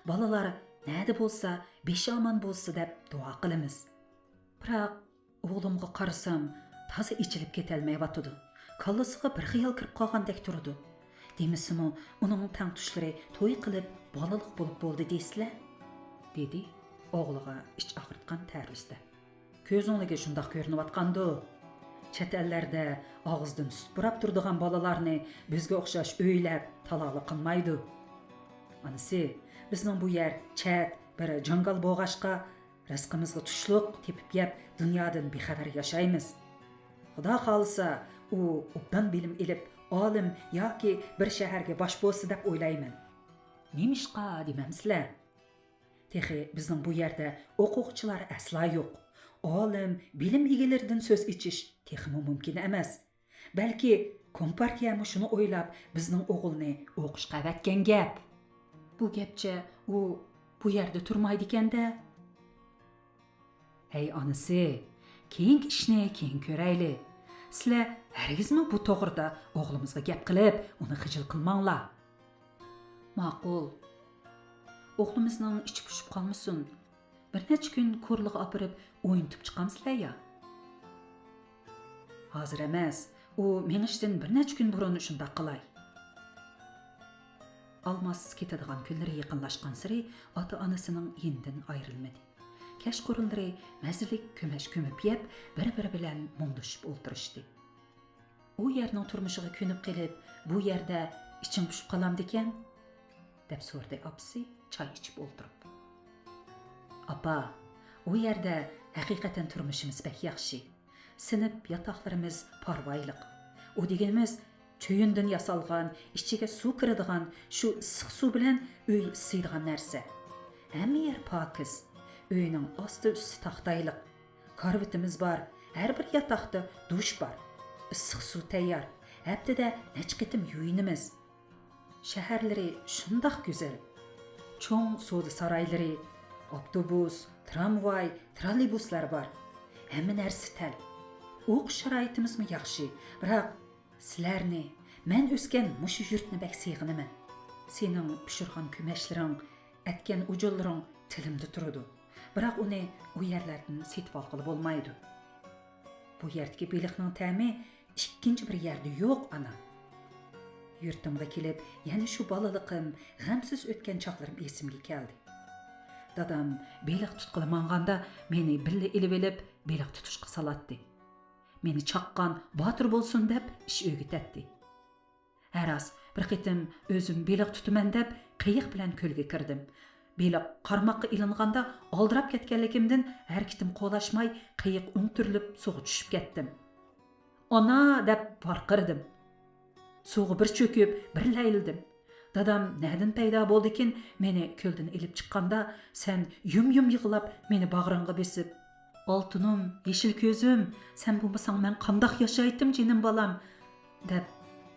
بالىلار نەدە بولسا بېشى ئامان بولسا دەپ دۇئا قىلىمىز. بىراق ئوغلۇمغا قارىسام، تازا ئېچىلىپ كېتەلمەيۋاتىدۇ. كاللىسىغا بىر خىيال كىرىپ قالغاندەك تۇرىدۇ. دېمىسىمۇ، ئۇنىڭ تەڭتۇشلىرى توي قىلىپ، بالىلىق بولۇپ بولدى دەيسىلە؟ دېدى ئوغلىغا ئىچ ئاغرىتقان تەرىزدە. كۆزۈڭلىگە شۇنداق كۆرۈنۈۋاتقاندۇ؟ چەت ئەللەردە ئاغزىدىن سۈت پۇراپ تۇرىدىغان بالىلارنى بىزگە ئوخشاش ئۆيلەپ، تالالا قىلمايدۇ. ئانىسى، بىزنىڭ بۇ يەر چەت، بىر جاڭگال بولغاچقا، رىزقىمىزغا تۇشلۇق تېپىپ يەپ، دۇنيادىن بىخەۋەر ياشايمىز. خۇدا خالىسا، ئۇ ئوبدان بىلىم ئېلىپ، ئالىم ياكى بىر شەھەرگە باش بولسا دەپ ئويلايمەن. نېمىشقا دېمەمسىلە؟ تېخى بىزنىڭ بۇ يەردە ئوقۇغۇچىلار ئەسلا يوق. ئالىم، بىلىم ئىگىلىرىدىن سۆز ئېچىش تېخىمۇ مۇمكىن ئەمەس. بەلكى كومپارتىيەمۇ شۇنى ئويلاپ، بىزنىڭ ئوغۇلنى ئوقۇشقا ئەۋەتكەن گەپ. بۇ گەپچە ئۇ بۇ يەردە تۇرمايدىكەن-دە. ھەي ئانىسى، كېيىنكى ئىشنى كېيىن كۆرەيلى. سىلەر ھەرگىزمۇ بۇ توغرىدا ئوغلىمىزغا گەپ قىلىپ، ئۇنى خىجىل قىلماڭلار. ماقۇل. ئوغلىمىزنىڭ ئىچى پۇشۇپ قالمىسۇن. بىر نەچچە كۈن كورلىغا ئاپىرىپ ئوينىتىپ چىقامسىلەر يا؟ ھازىر ئەمەس، ئۇ مېڭىشتىن بىر نەچچە كۈن بۇرۇن شۇنداق قىلاي. ئالماس كېتىدىغان كۈنلىرى يېقىنلاشقانسېرى ئاتا-ئانىسىنىڭ يېنىدىن ئايرىلمىدى. كەچقۇرۇنلىرى مەززىلىك كۆمەچ كۆمۈپ يەپ، بىر-بىرى بىلەن مۇڭدىشىپ ئولتۇرۇشتى. ئۇ يەرنىڭ تۇرمۇشىغا كۆنۈپ قېلىپ، بۇ يەردە ئىچىڭ پۇشۇپ قالامدىكەن؟ دەپ سورىدى ئاپىسى چاي ئىچىپ ئولتۇرۇپ. ئاپا، ئۇ يەردە ھەقىقەتەن تۇرمۇشىمىز بەك ياخشى. سىنىپ ياتاقلىرىمىز پارۋايلىق. ئۇ دېگىنىمىز چۆيۈندىن ياسالغان، ئىچىگە سۇ كىرىدىغان شۇ ئىسسىق سۇ بىلەن ئۆي ئىسسىيدىغان نەرسە. ھەممە يەر پاكىز. ئۆينىڭ ئاستى ئۈستى تاختايلىق. كارىۋىتىمىز بار، ھەر بىر ياتاقتا دۇش بار. ئىسسىق سۇ تەييار. ھەپتىدە نەچچە قېتىم يۇيۇنىمىز. شەھەرلىرى شۇنداق گۈزەل. چوڭ سودا سارايلىرى، ئاپتوبۇس، ترامۋاي، تراللېيبۇسلار بار. ھەممە نەرسە تەل. ئوقۇش شارائىتىمىزمۇ ياخشى، بىراق سىلەرنى، مەن ئۆسكەن مۇشۇ يۇرتنى بەك سېغىنىمەن. سېنىڭ پىشۇرغان كۆمەچلىرىڭ، ئەتكەن ئۇجۇنلىرىڭ تىلىمدا تۇرىدۇ. بىراق ئۇنى ئۇ يەرلەردىن سېتىۋالغىلى بولمايدۇ. بۇ يەردىكى بېلىقنىڭ تەمى ئىككىنچى بىر يەردە يوق، ئانا. يۇرتۇمغا كېلىپ، يەنە شۇ بالىلىقىم، غەمسىز ئۆتكەن چاغلىرىم ئېسىمگە كەلدى. دادام بېلىق تۇتقىلى ماڭغاندا، مېنى بىللە ئېلىۋېلىپ، بېلىق تۇتۇشقا سالاتتى. مېنى چاققان باتۇر بولسۇن دەپ ئىش ئۆگىتەتتى. ھەراس، بىر قېتىم ئۆزۈم بېلىق تۇتىمەن دەپ قېيىق بىلەن كۆلگە كىردىم. بېلىق قارماققا ئىلىنغاندا ئالدىراپ كەتكەنلىكىمدىن ھەرىكىتىم قولاشماي قېيىق ئۆڭتۈرۈلۈپ سۇغا چۈشۈپ كەتتىم. «ئانا!» دەپ ۋارقىرىدىم. سۇغا بىر چۆكۈپ، بىر لەيلىدىم. دادام نەدىن پەيدا بولدىكىن، مېنى كۆلدىن ئېلىپ چىققاندا، سەن يۇم-يۇم يىغلاپ، مېنى باغرىڭغا بېسىپ، «ئالتۇنۇم، يېشىل كۆزۈم، سەن بولمىساڭ مەن قانداق ياشايتتىم، جېنىم بالام؟» دەپ،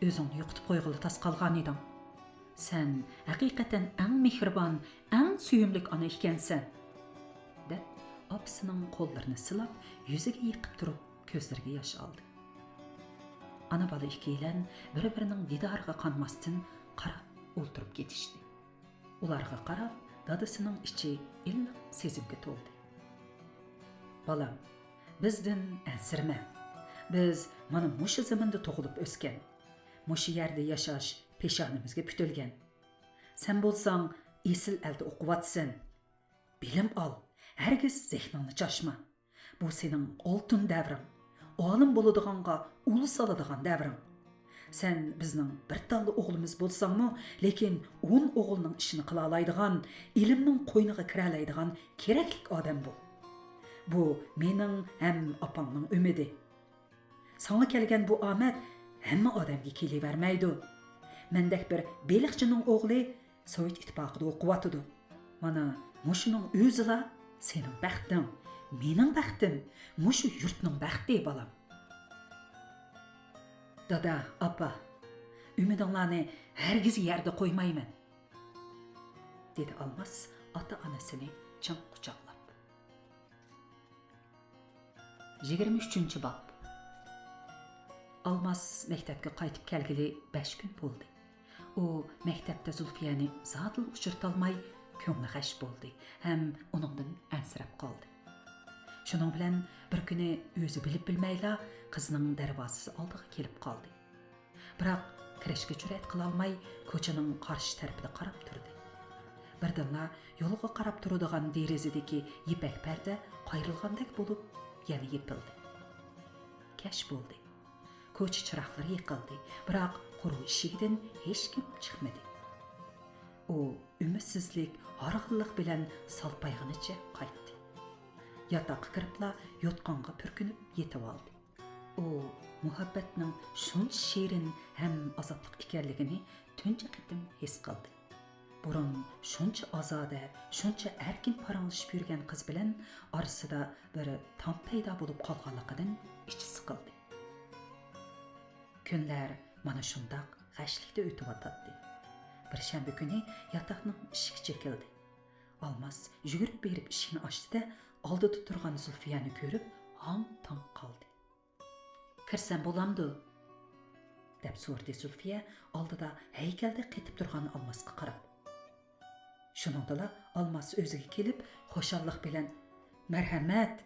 ئۆزۈڭنى يوقىتىپ قويغىلى تاس قالغانىدىڭ. «سەن ھەقىقەتەن ئەڭ مېھرىبان، ئەڭ سۆيۈملۈك ئانا ئىكەنسەن.» دەپ، ئاپىسىنىڭ قوللىرىنى سىلاپ، يۈزىگە يېقىپ تۇرۇپ، كۆزلىرىگە ياش ئالدى. ئانا-بالا ئىككىيلەن بىر-بىرىنىڭ دىدارىغا قانماستىن قاراپ ئولتۇرۇپ كېتىشتى. ئۇلارغا قاراپ دادىسىنىڭ ئىچى ئىللىق سېزىمگە تولدى. «بالام، بىزدىن ئەنسىرىمە. بىز مانا مۇشۇ زېمىندا تۇغۇلۇپ ئۆسكەن. مۇشۇ يەردە ياشاش پېشانىمىزگە پۈتۈلگەن. سەن بولساڭ ئېسىل ئەلدە ئوقۇۋاتىسەن. بىلىم ئال، ھەرگىز زېھنىڭنى چاچما. بۇ سېنىڭ ئالتۇن دەۋرىڭ، ئالىم بولىدىغانغا ئۇل سالىدىغان دەۋرىڭ. سەن بىزنىڭ بىر تاللا ئوغلىمىز بولساڭمۇ، لېكىن ئون ئوغۇلنىڭ ئىشىنى قىلالايدىغان، ئىلىمنىڭ قوينىغا كىرەلەيدىغان كېرەكلىك ئادەم بول. بۇ مېنىڭ ھەم ئاپاڭنىڭ ئۈمىدى. ساڭا كەلگەن بۇ ئامەت ھەممە ئادەمگە كېلىۋەرمەيدۇ. مەندەك بىر بېلىقچىنىڭ ئوغلى سوۋېت ئىتتىپاقىدا ئوقۇۋاتىدۇ. مانا، مۇشۇنىڭ ئۆزىلا سېنىڭ بەختىڭ، مېنىڭ بەختىم، مۇشۇ يۇرتنىڭ بەختى، بالام. دادا، ئاپا، ئۈمىدىڭلارنى ھەرگىز يەردە قويمايمەن، دېدى ئالماس ئاتا-ئانىسىنى چىڭ قۇچاقلاپ. يىگىرمە ئۈچىنچى باب. ئالماس مەكتەپكە قايتىپ كەلگىلى بەش كۈن بولدى. ئۇ مەكتەپتە زۇلفىيەنى زادىلا ئۇچرىتالماي، كۆڭلى غەش بولدى ھەم ئۇنىڭدىن ئەنسىرەپ قالدى. شۇنىڭ بىلەن بىر كۈنى ئۆزى بىلىپ بىلمەيلا قىزنىڭ دەرۋازىسى ئالدىغا كېلىپ قالدى. بىراق كىرىشكە جۈرئەت قىلالماي، كوچىنىڭ قارشى تەرىپىدە قاراپ تۇردى. بىردىنلا يولغا قاراپ تۇرىدىغان دېرىزىدىكى يىپەك پەردە قايرىلغاندەك بولۇپ، يەنە يېپىلدى. كەچ بولدى. كوچا چىراغلىرى يېقىلدى، بىراق قورۇ ئىشىكىدىن ھېچكىم چىقمىدى. ئۇ ئۈمىدسىزلىك، ھارغىنلىق بىلەن سالپايغىنىچە قايتتى. ياتاققا كىرىپلا يوتقانغا پۈركىنىپ يېتىۋالدى. ئۇ مۇھەببەتنىڭ شۇنچە شېرىن ھەم ئازابلىق ئىكەنلىكىنى تۇنجى قېتىم ھېس قىلدى. بۇرۇن شۇنچە ئازادە، شۇنچە ئەركىن پاراڭلىشىپ يۈرگەن قىز بىلەن ئارىسىدا بىر تام پەيدا بولۇپ قالغانلىقىدىن ئىچى سىقىلدى. كۈنلەر مانا شۇنداق غەشلىكتە ئۆتۈۋاتاتتى. بىر شەنبە كۈنى ياتاقنىڭ ئىشىكى چېكىلدى. ئالماس يۈگۈرۈپ بېرىپ ئىشىكنى ئاچتى-دە، ئالدىدا تۇرغان زۇلفىيەنى كۆرۈپ ھاڭ-تاڭ قالدى. «كىرسەم بولامدۇ؟» دەپ سورىدى زۇلفىيە ئالدىدا ھەيكەلدەك قېتىپ تۇرغان ئالماسقا قاراپ. شۇنىڭدىلا ئالماس ئۆزىگە كېلىپ، خۇشاللىق بىلەن، «مەرھەمەت!»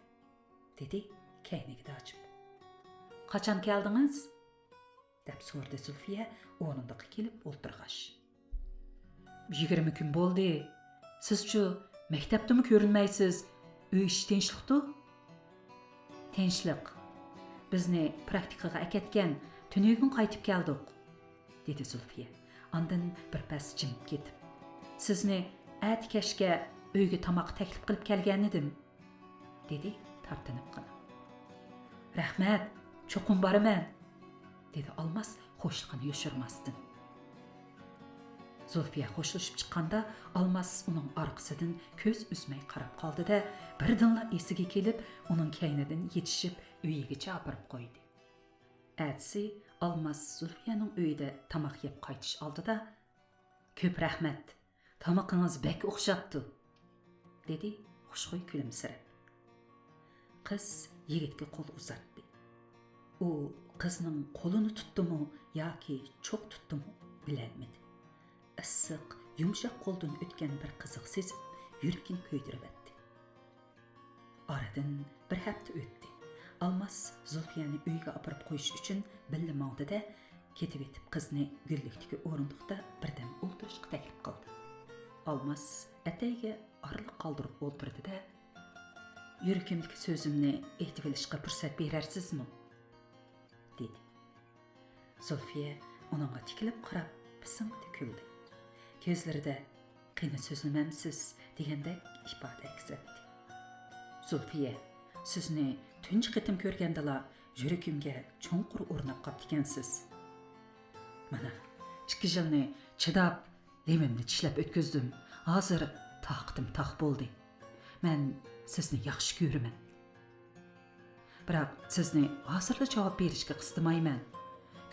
دېدى كەينىگە داچىپ. «قاچان كەلدىڭىز؟» دەپ سورىدى زۇلفىيە ئورۇندۇققا كېلىپ ئولتۇرغاچ. «يىگىرمە كۈن بولدى. سىزچۇ مەكتەپتىمۇ كۆرۈنمەيسىز؟ ئۆي ئىشى تىنچلىقتۇ؟» «تىنچلىق. بىزنى پراكتىكىغا ئەكەتكەن، تۈنۈگۈن قايتىپ كەلدۇق»، دېدى زۇلفىيە. ئاندىن بىر پەس جىمىپ كېتىپ، «سىزنى ئەتە كەچكە ئۆيگە تاماققا تەكلىپ قىلىپ كەلگەنىدىم»، دېدى تارتىنىپقىنا. «رەھمەت، چوقۇم بارىمەن»، دېدى ئالماس خۇشلۇقىنى يوشۇرماستىن. زۇلفىيە خوشلىشىپ چىققاندا، ئالماس ئۇنىڭ ئارقىسىدىن كۆز ئۈزمەي قاراپ قالدى-دە، بىردىنلا ئېسىگە كېلىپ، ئۇنىڭ كەينىدىن يېتىشىپ، ئۆيىگىچە ئاپىرىپ قويدى. ئەتىسى ئالماس زۇلفىيەنىڭ ئۆيىدە تاماق يەپ قايتىش ئالدىدا، «كۆپ رەھمەت، تامىقىڭىز بەك ئوخشاپتۇ»، دېدى خۇشخۇي كۈلۈمسىرەپ. قىز يىگىتكە قول ئۇزاتتى. ئۇ قىزنىڭ قولىنى تۇتتىمۇ ياكى چوق تۇتتىمۇ بىلەلمىدى. ئىسسىق، يۇمشاق قولدىن ئۆتكەن بىر قىزىق سېزىم يۈرىكىنى كۆيدۈرۈۋەتتى. ئارىدىن بىر ھەپتە ئۆتتى. ئالماس زۇلفىيەنى ئۆيىگە ئاپىرىپ قويۇش ئۈچۈن بىللە ماڭدى-دە، كېتىۋېتىپ قىزنى گۈللۈكتىكى ئورۇندۇقتا بىردەم ئولتۇرۇشقا تەكلىپ قىلدى. ئالماس ئەتەيگە ئارىلىق قالدۇرۇپ ئولتۇردى-دە، «يۈرىكىمدىكى سۆزۈمنى ئېيتىۋېلىشقا پۇرسەت بېرەرسىزمۇ؟» دېدى. زۇلفىيە ئۇنىڭغا تىكىلىپ قاراپ پىسىڭقىدە كۈلدى. كۆزلىرىدە «قېنى سۆزلىمەمسىز» دېگەندەك ئىپادە ئەكس ئەتتى. «زۇلفىيە، سىزنى تۇنجى قېتىم كۆرگەندىلا يۈرىكىمگە چوڭقۇر ئورناپ قاپتىكەنسىز. مانا، ئىككى يىلنى چىداپ، لېۋىمنى چىشلەپ ئۆتكۈزدۈم. ھازىر تاقىتىم تاق بولدى. مەن سىزنى ياخشى كۆرىمەن. بىراق سىزنى ھازىرلا جاۋاب بېرىشكە قىستىمايمەن.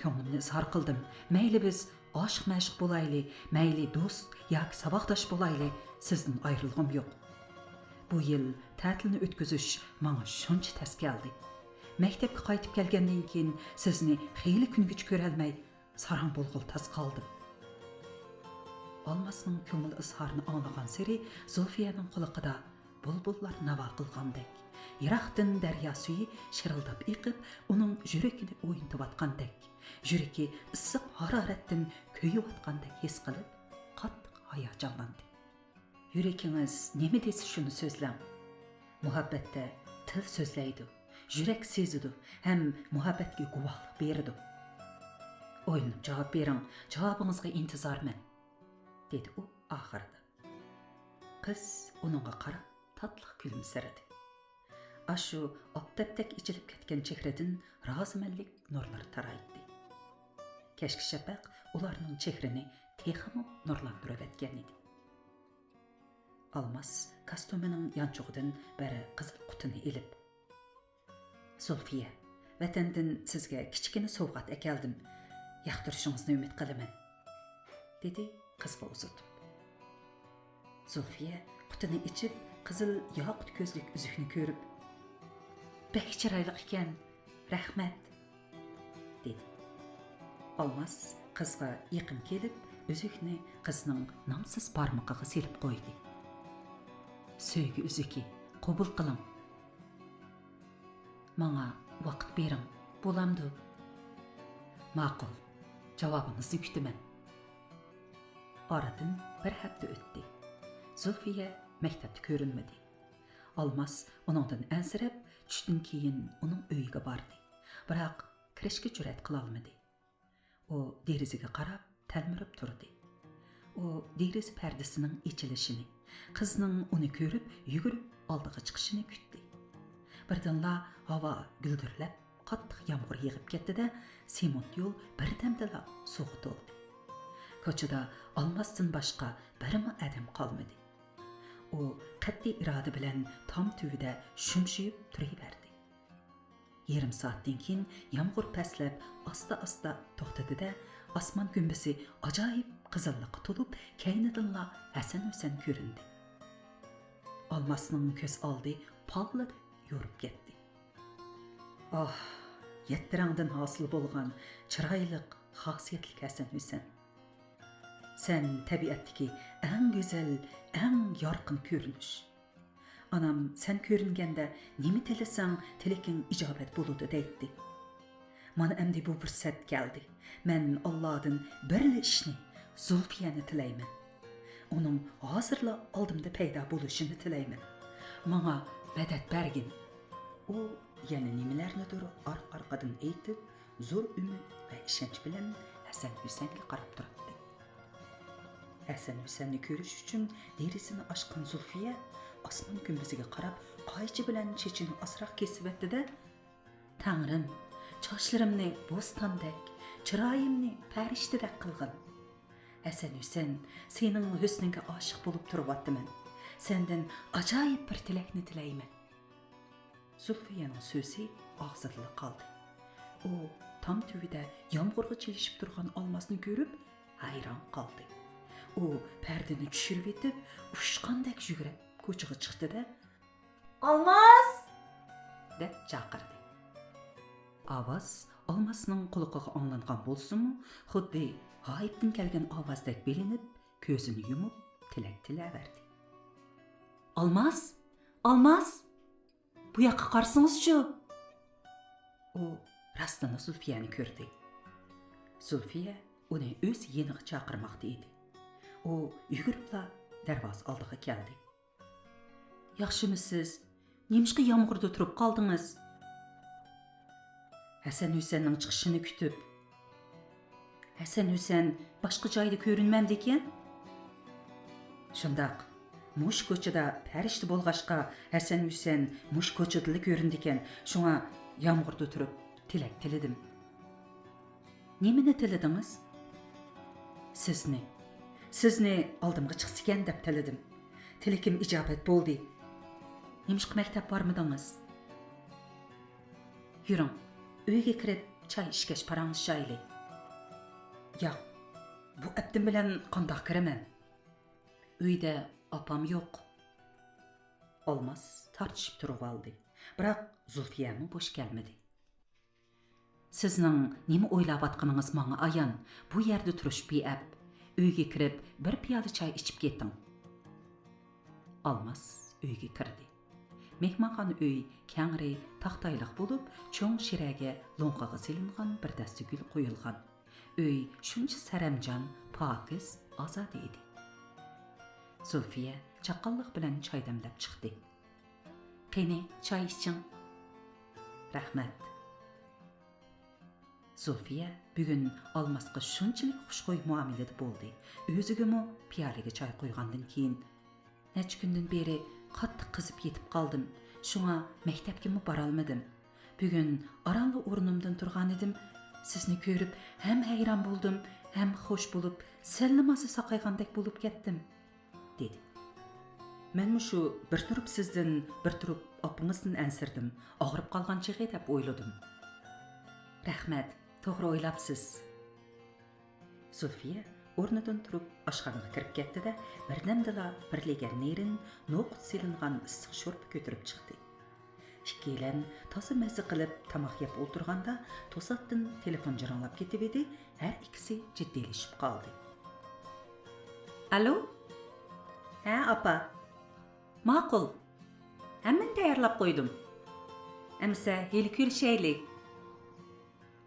كۆڭلۈمنى ئىزھار قىلدىم. مەيلى بىز ئاشىق-مەشۇق بولايلى، مەيلى دوست ياكى ساۋاقداش بولايلى، سىزدىن ئايرىلغۇم يوق. بۇ يىل تەتىلنى ئۆتكۈزۈش ماڭا شۇنچە تەس كەلدى. مەكتەپكە قايتىپ كەلگەندىن كېيىن سىزنى خېلى كۈنگىچە كۆرەلمەي، ساراڭ بولغىلى تاس قالدىم.» ئالماسنىڭ كۆڭۈل ئىزھارىنى ئاڭلىغانسېرى زۇلفىيەنىڭ قۇلىقىدا بۇلبۇللار ناۋا قىلغاندەك، يىراقتىن دەريا سۈيى شىرىلداپ ئېقىپ، ئۇنىڭ يۈرىكىنى ئوينىتىۋاتقاندەك، يۈرىكى ئىسسىق ھارارەتتىن كۆيۈۋاتقاندەك ھېس قىلىپ، قاتتىق ھاياجانلاندى. يۈرىكىڭىز نېمە دېسە، شۇنى سۆزلەڭ. مۇھەببەتتە تىل سۆزلەيدۇ، يۈرەك سېزىدۇ ھەم مۇھەببەتكە گۇۋاھلىق بېرىدۇ. ئويلىنىپ جاۋاب بېرىڭ، جاۋابىڭىزغا ئىنتىزارمەن، دېدى ئۇ ئاخىرىدا. قىز ئۇنىڭغا قاراپ تاتلىق كۈلۈمسىرىدى. ئاشۇ ئاپتاپتەك ئېچىلىپ كەتكەن چېھرىدىن رازىمەنلىك نۇرلىرى تارايتتى. كەچكى شەپەق ئۇلارنىڭ چېھرىنى تېخىمۇ نۇرلاندۇرۇۋەتكەن ئىدى. ئالماس كاستيۇمىنىڭ يانچۇقىدىن بىر قىزىل قۇتىنى ئېلىپ، زۇلفىيە، ۋەتەندىن سىزگە كىچىككىنە سوۋغات ئەكەلدىم. ياقتۇرۇشىڭىزنى ئۈمىد قىلىمەن، دېدى قىزغا ئۇزىتىپ. زۇلفىيە قۇتىنى ئېچىپ، قىزىل ياقۇت كۆزلۈك ئۈزۈكنى كۆرۈپ، بەك چىرايلىق ئىكەن، رەھمەت، دېدى. ئالماس قىزغا يېقىن كېلىپ، ئۈزۈكنى قىزنىڭ نامسىز بارمىقىغا سېلىپ قويدى. سۆيگۈ ئۈزۈكى، قوبۇل قىلىڭ. ماڭا ۋاقىت بېرىڭ، بولامدۇ؟ ماقۇل، جاۋابىڭىزنى كۈتىمەن. ئارىدىن بىر ھەپتە ئۆتتى. زۇلفىيە مەكتەپتە كۆرۈنمىدى. ئالماس ئۇنىڭدىن ئەنسىرەپ، چۈشتىن كېيىن ئۇنىڭ ئۆيىگە باردى. بىراق، كىرىشكە جۈرئەت قىلالمىدى. ئۇ دېرىزىگە قاراپ تەلمۈرۈپ تۇردى. ئۇ دېرىزە پەردىسىنىڭ ئېچىلىشىنى، قىزنىڭ ئۇنى كۆرۈپ يۈگۈرۈپ ئالدىغا چىقىشىنى كۈتتى. بىردىنلا ھاۋا گۈلدۈرلەپ، قاتتىق يامغۇر يېغىپ كەتتى-دە، سېمونت يول بىردەمدىلا سۇغا تولدى. كوچىدا ئالماستىن باشقا بىرمۇ ئادەم قالمىدى. ئۇ قەتئىي ئىرادە بىلەن تام تۈۋىدە شۈمشىيىپ تۇرۇۋەردى. يېرىم سائەتتىن كېيىن يامغۇر پەسلەپ، ئاستا-ئاستا توختىدى-دە، ئاسمان گۈمبىزى ئاجايىپ قىزىللىققا تولۇپ، كەينىدىنلا ھەسەن-ھۈسەن كۆرۈندى. ئالماسنىڭ كۆز ئالدى پاللىدە يورۇپ كەتتى. ئاھ، يەتتە رەڭدىن ھاسىل بولغان چىرايلىق، خاسىيەتلىك ھەسەن-ھۈسەن! سەن تەبىئەتتىكى ئەڭ گۈزەل، ئەڭ يارقىن كۆرۈنۈش. ئانام سەن كۆرۈنگەندە نېمە تىلىسەڭ، تىلىكىڭ ئىجابەت بولىدۇ دەيتتى. مانا ئەمدى بۇ پۇرسەت كەلدى. مەن ئاللادىن بىرلا ئىشنى، زۇلفىيەنى تىلەيمەن. ئۇنىڭ ھازىرلا ئالدىمدا پەيدا بولۇشىنى تىلەيمەن. ماڭا مەدەت بەرگىن. ئۇ يەنە نېمىلەرنىدۇر ئارقا-ئارقىدىن ئېيتىپ، زور ئۈمىد ۋە ئىشەنچ بىلەن ھەسەن-ھۈسەنگە قاراپ تۇراتتى. ھەسەن-ھۈسەننى كۆرۈش ئۈچۈن دېرىزىنى ئاچقان زۇلفىيە ئاسمان گۈمبىزىگە قاراپ، قايچى بىلەن چېچىنى ئازراق كېسىۋەتتى-دە، تەڭرىم، چاچلىرىمنى بوستاندەك، چىرايىمنى پەرىشتىدەك قىلغىن. ھەسەن-ھۈسەن، سېنىڭ ھۆسنۈڭگە ئاشىق بولۇپ تۇرۇۋاتىمەن. سەندىن ئاجايىپ بىر تىلەكنى تىلەيمەن. زۇلفىيەنىڭ سۆزى ئاغزىدىلا قالدى. ئۇ تام تۈۋىدە يامغۇرغا چىلىشىپ تۇرغان ئالماسنى كۆرۈپ، ھەيران قالدى. ئۇ پەردىنى چۈشۈرۈۋېتىپ، ئۇچقاندەك يۈگۈرۈپ كوچىغا چىقتى-دە، «ئالماس!» دەپ چاقىردى. ئاۋاز ئالماسنىڭ قۇلىقىغا ئاڭلانغان بولسىمۇ، خۇددى غايىبتىن كەلگەن ئاۋازدەك بىلىنىپ، كۆزىنى يۇمۇپ، تىلەك تىلەۋەردى. «ئالماس! ئالماس! بۇ ياققا قارىسىڭىزچۇ؟» ئۇ راستىنلا زۇلفىيەنى كۆردى. زۇلفىيە ئۇنى ئۆز يېنىغا چاقىرماقتا ئىدى. ئۇ يۈگۈرۈپلا دەرۋازا ئالدىغا كەلدى. «ياخشىمۇسىز؟ نېمىشقا يامغۇردا تۇرۇپ قالدىڭىز؟» «ھەسەن-ھۈسەننىڭ چىقىشىنى كۈتۈپ.» «ھەسەن-ھۈسەن باشقا جايدا كۆرۈنمەمدىكەن؟» «شۇنداق. مۇشۇ كوچىدا پەرىشتە بولغاچقا، ھەسەن-ھۈسەن مۇشۇ كوچىدىلا كۆرۈنىدىكەن. شۇڭا يامغۇردا تۇرۇپ تىلەك تىلىدىم.» «نېمىنى تىلىدىڭىز؟» «سىزنى. سىزنى ئالدىمغا چىقسىكەن دەپ تىلىدىم. تىلىكىم ئىجابەت بولدى. نېمىشقا مەكتەپ بارمىدىڭىز؟» «يۈرۈڭ، ئۆيگە كىرىپ چاي ئىچكەچ پاراڭلىشايلى.» «ياق، بۇ ئەپتىم بىلەن قانداق كىرىمەن؟ ئۆيدە ئاپام يوق.» ئالماس تارتىشىپ تۇرۇۋالدى، بىراق زۇلفىيەمۇ بوش كەلمىدى. «سىزنىڭ نېمە ئويلاۋاتقىنىڭىز ماڭا ئايان. بۇ يەردە تۇرۇش بىئەپ. ئۆيگە كىرىپ، بىر پىيالە چاي ئىچىپ كېتىڭ.» ئالماس ئۆيگە كىردى. مېھمانخانا ئۆي كەڭرى تاختايلىق بولۇپ، چوڭ شىرەگە لوڭقىغا سېلىنغان بىر دەستە گۈل قويۇلغان. ئۆي شۇنچە سەرەمجان، پاكىز، ئازادە ئىدى. زۇلفىيە چاققانلىق بىلەن چاي دەملەپ چىقتى. قېنى، چاي ئىچىڭ. رەھمەت. زۇلفىيە بۈگۈن ئالماسقا شۇنچىلىك خۇشخۇي مۇئامىلىدە بولدى. ئۆزىگىمۇ پىيالىگە چاي قۇيغاندىن كېيىن، نەچچە كۈندىن بېرى قاتتىق قىزىپ يېتىپ قالدىم. شۇڭا مەكتەپكىمۇ بارالمىدىم. بۈگۈن ئارانلا ئورنۇمدىن تۇرغانىدىم. سىزنى كۆرۈپ ھەم ھەيران بولدۇم، ھەم خوش بولۇپ، سەللا مازا ساقايغاندەك بولۇپ كەتتىم، دېدى. مەنمۇ شۇ بىر تۇرۇپ سىزدىن، بىر تۇرۇپ ئاپىڭىزدىن ئەنسىرىدىم، ئاغرىپ قالغان چېغى دەپ ئويلىدىم. رەھمەت، توغرا ئويلاپسىز. زۇلفىيە ئورنىدىن تۇرۇپ ئاشخانىغا كىرىپ كەتتى-دە، بىردەمدىلا بىر لېگەن نېرىن، نوقۇت سېلىنغان ئىسسىق شورپا كۆتۈرۈپ چىقتى. ئىككىيلەن تازا مەززە قىلىپ تاماق يەپ ئولتۇرغاندا، توساتتىن تېلېفون جىرىڭلاپ كېتىۋىدى، ھەر ئىككىسى جىددىيلىشىپ قالدى. ئالو؟ ھە، ئاپا. ماقۇل. ھەممىنى تەييارلاپ قويدۇم. ئەمىسە، ھېلى كۆرۈشەيلى.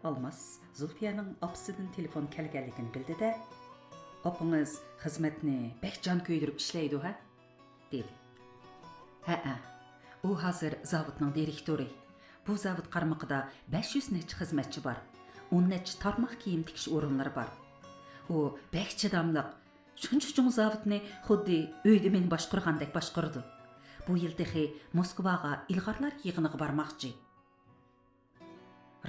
ئالماس زۇلفىيەنىڭ ئاپىسىدىن تېلېفون كەلگەنلىكىنى بىلدى-دە، ئاپىڭىز خىزمەتنى بەك جان كۆيدۈرۈپ ئىشلەيدۇ، ھە؟ دېدى. ھەئە، ئۇ ھازىر زاۋۇتنىڭ دىرېكتورى. بۇ زاۋۇت قارمىقىدا بەش يۈز نەچچە خىزمەتچى بار. ئون نەچچە تارماق كىيىم تىكىش ئورۇنلىرى بار. ئۇ بەك چىداملىق. شۇنچە چوڭ زاۋۇتنى خۇددى ئۆيدە مېنى باشقۇرغاندەك باشقۇرىدۇ. بۇ يىل تېخى موسكۋاغا ئىلغارلار يىغىنىغا بارماقچى.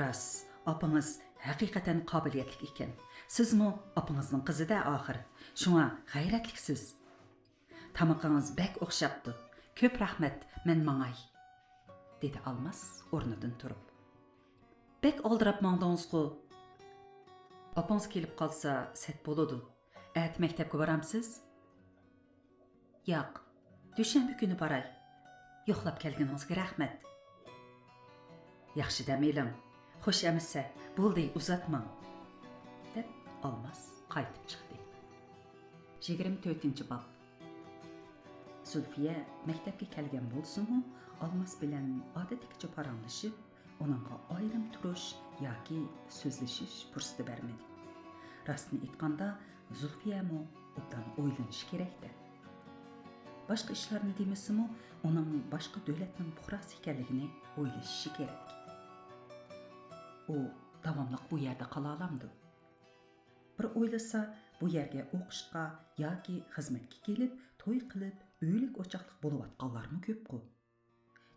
راست، ئاپىڭىز ھەقىقەتەن قابىلىيەتلىك ئىكەن. سىزمۇ ئاپىڭىزنىڭ قىزى-دە ئاخىر. شۇڭا غەيرەتلىكسىز. تامىقىڭىز بەك ئوخشاپتۇ. كۆپ رەھمەت، مەن ماڭاي، دېدى ئالماس ئورنىدىن تۇرۇپ. بەك ئالدىراپ ماڭدىڭىزغۇ. ئاپىڭىز كېلىپ قالسا سەت بولىدۇ. ئەتە مەكتەپكە بارامسىز؟ ياق، دۈشەنبە كۈنى باراي. يوقلاپ كەلگىنىڭىزگە رەھمەت. ياخشى دەم ئېلىڭ. خوش ئەمىسە، بولدى، ئۇزاتماڭ، دەپ ئالماس قايتىپ چىقتى. يىگىرمە تۆتىنچى باب. زۇلفىيە مەكتەپكە كەلگەن بولسىمۇ، ئالماس بىلەن ئادەتتىكىچە پاراڭلىشىپ، ئۇنىڭغا ئايرىم تۇرۇش ياكى سۆزلىشىش پۇرسىتى بەرمىدى. راستىنى ئېيتقاندا، زۇلفىيەمۇ ئوبدان ئويلىنىشى كېرەك-دە. باشقا ئىشلارنى دېمىسىمۇ، ئۇنىڭ باشقا دۆلەتنىڭ پۇقراسى ئىكەنلىكىنى ئويلىشىشى كېرەك. ئۇ داۋاملىق بۇ يەردە قالالامدۇ؟ بىر ئويلىسا، بۇ يەرگە ئوقۇشقا ياكى خىزمەتكە كېلىپ، توي قىلىپ، ئۆيلۈك-ئوچاقلىق بولۇۋاتقانلارمۇ كۆپقۇ.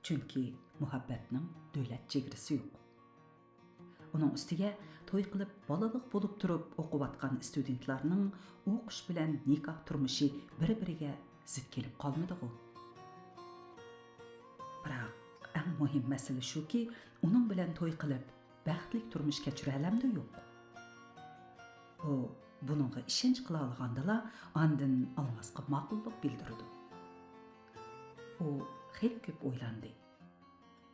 چۈنكى مۇھەببەتنىڭ دۆلەت چېگرىسى يوق. ئۇنىڭ ئۈستىگە توي قىلىپ بالىلىق بولۇپ تۇرۇپ ئوقۇۋاتقان ئىستۇدېنتلارنىڭ ئوقۇش بىلەن نىكاھ تۇرمۇشى بىر-بىرىگە زىت كېلىپ قالمىدىغۇ؟ بىراق، ئەڭ مۇھىم مەسىلە شۇكى، ئۇنىڭ بىلەن توي قىلىپ، بەختلىك تۇرمۇش كەچۈرەلەمدۇ يوق؟ ئۇ بۇنىڭغا ئىشەنچ قىلالىغاندىلا، ئاندىن ئالماسقا ماقۇللۇق بىلدۈرىدۇ. ئۇ خېلى كۆپ ئويلاندى.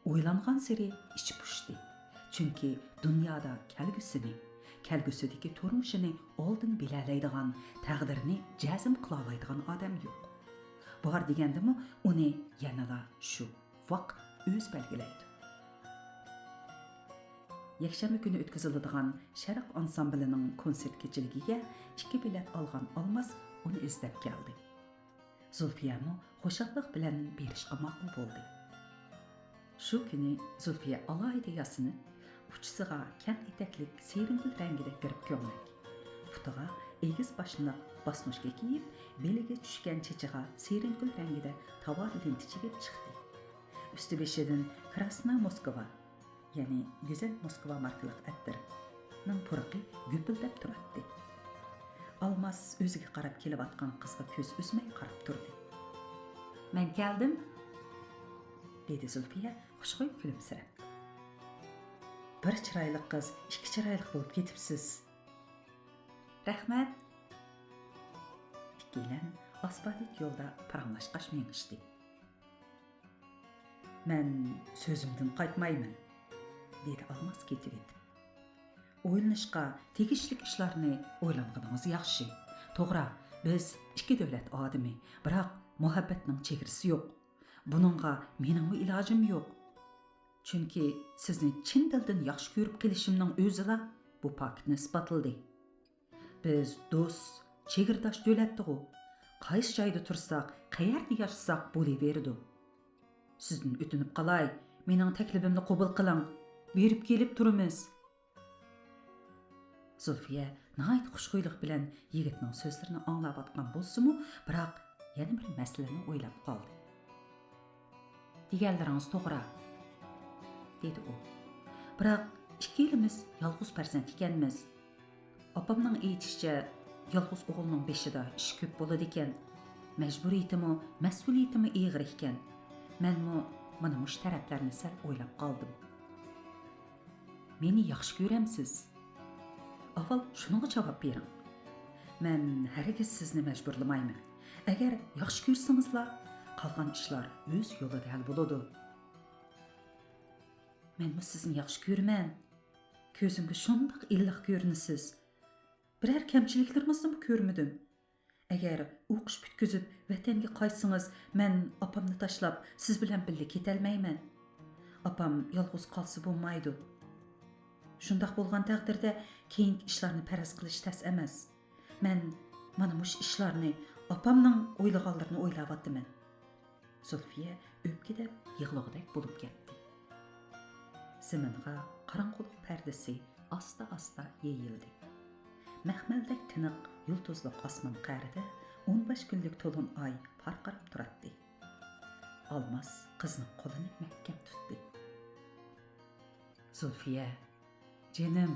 ئويلانغانسېرى ئىچى پۇشتى. چۈنكى دۇنيادا كەلگۈسىنى، كەلگۈسىدىكى تۇرمۇشىنى ئالدىن بىلەلەيدىغان، تەقدىرىنى جەزم قىلالايدىغان ئادەم يوق. بار دېگەندىمۇ ئۇنى يەنىلا شۇ ۋاقىت ئۆزى بەلگىلەيدۇ. يەكشەنبە كۈنى ئۆتكۈزۈلىدىغان شەرق ئانسامبىلىنىڭ كونسېرت كېچىلىكىگە ئىككى بېلەت ئالغان ئالماس ئۇنى ئىزدەپ كەلدى. زۇلفىيەمۇ خۇشاللىق بىلەن بېرىشقا ماقۇل بولدى. شۇ كۈنى زۇلفىيە ئالاھىدە ياسىنىپ، ئۇچىسىغا كەڭ ئېتەكلىك سېرىنگۈل رەڭگىدە گىرىپ كۆڭلەك، پۇتىغا ئېگىز باشنىلىق باسمۇچكا كىيىپ، بېلىگە چۈشكەن چېچىغا سېرىنگۈل رەڭگىدە تاۋار لېنتە چىگىپ چىقتى. ئۈستى بېشىدىن كراسنا موسكۋا، يەنى گۈزەل موسكۋا ماركىلىق ئەتىرنىڭ پۇرىقى گۈپۈلدەپ تۇراتتى. ئالماس ئۆزىگە قاراپ كېلىۋاتقان قىزغا كۆز ئۈزمەي قاراپ تۇردى. مەن كەلدىم، دېدى زۇلپىيە خۇشخۇي كۈلۈمسىرەپ. بىر چىرايلىق قىز ئىككى چىرايلىق بولۇپ كېتىپسىز. رەھمەت. ئىككىيلەن ئاسپالت يولدا پاراڭلاشقاچ مېڭىشتى. مەن سۆزۈمدىن قايتمايمەن، دېدى ئالماس كېتىۋېتىپ. ئويلىنىشقا تېگىشلىك ئىشلارنى ئويلانغىنىڭىز ياخشى. توغرا، بىز ئىككى دۆلەت ئادىمى، بىراق مۇھەببەتنىڭ چېگرىسى يوق. بۇنىڭغا مېنىڭمۇ ئىلاجىم يوق. چۈنكى سىزنى چىن دىلدىن ياخشى كۆرۈپ قېلىشىمنىڭ ئۆزىلا بۇ پاكىتنى ئىسپاتلىدى. بىز دوست، چېگرىداش دۆلەتتىغۇ. قايسى جايدا تۇرساق، قەيەردە ياشىساق بولۇۋېرىدۇ. سىزدىن ئۆتۈنۈپ قالاي، مېنىڭ تەكلىپىمنى قوبۇل قىلىڭ. بېرىپ كېلىپ تۇرىمىز. زۇلفىيە ناھايىتى خۇشخۇيلۇق بىلەن يىگىتنىڭ سۆزلىرىنى ئاڭلاۋاتقان بولسىمۇ، بىراق يەنە بىر مەسىلىنى ئويلاپ قالدى. دېگەنلىرىڭىز توغرا، دېدى ئۇ. بىراق ئىككىلىمىز يالغۇز پەرزەنت ئىكەنمىز. ئاپامنىڭ ئېيتىشىچە، يالغۇز ئوغۇلنىڭ بېشىدا ئىش كۆپ بولىدىكەن. مەجبۇرىيىتىمۇ، مەسئۇلىيىتىمۇ ئېغىر ئىكەن. مەنمۇ مانا مۇشۇ تەرەپلەرنى سەل ئويلاپ قالدىم. مېنى ياخشى كۆرەمسىز؟ ئاۋۋال شۇنىڭغا جاۋاب بېرىڭ. مەن ھەرگىز سىزنى مەجبۇرلىمايمەن. ئەگەر ياخشى كۆرسىڭىزلا، قالغان ئىشلار ئۆز يولىدا ھەل بولىدۇ. مەنمۇ سىزنى ياخشى كۆرىمەن. كۆزۈمگە شۇنداق ئىللىق كۆرۈنىسىز. بىرەر كەمچىلىكلىرىڭىزنىمۇ كۆرمىدىم. ئەگەر ئوقۇش پۈتكۈزۈپ ۋەتەنگە قايتسىڭىز، مەن ئاپامنى تاشلاپ سىز بىلەن بىللە كېتەلمەيمەن. ئاپام يالغۇز قالسا بولمايدۇ. شۇنداق بولغان تەقدىردە كېيىنكى ئىشلارنى پەرەز قىلىش تەس ئەمەس. مەن مانا مۇشۇ ئىشلارنى، ئاپامنىڭ ئويلىغانلىرىنى ئويلاۋاتىمەن. زۇلفىيە ئۆپكىدەپ يىغلىغۇدەك بولۇپ كەتتى. زېمىنغا قاراڭغۇلۇق پەردىسى ئاستا-ئاستا يېيىلدى. مەخمەلدەك تىنىق يۇلتۇزلۇق ئاسمان قەرىدە ئون بەش كۈنلۈك تولۇن ئاي پارقىراپ تۇراتتى. ئالماس قىزنىڭ قولىنى مەھكەم تۇتتى. زۇلفىيە، جېنىم!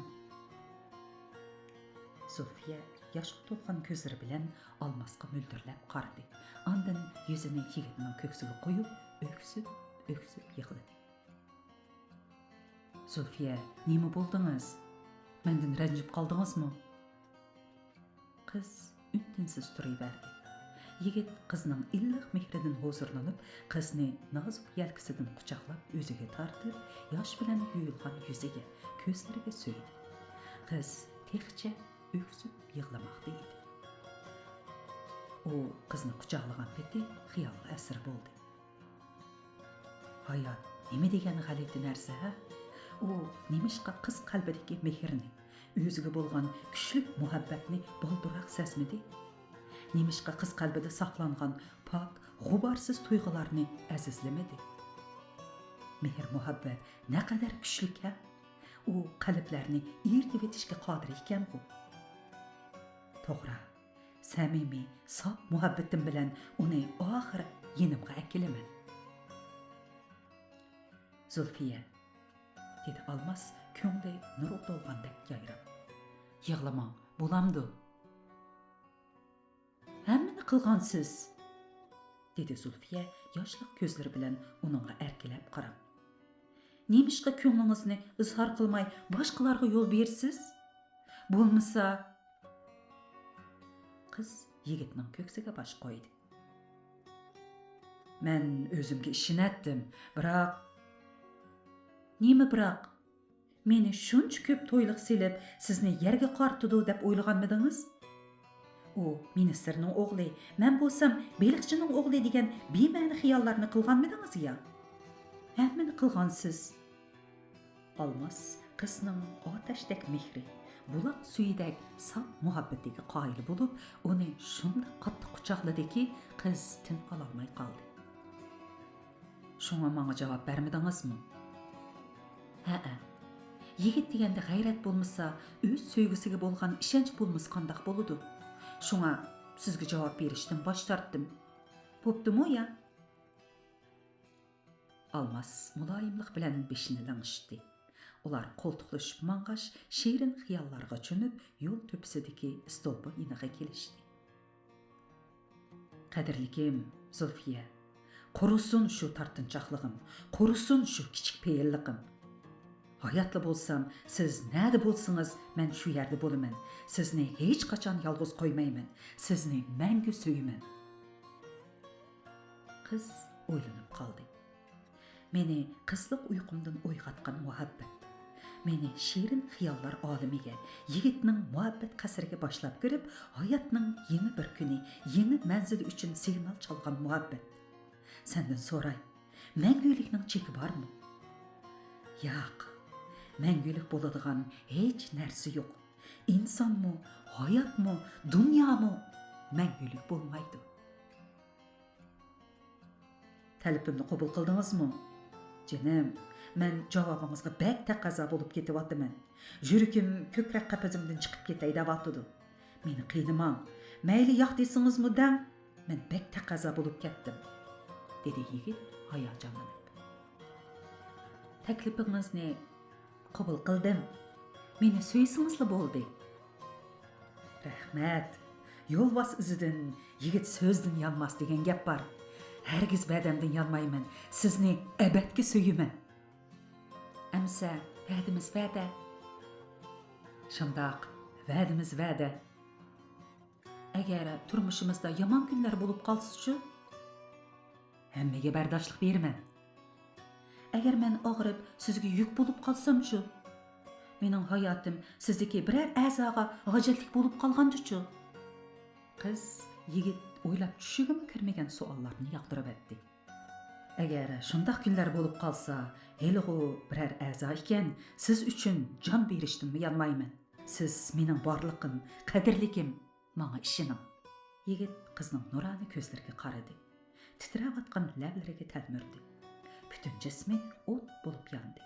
زۇلفىيە ياشقا تولغان كۆزلىرى بىلەن ئالماسقا مۆلدۈرلەپ قارىدى. ئاندىن يۈزىنى يىگىتنىڭ كۆكسىگە قويۇپ، ئۆكسۈپ-ئۆكسۈپ يىغلىدى. زۇلفىيە، نېمە بولدىڭىز؟ مەندىن رەنجىپ قالدىڭىزمۇ؟ قىز ئۈن-تىنسىز تۇرۇۋەردى. يىگىت قىزنىڭ ئىللىق مېھرىدىن ھۇزۇرلىنىپ، قىزنى نازۇك يەلكىسىدىن قۇچاقلاپ ئۆزىگە تارتىپ، ياش بىلەن يۇيۇلغان يۈزىگە، كۆزلىرىگە سۆيدى. قىز تېخىچە ئۆكسۈپ يىغلىماقتا ئىدى. ئۇ قىزنى قۇچاقلىغان پېتى خىيالغا ئەسىر بولدى. ھايات نېمە دېگەن غەلىتە نەرسە، ھە؟ ئۇ نېمىشقا قىز قەلبىدىكى مېھىرنى، ئۆزىگە بولغان كۈچلۈك مۇھەببەتنى بالدۇرراق سەزمىدى؟ نېمىشقا قىز قەلبىدە ساقلانغان پاك، غۇبارسىز تۇيغۇلارنى ئەزىزلىمىدى؟ مېھىر-مۇھەببەت نەقەدەر كۈچلۈك، ھە؟ ئۇ قەلبلەرنى ئېرىتىۋېتىشكە قادىر ئىكەنغۇ. توغرا، سەمىمىي، ساپ مۇھەببىتىم بىلەن ئۇنى ئاخىر يېنىمغا ئەكېلىمەن. زۇلفىيە، دېدى ئالماس كۆڭلى نۇرغا تولغاندەك يايراپ. يىغلىماڭ، بولامدۇ؟ ھەممىنى قىلغانسىز، دېدى زۇلفىيە ياشلىق كۆزلىرى بىلەن ئۇنىڭغا ئەركىلەپ قاراپ. نېمىشقا كۆڭلىڭىزنى ئىزھار قىلماي باشقىلارغا يول بېرىسىز؟ بولمىسا، قىز يىگىتنىڭ كۆكسىگە باش قويدى. مەن ئۆزۈمگە ئىشىنەتتىم، بىراق. نېمە بىراق؟ مېنى شۇنچە كۆپ تويلۇق سېلىپ، سىزنى يەرگە قارىتىدۇ دەپ ئويلىغانمىدىڭىز؟ ئۇ مىنىستىرنىڭ ئوغلى، مەن بولسام بېلىقچىنىڭ ئوغلى دېگەن بىمەنە خىياللارنى قىلغانمىدىڭىز يا؟ ھەممىنى قىلغانسىز. ئالماس قىزنىڭ ئاتەشتەك مېھرى، بۇلاق سۈيىدەك ساپ مۇھەببىتىگە قايىل بولۇپ، ئۇنى شۇنداق قاتتىق قۇچاقلىدىكى، قىز تىن ئالالماي قالدى. شۇڭا ماڭا جاۋاب بەرمىدىڭىزمۇ؟ ھەئە. يىگىت دېگەندە غەيرەت بولمىسا، ئۆز سۆيگۈسىگە بولغان ئىشەنچ بولمىسا قانداق بولىدۇ؟ شۇڭا سىزگە جاۋاب بېرىشتىن باش تارتتىم. بوپتۇمۇ يا؟ ئالماس مۇلايىملىق بىلەن بېشىنى لىڭشىتتى. ئۇلار قولتۇقلىشىپ ماڭغاچ، شېرىن خىياللارغا چۆمۈپ، يول تۆپىسىدىكى ئىستولپا يېنىغا كېلىشتى. قەدىرلىكىم، زۇلفىيە، قۇرۇسۇن شۇ تارتىنچاقلىقىم، قۇرۇسۇن شۇ كىچىك پېئىللىقىم. ھاياتلا بولسام، سىز نەدە بولسىڭىز، مەن شۇ يەردە بولىمەن. سىزنى ھېچقاچان يالغۇز قويمايمەن. سىزنى مەڭگۈ سۆيىمەن. قىز ئويلىنىپ قالدى. مېنى قىزلىق ئۇيقۇمدىن ئويغاتقان مۇھەببەت، مېنى شېرىن خىياللار ئالىمىگە، يىگىتنىڭ مۇھەببەت قەسرىگە باشلاپ كىرىپ، ھاياتنىڭ يېڭى بىر كۈنى، يېڭى مەنزىلى ئۈچۈن سىگنال چالغان مۇھەببەت. سەندىن سوراي، مەڭگۈلۈكنىڭ چېكى بارمۇ؟ ياق، مەڭگۈلۈك بولىدىغان ھېچ نەرسە يوق. ئىنسانمۇ، ھاياتمۇ، دۇنيامۇ مەڭگۈلۈك بولمايدۇ. تەلىپىمنى قوبۇل قىلدىڭىزمۇ؟ جېنىم، مەن جاۋابىڭىزغا بەك تەقەززا بولۇپ كېتىۋاتىمەن. يۈرىكىم كۆكرەك قەپىسىمدىن چىقىپ كېتەي دەۋاتىدۇ. مېنى قىينىماڭ. مەيلى ياق دېسىڭىزمۇ دەڭ، مەن بەك تەقەززا بولۇپ كەتتىم، دېدى يىگىت ھاياجانلىنىپ. تەكلىپىڭىزنى قوبۇل قىلدىم. مېنى سۆيسىڭىزلا بولدى. رەھمەت. يولۋاس ئىزىدىن يىگىت سۆزدىن يانماس دېگەن گەپ بار. ھەرگىز ۋەدەمدىن يانمايمەن. سىزنى ئەبەدكە سۆيىمەن. ئەمسە ۋەدىمىز ۋەدە. شۇنداق، ۋەدىمىز ۋەدە. ئەگەر تۇرمۇشىمىزدا يامان كۈنلەر بولۇپ قالسىچۇ؟ ھەممىگە بەرداشلىق بېرىمەن. ئەگەر مەن ئاغرىپ، سىزگە يۈك بولۇپ قالسامچۇ؟ مېنىڭ ھاياتىم سىزدىكى بىرەر ئەزاغا ھاجەتلىك بولۇپ قالغاندىچۇ؟ قىز يىگىت ئويلاپ چۈشىگىمۇ كىرمىگەن سوئاللارنى ياغدۇرۇۋەتتى. ئەگەر شۇنداق كۈنلەر بولۇپ قالسا، ھېلىغۇ بىرەر ئەزا ئىكەن، سىز ئۈچۈن جان بېرىشتىنمۇ يانمايمەن. سىز مېنىڭ بارلىقىم، قەدىرلىكىم، ماڭا ئىشىنىڭ. يىگىت قىزنىڭ نۇرانە كۆزلىرىگە قارىدى. تىترەۋاتقان لەۋلىرىگە تەلمۈردى. پۈتۈن جىسمى ئوت بولۇپ ياندى.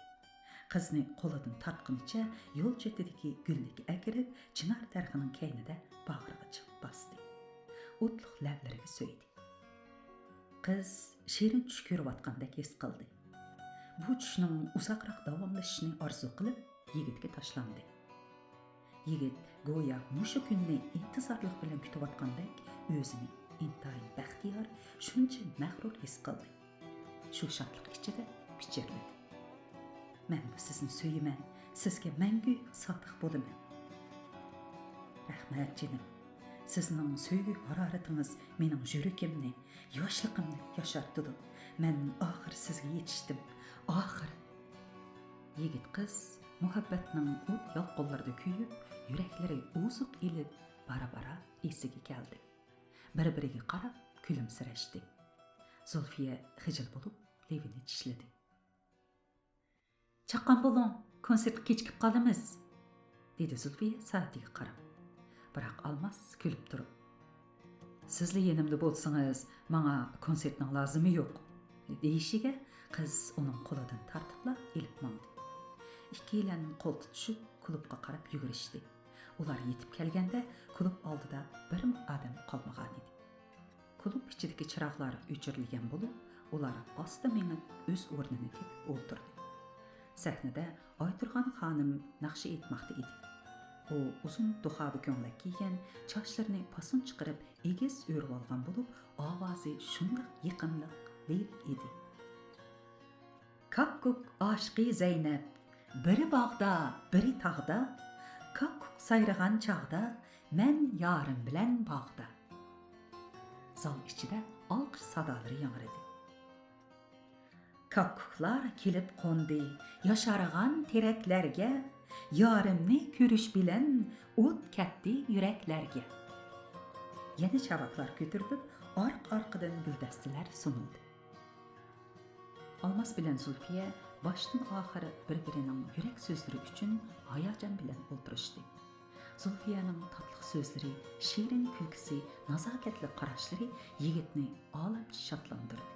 قىزنى قولىدىن تارتقىنىچە يول چېتىدىكى گۈللۈككە ئەكىرىپ، چىنار دەرىخىنىڭ كەينىدە باغرىغا چىقىپ باستى. ئوتلۇق لەۋلىرىگە سۆيدى. قىز شېرىن چۈش كۆرۈۋاتقاندەك ھېس قىلدى. بۇ چۈشنىڭ ئۇزاقراق داۋاملىشىشىنى ئارزۇ قىلىپ، يىگىتكە تاشلاندى. يىگىت گويا مۇشۇ كۈننى ئىنتىزارلىق بىلەن كۈتۈۋاتقاندەك ئۆزىنى ئىنتايىن بەختىيار، شۇنچە مەغرۇر ھېس قىلدى. شۇ شادلىق ئىچىدە پىچىرلىدى. مەنمۇ سىزنى سۆيىمەن، سىزگە مەڭگۈ سادىق بولىمەن. رەھمەت، جېنىم. سىزنىڭ سۆيگۈ ھارارىتىڭىز مېنىڭ يۈرىكىمنى، ياشلىقىمنى ياشارتىدۇ. مەن ئاخىر سىزگە يېتىشتىم. ئاخىر. يىگىت قىز مۇھەببەتنىڭ ئوت يالقۇنلىرىدا كۆيۈپ، يۈرەكلىرى ئوزۇق ئېلىپ، بارا-بارا ئېسىگە كەلدى. بىر-بىرىگە قاراپ كۈلۈمسىرەشتى. زۇلفىيە خىجىل بولۇپ، لېۋىنى چىشلىدى. چاققان بولۇڭ، كونسېرتقا كېچىكىپ قالىمىز، دېدى زۇلفىيە سائىتىگە قاراپ. بىراق ئالماس كۈلۈپ تۇرۇپ، سىزلا يېنىمدا بولسىڭىز، ماڭا كونسېرتنىڭ لازىمى يوق، دېيىشىگە، قىز ئۇنىڭ قولىدىن تارتىپلا ئېلىپ ماڭدى. ئىككىيلەن قول تۇتۇشۇپ، كۇلۇبقا قاراپ يۈگۈرۈشتى. ئۇلار يېتىپ كەلگەندە، كۇلۇب ئالدىدا بىرمۇ ئادەم قالمىغانىدى. كۇلۇب ئىچىدىكى چىراغلار ئۆچۈرۈلگەن بولۇپ، ئۇلار ئاستا مېڭىپ، ئۆز ئورنىنى تېپىپ ئولتۇردى. سەھنىدە ئايتۇرغان خانىم ناخشا ئېيتماقتا ئىدى. ئۇ ئۇزۇن دۇخاۋا كۆڭلەك كىيگەن، چاچلىرىنى پاسون چىقىرىپ، ئېگىز ئۆرۈۋالغان بولۇپ، ئاۋازى شۇنداق يېقىملىق، لىرىك ئىدى. كاككۇك ئاشىقى زەينەپ، بىرى باغدا، بىرى تاغدا، كاككۇك سايرىغان چاغدا، مەن يارىم بىلەن باغدا. زال ئىچىدە ئالقىش سادالىرى ياڭرىدى. كاككۇكلار كېلىپ قوندى ياشارغان تېرەكلەرگە، يارىمنى كۆرۈش بىلەن ئوت كەتتى يۈرەكلەرگە. يەنە چاۋاكلار كۆتۈرۈلۈپ، ئارقا-ئارقىدىن گۈلدەستىلەر سۇنۇلدى. ئالماس بىلەن زۇلفىيە باشتىن ئاخىر بىر-بىرىنىڭ يۈرەك سۆزلىرى ئۈچۈن ھاياجان بىلەن ئولتۇرۇشتى. زۇلفىيەنىڭ تاتلىق سۆزلىرى، شېرىن كۈلكىسى، نازاكەتلىك قاراشلىرى يىگىتنى ئالەمچە شادلاندۇردى.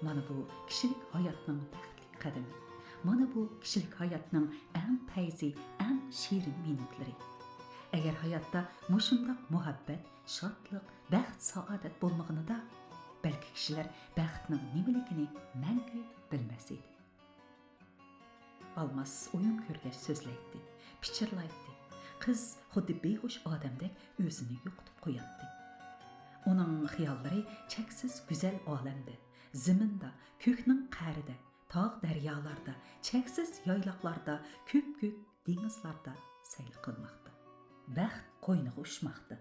مانا بۇ كىشىلىك ھاياتنىڭ بەختلىك قەدىمى. مانا بۇ كىشىلىك ھاياتنىڭ ئەڭ پەيزى، ئەڭ شېرىن مىنۇتلىرى. ئەگەر ھاياتتا مۇشۇنداق مۇھەببەت، شادلىق، بەخت، سائادەت بولمىغىنىدا، بەلكى كىشىلەر بەختنىڭ نېمىلىكىنى مەڭگۈ بىلمەس ئىدى. ئالماس ئويۇن كۆرگەچ سۆزلەيتتى، پىچىرلايتتى. قىز خۇددى بىھوش ئادەمدەك ئۆزىنى يوقىتىپ قوياتتى. ئۇنىڭ خىياللىرى چەكسىز گۈزەل ئالەمدە، زېمىندا، كۆكنىڭ قەرىدە، تاغ-دەريالاردا، چەكسىز يايلاقلاردا، كۆپكۆك دېڭىزلاردا سەيل قىلماقتا. بەخت قوينىغا ئۇچماقتا.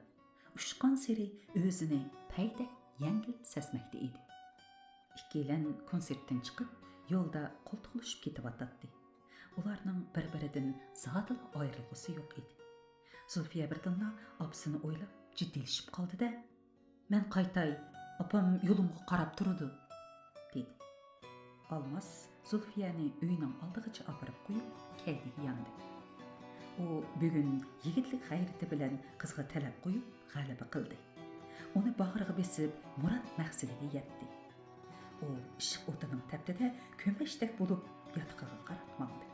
ئۇچقانسېرى ئۆزىنى پەيدەك يەڭگىل سەزمەكتە ئىدى. ئىككىيلەن كونسېرتتىن چىقىپ، يولدا قولتۇقلىشىپ كېتىۋاتاتتى. ئۇلارنىڭ بىر-بىرىدىن زادىلا ئايرىلغۇسى يوق ئىدى. زۇلفىيە بىردىنلا ئاپىسىنى ئويلاپ جىددىيلىشىپ قالدى-دە، مەن قايتاي، ئاپام يولۇمغا قاراپ تۇرىدۇ، دېدى. ئالماس زۇلفىيەنى ئۆينىڭ ئالدىغىچە ئاپىرىپ قويۇپ، كەينىگە ياندى. ئۇ بۈگۈن يىگىتلىك غەيرىتى بىلەن قىزغا تەلەپ قويۇپ، غەلىبە قىلدى. ئۇنى باغرىغا بېسىپ، مۇراد مەقسىتىگە يەتتى. ئۇ ئىشق ئوتىنىڭ تەپتىدە كۆمەچتەك بولۇپ، ياتىقىغا قاراپ ماڭدى.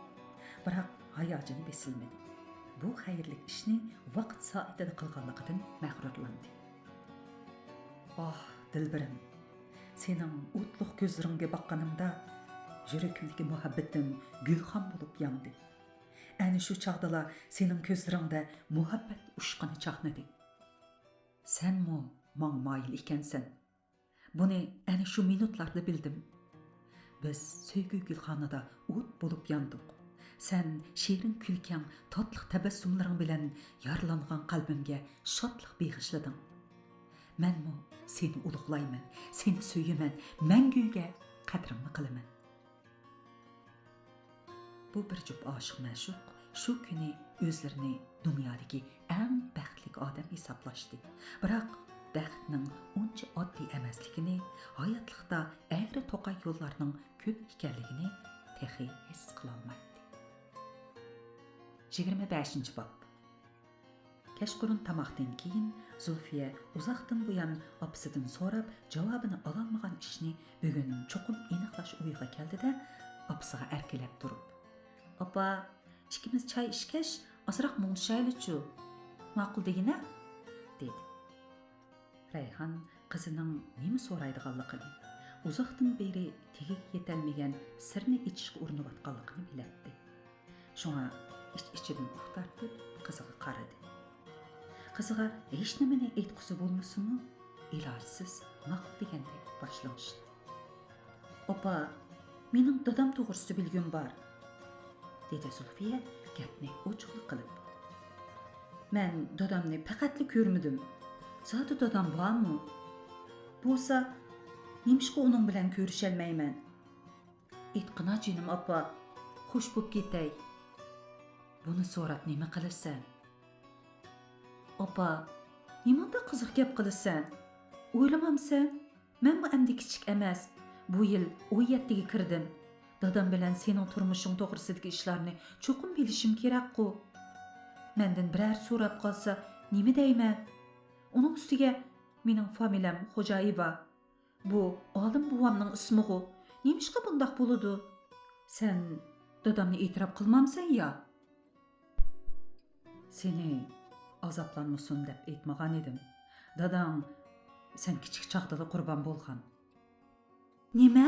بىراق ھاياجىنى بېسىلمىدى. بۇ خەيرلىك ئىشنى ۋاقىت سائىتىدە قىلغانلىقىدىن مەغرۇرلاندى. ئاھ، دىلبىرىم، سېنىڭ ئوتلۇق كۆزلىرىڭگە باققىنىمدا، يۈرىكىمدىكى مۇھەببىتىم گۈلخان بولۇپ ياندى. ئەنە شۇ چاغدىلا سېنىڭ كۆزلىرىڭدە مۇھەببەت ئۇچقۇنى چاقنىدى. سەنمۇ ماڭا مايىل ئىكەنسەن. بۇنى ئەنە شۇ مىنۇتلاردا بىلدىم. بىز سۆيگۈ گۈلخانىدا ئوت بولۇپ ياندۇق. سەن شېرىن كۈلكەڭ، تاتلىق تەبەسسۇملىرىڭ بىلەن يارىلانغان قەلبىمگە شادلىق بېغىشلىدىڭ. مەنمۇ سېنى ئۇلۇغلايمەن، سېنى سۆيىمەن، مەڭگۈگە قەدرىڭنى قىلىمەن. بۇ بىر جۈپ ئاشىق مەشۇق شۇ كۈنى ئۆزلىرىنى دۇنيادىكى ئەڭ بەختلىك ئادەم ھېسابلاشتى. بىراق بەختنىڭ ئۇنچە ئاددىي ئەمەسلىكىنى، ھاياتلىقتا ئەگرى توقاي يوللارنىڭ كۆپ ئىكەنلىكىنى تېخى ھېس قىلالمايتتى. يىگىرمە بەشىنچى باب. كەچقۇرۇن تاماقتىن كېيىن زۇلفىيە ئۇزاقتىن بۇيان ئاپىسىدىن سوراپ جاۋابىنى ئالالمىغان ئىشنى بۈگۈن چوقۇم ئېنىقلاش ئويىغا كەلدى-دە، ئاپىسىغا ئەركىلەپ تۇرۇپ، «ئاپا، ئىككىمىز چاي ئىچكەچ ئازراق مۇڭدىشايلىچۇ؟ ماقۇل دېگىنە؟» دېدى. رەيھان قىزىنىڭ نېمە سورايدىغانلىقىنى، ئۇزاقتىن بېرى تېگىگە يېتەلمىگەن سىرنى ئېچىشقا ئۇرۇنۇۋاتقانلىقىنى بىلەتتى. شۇڭا ئىچ-ئىچىدىن ئۇھ تارتىپ قىزىغا قارىدى. قىزىغا ھېچنېمىنى ئېيتقۇسى بولمىسىمۇ، ئىلاجسىز ماقۇل دېگەندەك باش لىڭشىتتى. «ئاپا، مېنىڭ دادام توغرىسىدا بىلگۈم بار»، دېدى زۇلفىيە گەپنى ئوچۇقلا قىلىپ. «مەن دادامنى پەقەتلا كۆرمىدىم. زادى دادام بارمۇ؟ بولسا، نېمىشقا ئۇنىڭ بىلەن كۆرۈشەلمەيمەن؟ ئېيتقىنا جېنىم ئاپا، خوش بوپ كېتەي.» «بۇنى سوراپ نېمە قىلىسەن؟» «ئاپا، نېمانداق قىزىق گەپ قىلىسەن؟ ئويلىمامسەن؟ مەنمۇ ئەمدى كىچىك ئەمەس. بۇ يىل ئون يەتتىگە كىردىم. دادام بىلەن سېنىڭ تۇرمۇشۇڭ توغرىسىدىكى ئىشلارنى چوقۇم بىلىشىم كېرەكقۇ. مەندىن بىرەر سوراپ قالسا نېمە دەيمەن؟ ئۇنىڭ ئۈستىگە مېنىڭ فامىلەم خوجايېۋا. بۇ ئالىم بوۋامنىڭ ئىسمىغۇ. نېمىشقا بۇنداق بولىدۇ؟ سەن دادامنى ئېتىراپ قىلمامسەن يا؟» «سېنى ئازابلانمىسۇن دەپ ئېيتمىغان ئىدىم. داداڭ سەن كىچىك چاغدىلا قۇربان بولغان.» «نېمە؟»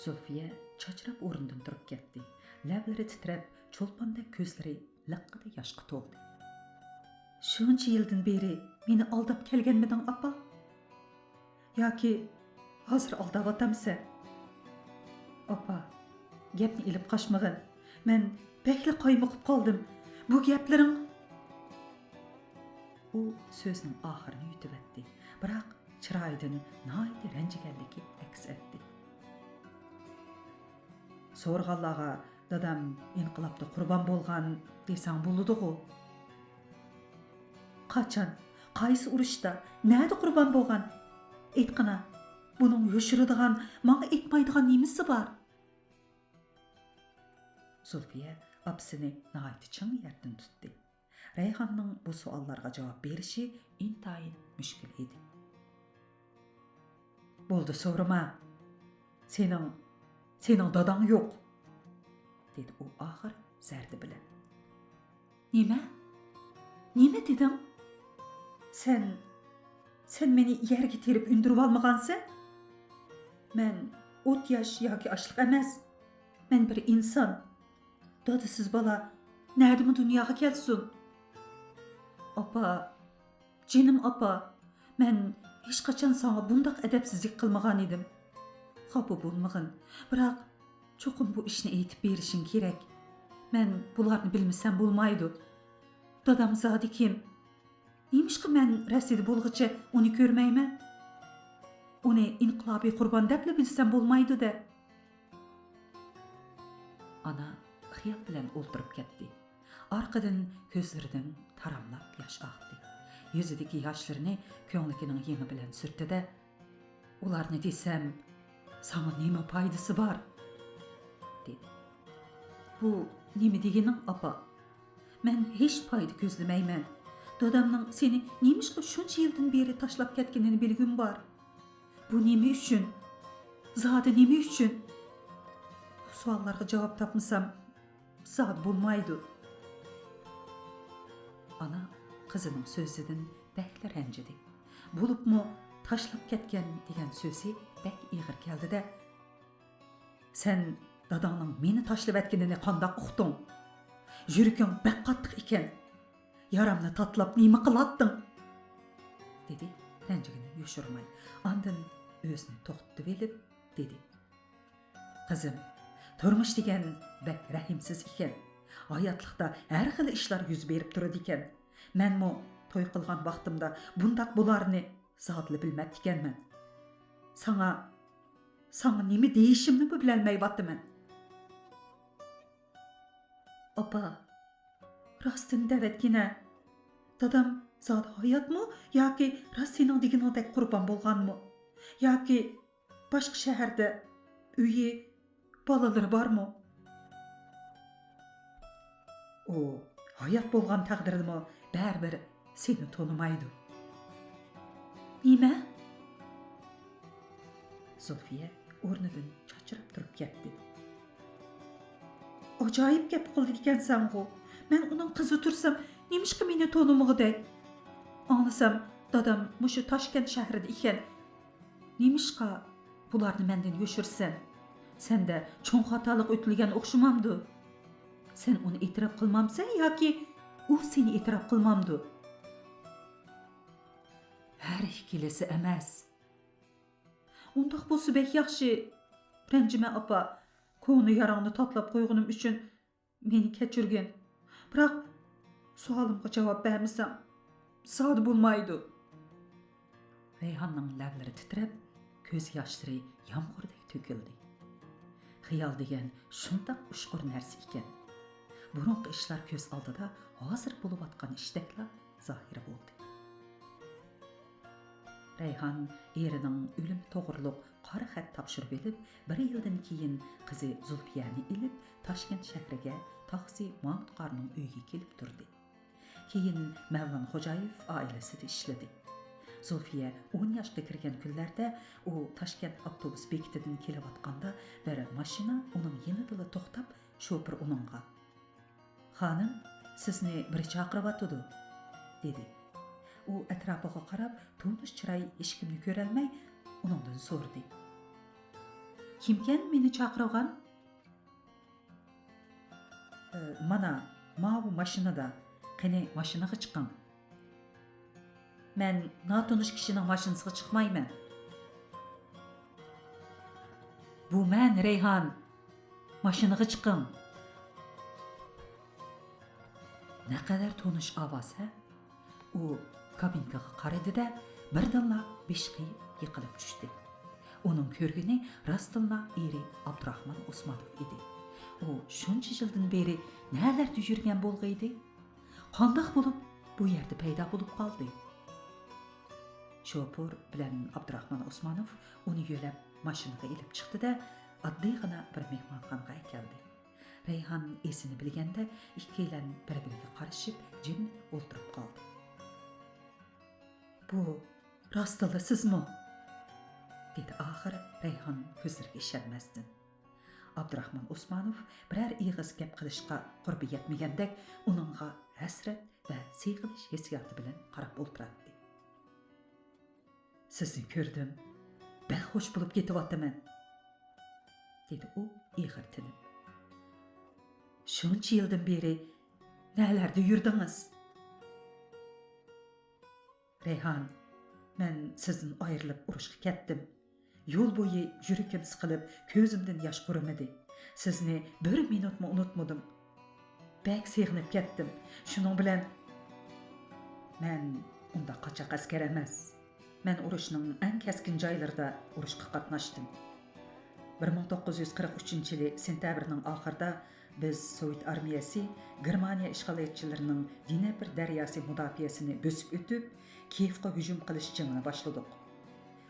زۇلفىيە چاچراپ ئورنىدىن تۇرۇپ كەتتى. لەۋلىرى تىترەپ، چولپاندەك كۆزلىرى لىققىدە ياشقا تولدى. «شۇنچە يىلدىن بېرى مېنى ئالداپ كەلگەنمىدىڭ، ئاپا؟ ياكى ھازىر ئالداۋاتامسەن؟» «ئاپا، گەپنى ئېلىپ قاچمىغىن. مەن بەكلا قايمۇقۇپ قالدىم. بۇ گەپلىرىڭ...» ئۇ سۆزنىڭ ئاخىرىنى يۇتۇۋەتتى، بىراق چىرايىدىن ناھايىتى رەنجىگەنلىكى ئەكس ئەتتى. «سورىغانلارغا دادام ئىنقىلابتا قۇربان بولغان دېسەڭ بولىدىغۇ.» «قاچان؟ قايسى ئۇرۇشتا؟ نەدە قۇربان بولغان؟ ئېيتقىنا، بۇنىڭ يوشۇرىدىغان، ماڭا ئېيتمايدىغان نېمىسى بار؟» زۇلفىيە ئاپىسىنى ناھايىتى چىڭ يەردىن تۇتتى. رەيھاننىڭ بۇ سوئاللارغا جاۋاب بېرىشى ئىنتايىن مۈشكۈل ئىدى. «بولدى، سورىما. سېنىڭ، سېنىڭ داداڭ يوق»، دېدى ئۇ ئاخىر زەردە بىلەن. «نېمە؟ نېمە دېدىڭ؟ سەن، سەن مېنى يەرگە تېرىپ ئۈندۈرۈۋالمىغانسەن؟ مەن ئوت-ياش ياكى ئاشلىق ئەمەس. مەن بىر ئىنسان. دادىسىز بالا نەدىمۇ دۇنياغا كەلسۇن؟» «ئاپا، جېنىم ئاپا، مەن ھېچقاچان ساڭا بۇنداق ئەدەپسىزلىك قىلمىغان ئىدىم. خاپا بولمىغىن. بىراق، چوقۇم بۇ ئىشنى ئېيتىپ بېرىشىڭ كېرەك. مەن بۇلارنى بىلمىسەم بولمايدۇ. دادام زادى كىم؟ نېمىشقا مەن رەسىدە بولغۇچە ئۇنى كۆرمەيمەن؟ ئۇنى ئىنقىلابىي قۇربان دەپلا بىلسەم بولمايدۇ-دە.» ئانا خىيال بىلەن ئولتۇرۇپ كەتتى. ئارقىدىن كۆزلىرىدىن تاراملاپ ياش ئاقتى. يۈزىدىكى ياشلىرىنى كۆڭلىكىنىڭ يېڭى بىلەن سۈرتتى-دە، ئۇلارنى دېسەم، ساڭا نېمە پايدىسى بار؟ دېدى. بۇ نېمە دېگىنىڭ، ئاپا؟ مەن ھېچ پايدا كۆزلىمەيمەن. دادامنىڭ سېنى نېمىشقا شۇنچە يىلدىن بېرى تاشلاپ كەتكىنىنى بىلگۈم بار. بۇ نېمە ئۈچۈن؟ زادى نېمە ئۈچۈن؟ بۇ سوئاللارغا جاۋاب تاپمىسام، زادى بولمايدۇ. ئانا قىزىنىڭ سۆزىدىن بەكلا رەنجىدى. بولۇپمۇ تاشلاپ كەتكەن دېگەن سۆزى بەك ئېغىر كەلدى-دە، سەن داداڭنىڭ مېنى تاشلىۋەتكىنىنى قانداق ئۇقتۇڭ؟ يۈرىكىڭ بەك قاتتىق ئىكەن. يارامنى تاتىلاپ نېمە قىلاتتىڭ؟ دېدى رەنجىگىنى يوشۇرماي. ئاندىن ئۆزىنى توختىتىۋېلىپ دېدى. قىزىم، تۇرمۇش دېگەن بەك رەھىمسىز ئىكەن. ھاياتلىقتا ھەر خىل ئىشلار يۈز بېرىپ تۇرىدىكەن. مەنمۇ توي قىلغان ۋاقتىمدا بۇنداق بولارنى زادىلا بىلمەپتىكەنمەن. ساڭا، ساڭا نېمە دېيىشىمنىمۇ بىلەلمەيۋاتىمەن. ئاپا، راستىنى دەۋەتكىنە، دادام زادى ھاياتمۇ ياكى راست سېنىڭ دېگىنىڭدەك قۇربان بولغانمۇ؟ ياكى باشقا شەھەردە ئۆيى، بالىلىرى بارمۇ؟ ئۇ ھايات بولغان تەقدىردىمۇ بەرىبىر سېنى تونۇمايدۇ. نېمە؟ زۇلفىيە ئورنىدىن چاچراپ تۇرۇپ كەتتى. ئاجايىپ گەپ قىلىدىكەنسەنغۇ. مەن ئۇنىڭ قىزى تۇرسام، نېمىشقا مېنى تونۇمىغۇدەك؟ ئاڭلىسام، دادام مۇشۇ تاشكەنت شەھىرىدە ئىكەن. نېمىشقا بۇلارنى مەندىن يوشۇرىسەن؟ سەندە چوڭ خاتالىق ئۆتۈلگەن ئوخشىمامدۇ؟ سەن ئۇنى ئېتىراپ قىلمامسەن ياكى ئۇ سېنى ئېتىراپ قىلمامدۇ؟ ھەر ئىككىلىسى ئەمەس. ئۇنداق بولسا بەك ياخشى. رەنجىمە ئاپا، كونا ياراڭنى تاتىلاپ قويغىنىم ئۈچۈن مېنى كەچۈرگىن. بىراق، سوئالىمغا جاۋاب بەرمىسەڭ، زادى بولمايدۇ. رەيھاننىڭ لەۋلىرى تىترەپ، كۆز ياشلىرى يامغۇردەك تۆكۈلدى. خىيال دېگەن شۇنداق ئۇچقۇر نەرسە ئىكەن. بۇرۇنقى ئىشلار كۆز ئالدىدا ھازىر بولۇۋاتقان ئىشتەكلا زاھىر بولدى. رەيھان ئېرىنىڭ ئۆلۈمى توغرۇلۇق قارا خەت تاپشۇرۇۋېلىپ، بىر يىلدىن كېيىن قىزى زۇلپىيەنى ئېلىپ، تاشكەنت شەھىرىگە تاخسى مامۇت قارىنىڭ ئۆيىگە كېلىپ تۇردى. كېيىن مەۋلان خوجايېف ئائىلىسىدە ئىشلىدى. زۇلفىيە ئون ياشقا كىرگەن كۈنلەردە ئۇ تاشكەنت ئاپتوبۇس بېكىتىدىن كېلىۋاتقاندا، بىر ماشىنا ئۇنىڭ يېنىدىلا توختاپ، شوپۇر ئۇنىڭغا، «خانىم، سىزنى بىرى چاقىرىۋاتىدۇ» دېدى. ئۇ ئەتراپىغا قاراپ، تونۇش چىراي ھېچكىمنى كۆرەلمەي، ئۇنىڭدىن سورىدى. «كىمكەن مېنى چاقىرغان؟» «ئى، مانا، ماۋۇ ماشىنىدا. قېنى، ماشىنىغا چىقىڭ.» «مەن ناتونۇش كىشىنىڭ ماشىنىسىغا چىقمايمەن.» «بۇ مەن، رەيھان. ماشىنىغا چىقىڭ.» نەقەدەر تونۇش ئاۋاز ھە؟ ئۇ كابىنكىغا قارىدى-دە، بىردىنلا بېشى قېيىپ يىقىلىپ چۈشتى. ئۇنىڭ كۆرگىنى راستتىنلا ئېرى ئابدۇراخمان ئوسمانوف ئىدى. ئۇ شۇنچە يىلدىن بېرى نەلەردە يۈرگەن بولغىيدى؟ قانداق بولۇپ بۇ يەردە پەيدا بولۇپ قالدى؟ شوپۇر بىلەن ئابدۇراخمان ئوسمانوف ئۇنى يۆلەپ ماشىنىغا ئېلىپ چىقتى-دە، ئاددىيغىنا بىر مېھمانخانىغا ئەكەلدى. رەيھان ئېسىنى بىلگەندە، ئىككىيلەن بىر-بىرىگە قارىشىپ جىم ئولتۇرۇپ قالدى. «بۇ راستلا سىزمۇ؟» دېدى ئاخىر رەيھان كۆزلىرىگە ئىشەنمەستىن. ئابدۇراخمان ئوسمانوف بىرەر ئېغىز گەپ قىلىشقا قۇربى يەتمىگەندەك ئۇنىڭغا ھەسرەت ۋە سېغىنىش ھېسسىياتى بىلەن قاراپ ئولتۇراتتى. «سىزنى كۆردۈم، بەك خوش بولۇپ كېتىۋاتىمەن»، دېدى ئۇ ئېغىر تىنىپ. «شۇنچە يىلدىن بېرى نەلەردە يۈردىڭىز؟» «رەيھان، مەن سىزدىن ئايرىلىپ ئۇرۇشقا كەتتىم. يول بويى يۈرىكىم سىقىلىپ، كۆزۈمدىن ياش قۇرۇمىدى. سىزنى بىر مىنۇتمۇ ئۇنتۇمىدىم. بەك سېغىنىپ كەتتىم. شۇنىڭ بىلەن، مەن ئۇنداق قاچاق ئەسكەر ئەمەس. مەن ئۇرۇشنىڭ ئەڭ كەسكىن جايلىرىدا ئۇرۇشقا قاتناشتىم. بىر مىڭ توققۇز يۈز قىرىق ئۈچىنچى يىلى سېنتەبىرنىڭ ئاخىرىدا بىز سوۋېت ئارمىيەسى گېرمانىيە ئىشغالىيەتچىلىرىنىڭ دنېپر دەرياسى مۇداپىئەسىنى بۆسۈپ ئۆتۈپ، كىيېۋقا ھۇجۇم قىلىش جېڭىنى باشلىدۇق.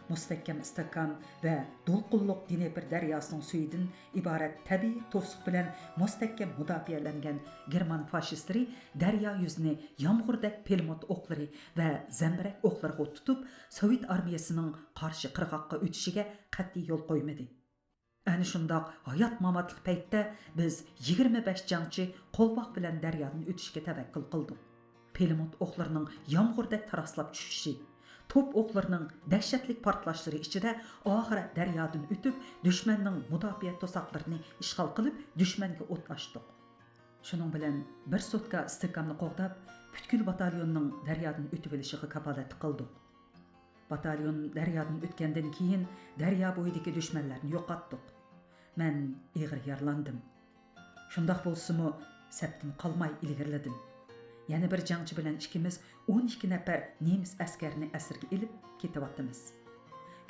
مۇستەھكەم ئىستىھكام ۋە دولقۇنلۇق دنېپر دەرياسىنىڭ سۈيىدىن ئىبارەت تەبىئىي توسۇق بىلەن مۇستەھكەم مۇداپىئەلەنگەن گېرمان فاشىستلىرى دەريا يۈزىنى يامغۇردەك پىلىموت ئوقلىرى ۋە زەمبىرەك ئوقلىرىغا تۇتۇپ، سوۋېت ئارمىيەسىنىڭ قارشى قىرغاققا ئۆتۈشىگە قەتئىي يول قويمىدى. ئەنە شۇنداق ھايات-ماماتلىق پەيتتە بىز يىگىرمە بەش جەڭچى قولۋاق بىلەن دەريادىن ئۆتۈشكە تەۋەككۈل قىلدۇق. پىلىموت ئوقلىرىنىڭ يامغۇردەك تاراسلاپ چۈشۈشى، توپ ئوقلىرىنىڭ دەھشەتلىك پارتلاشلىرى ئىچىدە ئاخىرى دەريادىن ئۆتۈپ، دۈشمەننىڭ مۇداپىئە توساقلىرىنى ئىشغال قىلىپ، دۈشمەنگە ئوت ئاچتۇق. شۇنىڭ بىلەن بىر سوتكا ئىستىھكامنى قوغداپ، پۈتكۈل باتاليوننىڭ دەريادىن ئۆتۈۋېلىشىغا كاپالەتلىك قىلدۇق. باتاليون دەريادىن ئۆتكەندىن كېيىن، دەريا بويىدىكى دۈشمەنلەرنى يوقاتتۇق. مەن ئېغىر يارىلاندىم. شۇنداق بولسىمۇ، سەپتىن قالماي ئىلگىرىلىدىم. يەنە بىر جەڭچى بىلەن ئىككىمىز ئون ئىككى نەپەر نېمىس ئەسكەرنى ئەسىرگە ئېلىپ كېتىۋاتىمىز.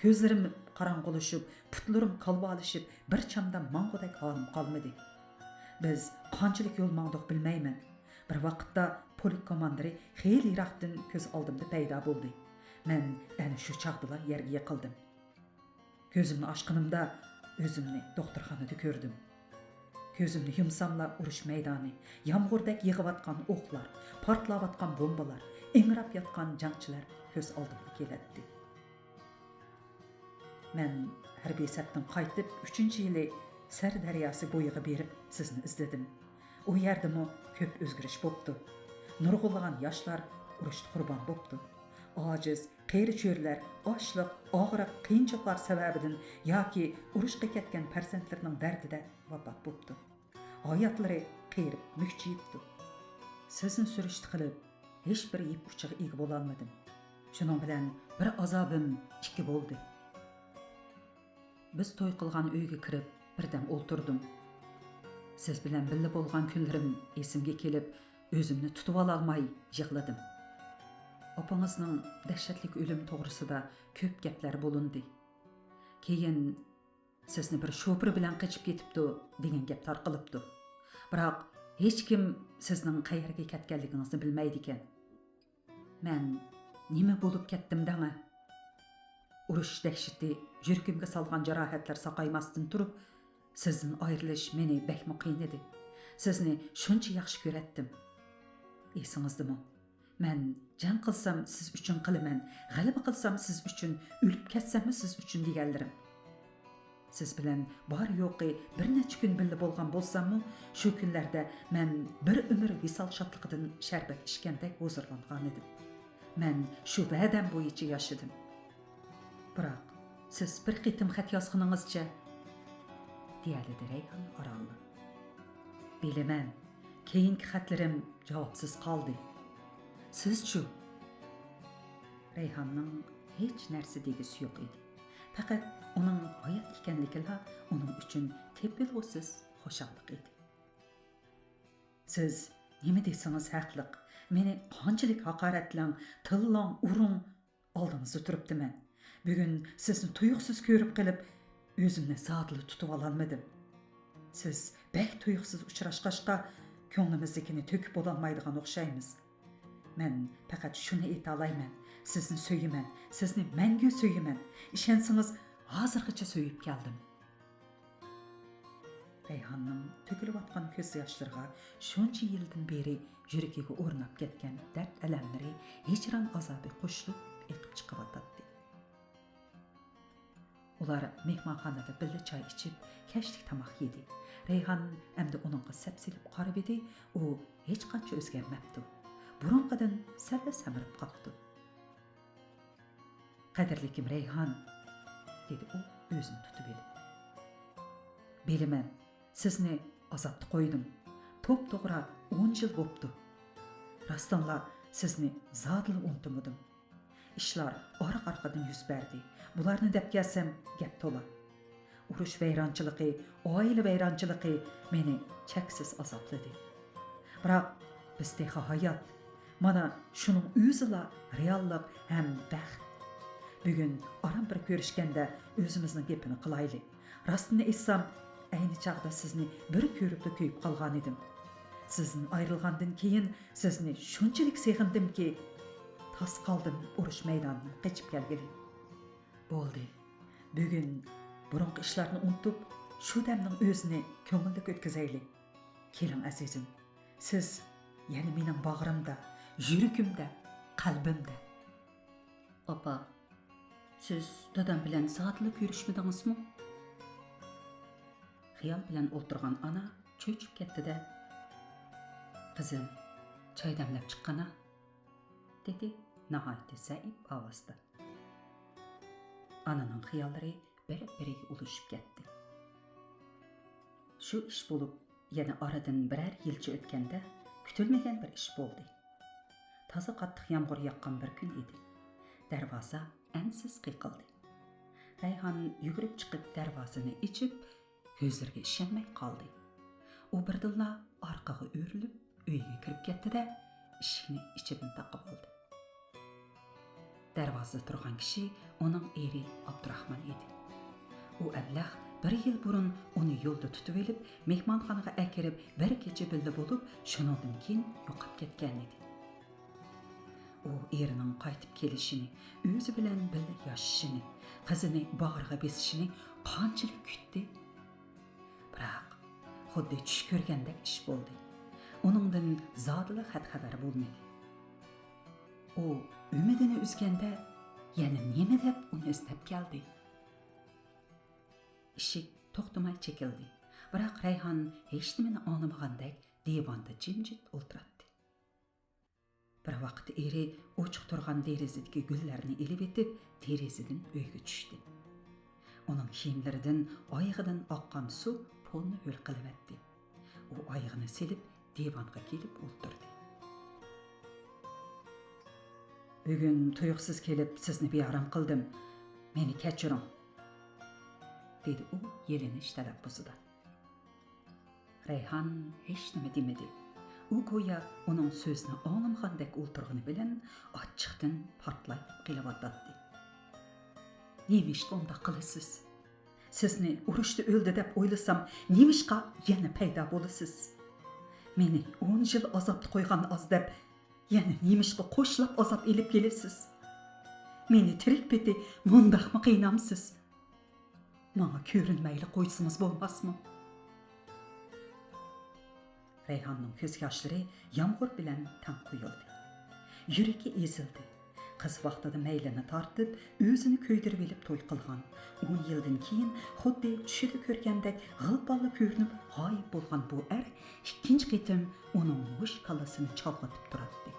كۆزلىرىم قاراڭغۇلىشىپ، پۇتلىرىم كالۋالىشىپ، بىر چامدا ماڭغۇدەك ھالىم قالمىدى. بىز قانچىلىك يول ماڭدۇق بىلمەيمەن. بىر ۋاقىتتا پولك كوماندىرى خېلى يىراقتىن كۆز ئالدىمدا پەيدا بولدى. مەن ئەنە شۇ چاغدىلا يەرگە يىقىلدىم. كۆزۈمنى ئاچقىنىمدا ئۆزۈمنى دوختۇرخانىدا كۆردۈم. كۆزۈمنى يۇمساملا ئۇرۇش مەيدانى، يامغۇردەك يېغىۋاتقان ئوقلار، پارتلاۋاتقان بومبىلار، ئىڭراپ ياتقان جەڭچىلەر كۆز ئالدىمغا كېلەتتى. مەن ھەربىي سەپتىن قايتىپ، ئۈچىنچى يىلى سەر دەرياسى بويىغا بېرىپ سىزنى ئىزدىدىم. ئۇ يەردىمۇ كۆپ ئۆزگىرىش بوپتۇ. نۇرغۇنلىغان ياشلار ئۇرۇشتا قۇربان بوپتۇ. ئاجىز، قېرى چۆرىلەر ئاچلىق، ئاغرىق، قىيىنچىلىقلار سەۋەبىدىن ياكى ئۇرۇشقا كەتكەن پەرزەنتلىرىنىڭ دەردىدە ۋاپات بوپتۇ. ھاياتلىرى قېرىپ مۈكچىيىپتۇ. سىزنى سۈرۈشتە قىلىپ، ھېچبىر يىپ ئۇچىغا ئىگە بولالمىدىم. شۇنىڭ بىلەن بىر ئازابىم ئىككى بولدى. بىز توي قىلغان ئۆيگە كىرىپ، بىردەم ئولتۇردۇم. سىز بىلەن بىللە بولغان كۈنلىرىم ئېسىمگە كېلىپ، ئۆزۈمنى تۇتۇۋالالماي يىغلىدىم. ئاپىڭىزنىڭ دەھشەتلىك ئۆلۈمى توغرىسىدا كۆپ گەپلەر بولۇندى. كېيىن سىزنى بىر شوپۇر بىلەن قېچىپ كېتىپتۇ دېگەن گەپ تارقىلىپتۇ. بىراق ھېچكىم سىزنىڭ قەيەرگە كەتكەنلىكىڭىزنى بىلمەيدىكەن. مەن نېمە بولۇپ كەتتىم دەڭە؟ ئۇرۇش دەھشىتى، يۈرىكىمگە سالغان جاراھەتلەر ساقايماستىن تۇرۇپ، سىزدىن ئايرىلىش مېنى بەكمۇ قىينىدى. سىزنى شۇنچە ياخشى كۆرەتتىم. ئېسىڭىزدىمۇ؟ مەن جەڭ قىلسام سىز ئۈچۈن قىلىمەن، غەلىبە قىلسام سىز ئۈچۈن، ئۆلۈپ كەتسەممۇ سىز ئۈچۈن دېگەنلىرىم. سىز بىلەن بار-يوقى بىر نەچچە كۈن بىللە بولغان بولساممۇ، شۇ كۈنلەردە مەن بىر ئۆمۈر ۋىسال شادلىقىدىن شەربەت ئىچكەندەك ھۇزۇرلانغانىدىم. مەن شۇ ۋەدەم بويىچە ياشىدىم. بىراق، سىز بىر قېتىم خەت يازغىنىڭىزچە، دېيەلىدى رەيھان ئارانلا. بىلىمەن، كېيىنكى خەتلىرىم جاۋابسىز قالدى. سىزچۇ؟ رەيھاننىڭ ھېچ نەرسە دېگۈسى يوق ئىدى. پەقەت ئۇنىڭ ھايات ئىكەنلىكىلا ئۇنىڭ ئۈچۈن تېپىلغۇسىز خۇشاللىق ئىدى. سىز نېمە دېسىڭىز ھەقلىق. مېنى قانچىلىك ھاقارەتلەڭ، تىللاڭ، ئۇرۇڭ، ئالدىڭىزدا تۇرۇپتىمەن. بۈگۈن سىزنى تۇيۇقسىز كۆرۈپ قېلىپ، ئۆزۈمنى زادىلا تۇتۇۋالالمىدىم. سىز بەك تۇيۇقسىز ئۇچراشقاچقا، كۆڭلىمىزدىكىنى تۆكۈپ بولالمايدىغان ئوخشايمىز. مەن پەقەت شۇنى ئېيتالايمەن، سىزنى سۆيىمەن، سىزنى مەڭگۈ سۆيىمەن. ئىشەنسىڭىز، ھازىرغىچە سۆيۈپ كەلدىم. رەيھاننىڭ تۆكۈلۈۋاتقان كۆز ياشلىرىغا شۇنچە يىلدىن بېرى يۈرىكىگە ئورناپ كەتكەن دەرد-ئەلەملىرى، ھىجران ئازابى قوشۇلۇپ ئېقىپ چىقىۋاتاتتى. ئۇلار مېھمانخانىدا بىللە چاي ئىچىپ، كەچلىك تاماق يېدى. رەيھان ئەمدى ئۇنىڭغا سەپسېلىپ قارىۋىدى، ئۇ ھېچقانچە ئۆزگەرمەپتۇ. بۇرۇنقىدىن سەللا سەمرىپ قاپتۇ. قەدىرلىكىم رەيھان، دېدى ئۇ ئۆزىنى تۇتۇۋېلىپ. بىلىمەن، سىزنى ئازابتا قويدۇم. توپتوغرا ئون يىل بوپتۇ. راستىنلا سىزنى زادىلا ئۇنتۇمىدىم. ئىشلار ئارقا-ئارقىدىن يۈز بەردى. بۇلارنى دەپ كەلسەم، گەپ تولا. ئۇرۇش ۋەيرانچىلىقى، ئائىلە ۋەيرانچىلىقى مېنى چەكسىز ئازابلىدى. بىراق، بىز تېخى ھايات. مانا، شۇنىڭ ئۆزىلا رېئاللىق ھەم بەخت. بۈگۈن ئاران بىر كۆرۈشكەندە ئۆزىمىزنىڭ گېپىنى قىلايلى. راستىنى ئېيتسام، ئەينى چاغدا سىزنى بىر كۆرۈپلا كۆيۈپ قالغانىدىم. سىزدىن ئايرىلغاندىن كېيىن سىزنى شۇنچىلىك سېغىندىمكى، تاس قالدىم ئۇرۇش مەيدانىدىن قېچىپ كەلگىلى. بولدى، بۈگۈن بۇرۇنقى ئىشلارنى ئۇنتۇپ، شۇ دەمنىڭ ئۆزىنى كۆڭۈللۈك ئۆتكۈزەيلى. كېلىڭ، ئەزىزىم، سىز يەنە مېنىڭ باغرىمدا، يۈرىكىمدە، قەلبىمدە. ئاپا، سىز دادام بىلەن زادىلا كۆرۈشمىدىڭىزمۇ؟ خىيال بىلەن ئولتۇرغان ئانا چۆچۈپ كەتتى-دە، «قىزىم، چاي دەملەپ چىققىنا؟» دېدى ناھايىتى زەئىپ ئاۋازدا. ئانىنىڭ خىياللىرى بىر-بىرىگە ئۇلىشىپ كەتتى. شۇ ئىش بولۇپ، يەنە ئارىدىن بىرەر يىلچە ئۆتكەندە، كۈتۈلمىگەن بىر ئىش بولدى. تازا قاتتىق يامغۇر ياغقان بىر كۈن ئىدى. دەرۋازا ئەنسىز قېقىلدى. رەيھان يۈگۈرۈپ چىقىپ دەرۋازىنى ئېچىپ، كۆزلىرىگە ئىشەنمەي قالدى. ئۇ بىردىنلا ئارقىغا ئۆرۈلۈپ، ئۆيگە كىرىپ كەتتى-دە، ئىشىكنى ئىچىدىن تاقىۋالدى. دەرۋازىدا تۇرغان كىشى ئۇنىڭ ئېرى ئابدۇراخمان ئىدى. ئۇ ئەبلەخ بىر يىل بۇرۇن ئۇنى يولدا تۇتۇۋېلىپ، مېھمانخانىغا ئەكىرىپ، بىر كېچە بىللە بولۇپ، شۇنىڭدىن كېيىن يوقاپ كەتكەنىدى. ئۇ ئېرىنىڭ قايتىپ كېلىشىنى، ئۆزى بىلەن بىللە ياشىشىنى، قىزىنى باغرىغا بېسىشىنى قانچىلىك كۈتتى. بىراق، خۇددى چۈش كۆرگەندەك ئىش بولدى. ئۇنىڭدىن زادىلا خەت-خەۋەر بولمىدى. ئۇ ئۈمىدىنى ئۈزگەندە، يەنە نېمە دەپ ئۇنى ئىزدەپ كەلدى؟ ئىشىك توختىماي چېكىلدى. بىراق، رەيھان ھېچنېمىنى ئاڭلىمىغاندەك دىۋاندا جىمجىت ئولتۇراتتى. بىر ۋاقىت ئېرى ئوچۇق تۇرغان دېرىزىدىكى گۈللەرنى ئېلىۋېتىپ، دېرىزىدىن ئۆيگە چۈشتى. ئۇنىڭ كىيىملىرىدىن، ئايىغىدىن ئاققان سۇ پولنى ھۆل قىلىۋەتتى. ئۇ ئايىغىنى سېلىپ، دىۋانغا كېلىپ ئولتۇردى. «بۈگۈن تۇيۇقسىز كېلىپ، سىزنى بىئارام قىلدىم. مېنى كەچۈرۈڭ»، دېدى ئۇ يېلىنىش تەلەپپۇزىدا. رەيھان ھېچنېمە دېمىدى. ئۇ گويا ئۇنىڭ سۆزىنى ئاڭلىمىغاندەك ئولتۇرغىنى بىلەن ئاچچىقتىن پارتلاپ قېلىۋاتاتتى. «نېمىشقا ئۇنداق قىلىسىز؟ سىزنى ئۇرۇشتا ئۆلدى دەپ ئويلىسام، نېمىشقا يەنە پەيدا بولىسىز؟ مېنى ئون يىل ئازابتا قويغان ئاز دەپ، يەنە نېمىشقا قوشلاپ ئازاب ئېلىپ كېلىسىز؟ مېنى تىرىك پېتى مۇنداقمۇ قىينامسىز؟ ماڭا كۆرۈنمەيلا قويسىڭىز بولماسمۇ؟» رەيھاننىڭ كۆز ياشلىرى يامغۇر بىلەن تەڭ قۇيۇلدى. يۈرىكى ئېزىلدى. قىز ۋاقتىدا مەيلىنى تارتىپ، ئۆزىنى كۆيدۈرۈۋېلىپ توي قىلغان، ئون يىلدىن كېيىن خۇددى چۈشىدە كۆرگەندەك غىل-پاللا كۆرۈنۈپ غايىب بولغان بۇ ئەر ئىككىنچى قېتىم ئۇنىڭ مۇش كاللىسىنى چالغىتىپ تۇراتتى.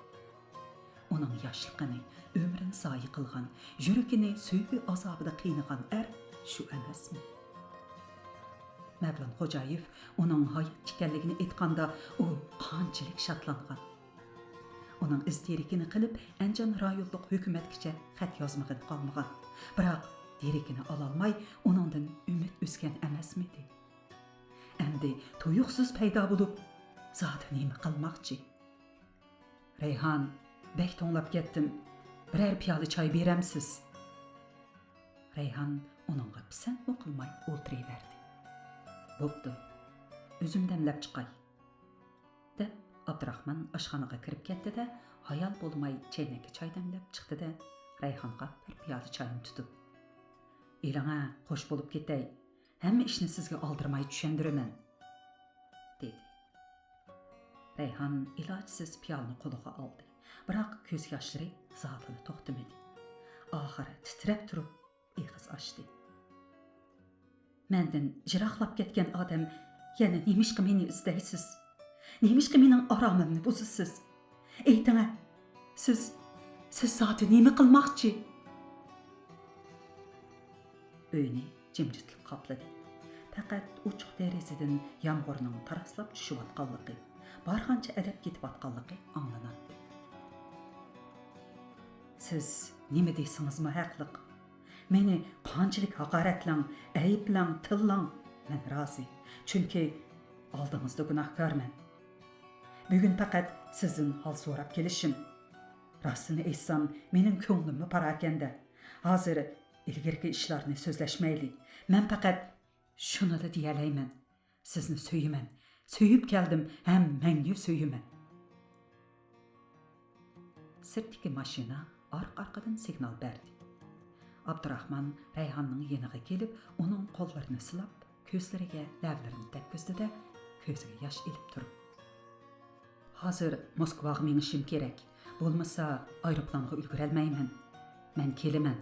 ئۇنىڭ ياشلىقىنى، ئۆمرىنى زايە قىلغان، يۈرىكىنى سۆيگۈ ئازابىدا قىينىغان ئەر شۇ ئەمەسمۇ؟ مەۋلان خوجايېف ئۇنىڭ ھايات ئىكەنلىكىنى ئېيتقاندا، ئۇ قانچىلىك شادلانغان. ئۇنىڭ ئىز تىرىكىنى قىلىپ، ئەنجان رايونلۇق ھۆكۈمەتكىچە خەت يازمىغىنى قالمىغان. بىراق، تىرىكىنى ئالالماي، ئۇنىڭدىن ئۈمىد ئۈزگەن ئەمەسمىدى؟ ئەمدى تۇيۇقسىز پەيدا بولۇپ، زادى نېمە قىلماقچى؟ رەيھان، بەك توڭلاپ كەتتىم. بىرەر پىيالە چاي بېرەمسىز؟ رەيھان ئۇنىڭغا پىسەنتمۇ قىلماي ئولتۇرۇۋەردى. بوپتۇ، ئۆزۈم دەملەپ چىقاي، دەپ، ئابدۇراخمان ئاشخانىغا كىرىپ كەتتى-دە، ھايال بولماي چەينەككە چاي دەملەپ چىقتى-دە، رەيھانغا بىر پىيالە چاينى تۇتۇپ، ئېلىڭە، خوش بولۇپ كېتەي، ھەممە ئىشنى سىزگە ئالدىرىماي چۈشەندۈرىمەن، دېدى. رەيھان ئىلاجسىز پىيالىنى قولىغا ئالدى، بىراق كۆز ياشلىرى زادىلا توختىمىدى. ئاخىرى تىترەپ تۇرۇپ، ئېغىز ئاچتى. مەندىن يىراقلاپ كەتكەن ئادەم، يەنە نېمىشقا مېنى ئىزدەيسىز؟ نېمىشقا مېنىڭ ئارامىمنى بۇزىسىز؟ ئېيتىڭە، سىز، سىز زادى نېمە قىلماقچى؟ ئۆينى جىمجىتلىق قاپلىدى. پەقەت ئوچۇق دېرىزىدىن يامغۇرنىڭ تاراسلاپ چۈشۈۋاتقانلىقى، بارغانچە ئەلەپ كېتىۋاتقانلىقى ئاڭلىناتتى. سىز نېمە دېسىڭىزمۇ ھەقلىق. مېنى قانچىلىك ھاقارەتلەڭ، ئەيىبلەڭ، تىللاڭ، مەن رازى. چۈنكى ئالدىڭىزدا گۇناھكارمەن. بۈگۈن پەقەت سىزدىن ھال سوراپ كېلىشىم. راستىنى ئېيتسام، مېنىڭ كۆڭلۈممۇ پاراكەندە. ھازىر ئىلگىرىكى ئىشلارنى سۆزلەشمەيلى. مەن پەقەت شۇنىلا دېيەلەيمەن. سىزنى سۆيىمەن. سۆيۈپ كەلدىم ھەم مەڭگۈ سۆيىمەن. سىرتتىكى ماشىنا ئارقا-ئارقىدىن سىگنال بەردى. ئابدۇراخمان رەيھاننىڭ يېنىغا كېلىپ، ئۇنىڭ قوللىرىنى سىلاپ، كۆزلىرىگە لەۋلىرىنى تەگكۈزدى-دە، كۆزىگە ياش ئېلىپ تۇرۇپ، ھازىر موسكۋاغا مېڭىشىم كېرەك. بولمىسا، ئايروپىلانغا ئۈلگۈرەلمەيمەن. مەن كېلىمەن.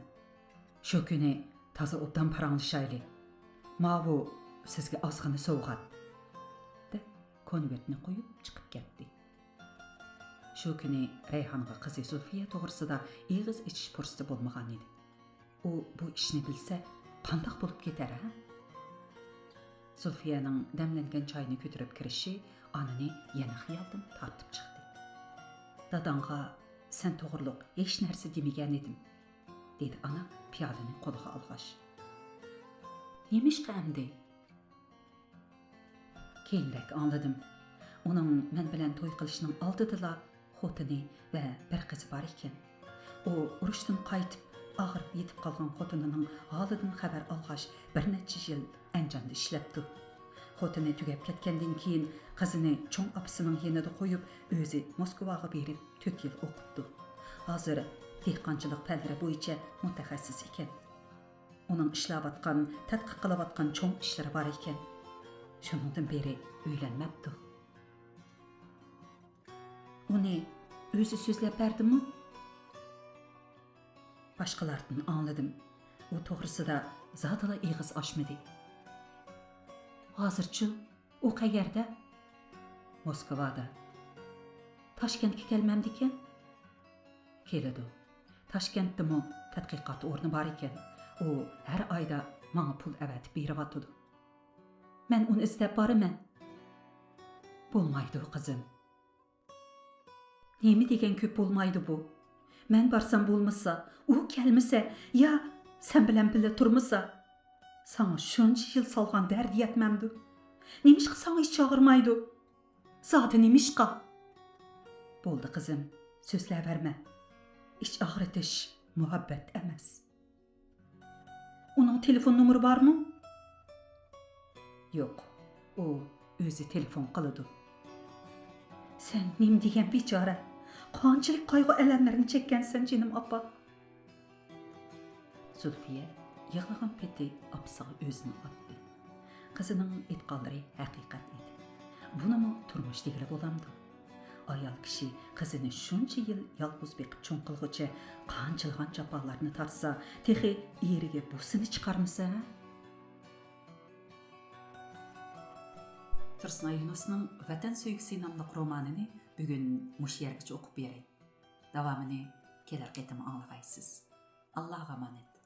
شۇ كۈنى تازا ئوبدان پاراڭلىشايلى. ماۋۇ سىزگە ئازغىنە سوۋغات، دەپ، كونۋېرتنى قويۇپ چىقىپ كەتتى. شۇ كۈنى رەيھانغا قىزى زۇلفىيە توغرىسىدا ئېغىز ئېچىش پۇرسىتى بولمىغان ئىدى. ئۇ بۇ ئىشنى بىلسە، قانداق بولۇپ كېتەر، ھە؟ زۇلفىيەنىڭ دەملەنگەن چاينى كۆتۈرۈپ كىرىشى ئانىنى يەنە خىيالدىن تارتىپ چىقتى. داداڭغا سەن توغرۇلۇق ھېچ نەرسە دېمىگەن ئىدىم، دېدى ئانا پىيالىنى قولىغا ئالغاچ. نېمىشقا ئەمدى؟ كېيىنرەك ئاڭلىدىم. ئۇنىڭ مەن بىلەن توي قىلىشنىڭ ئالدىدىلا خوتۇنى ۋە بىر قىزى بار ئىكەن. ئۇ ئۇرۇشتىن قايتىپ، ئاغرىپ يېتىپ قالغان خوتۇنىنىڭ ھالىدىن خەۋەر ئالغاچ، بىر نەچچە يىل ئەنجاندا ئىشلەپتۇ. خوتۇنى تۈگەپ كەتكەندىن كېيىن، قىزىنى چوڭ ئاپىسىنىڭ يېنىدا قويۇپ، ئۆزى موسكۋاغا بېرىپ، تۆت يىل ئوقۇپتۇ. ھازىر دېھقانچىلىق پەنلىرى بويىچە مۇتەخەسسىس ئىكەن. ئۇنىڭ ئىشلەۋاتقان، تەتقىق قىلىۋاتقان چوڭ ئىشلىرى بار ئىكەن. شۇنىڭدىن بېرى ئۆيلەنمەپتۇ. ئۇنى ئۆزى سۆزلەپ بەردىمۇ؟ باشقىلاردىن ئاڭلىدىم. ئۇ توغرىسىدا زادىلا ئېغىز ئاچمىدى. ھازىرچۇ؟ ئۇ قەيەردە؟ موسكۋادا. تاشكەنتكە كەلمەمدىكەن؟ كېلىدۇ. تاشكەنتتىمۇ تەتقىقات ئورنى بار ئىكەن. ئۇ ھەر ئايدا ماڭا پۇل ئەۋەتىپ بېرىۋاتىدۇ. مەن ئۇنى ئىزدەپ بارىمەن. بولمايدۇ، قىزىم. نېمە دېگەن كۆپ بولمايدۇ بۇ؟ مەن بارسام بولمىسا، ئۇ كەلمىسە، يا سەن بىلەن بىللە تۇرمىسا، ساڭا شۇنچە يىل سالغان دەردى يەتمەمدۇ؟ نېمىشقا ساڭا ئىچ ئاغرىمايدۇ؟ زادى نېمىشقا؟ بولدى قىزىم، سۆزلەۋەرمە. ئىچ ئاغرىتىش مۇھەببەت ئەمەس. ئۇنىڭ تېلېفون نومۇرى بارمۇ؟ يوق، ئۇ ئۆزى تېلېفون قىلىدۇ. سەن نېمە دېگەن بىچارە؟ قانچىلىك قايغۇ-ئەلەملەرنى چەككەنسەن، جېنىم ئاپا؟ زۇلفىيە يىغلىغان پېتى ئاپىسىغا ئۆزىنى ئاتتى. قىزىنىڭ ئېيتقانلىرى ھەقىقەت ئىدى. بۇنىمۇ تۇرمۇش دېگىلى بولامدۇ؟ ئايال كىشى قىزىنى شۇنچە يىل يالغۇز بېقىپ چوڭ قىلغۇچە قانچىلىغان جاپالارنى تارتسا، تېخى ئېرىگە بۇسىنى چىقارمىسا، ھە؟ تۇرسۇنئاي يۇنۇسنىڭ ۋەتەن سۆيگۈسى ناملىق رومانىنى بۈگۈن مۇشۇ يەرگىچە ئوقۇپ بېرەي. داۋامىنى كېلەر قېتىم ئاڭلىغايسىز. ئاللاغا ئامانەت.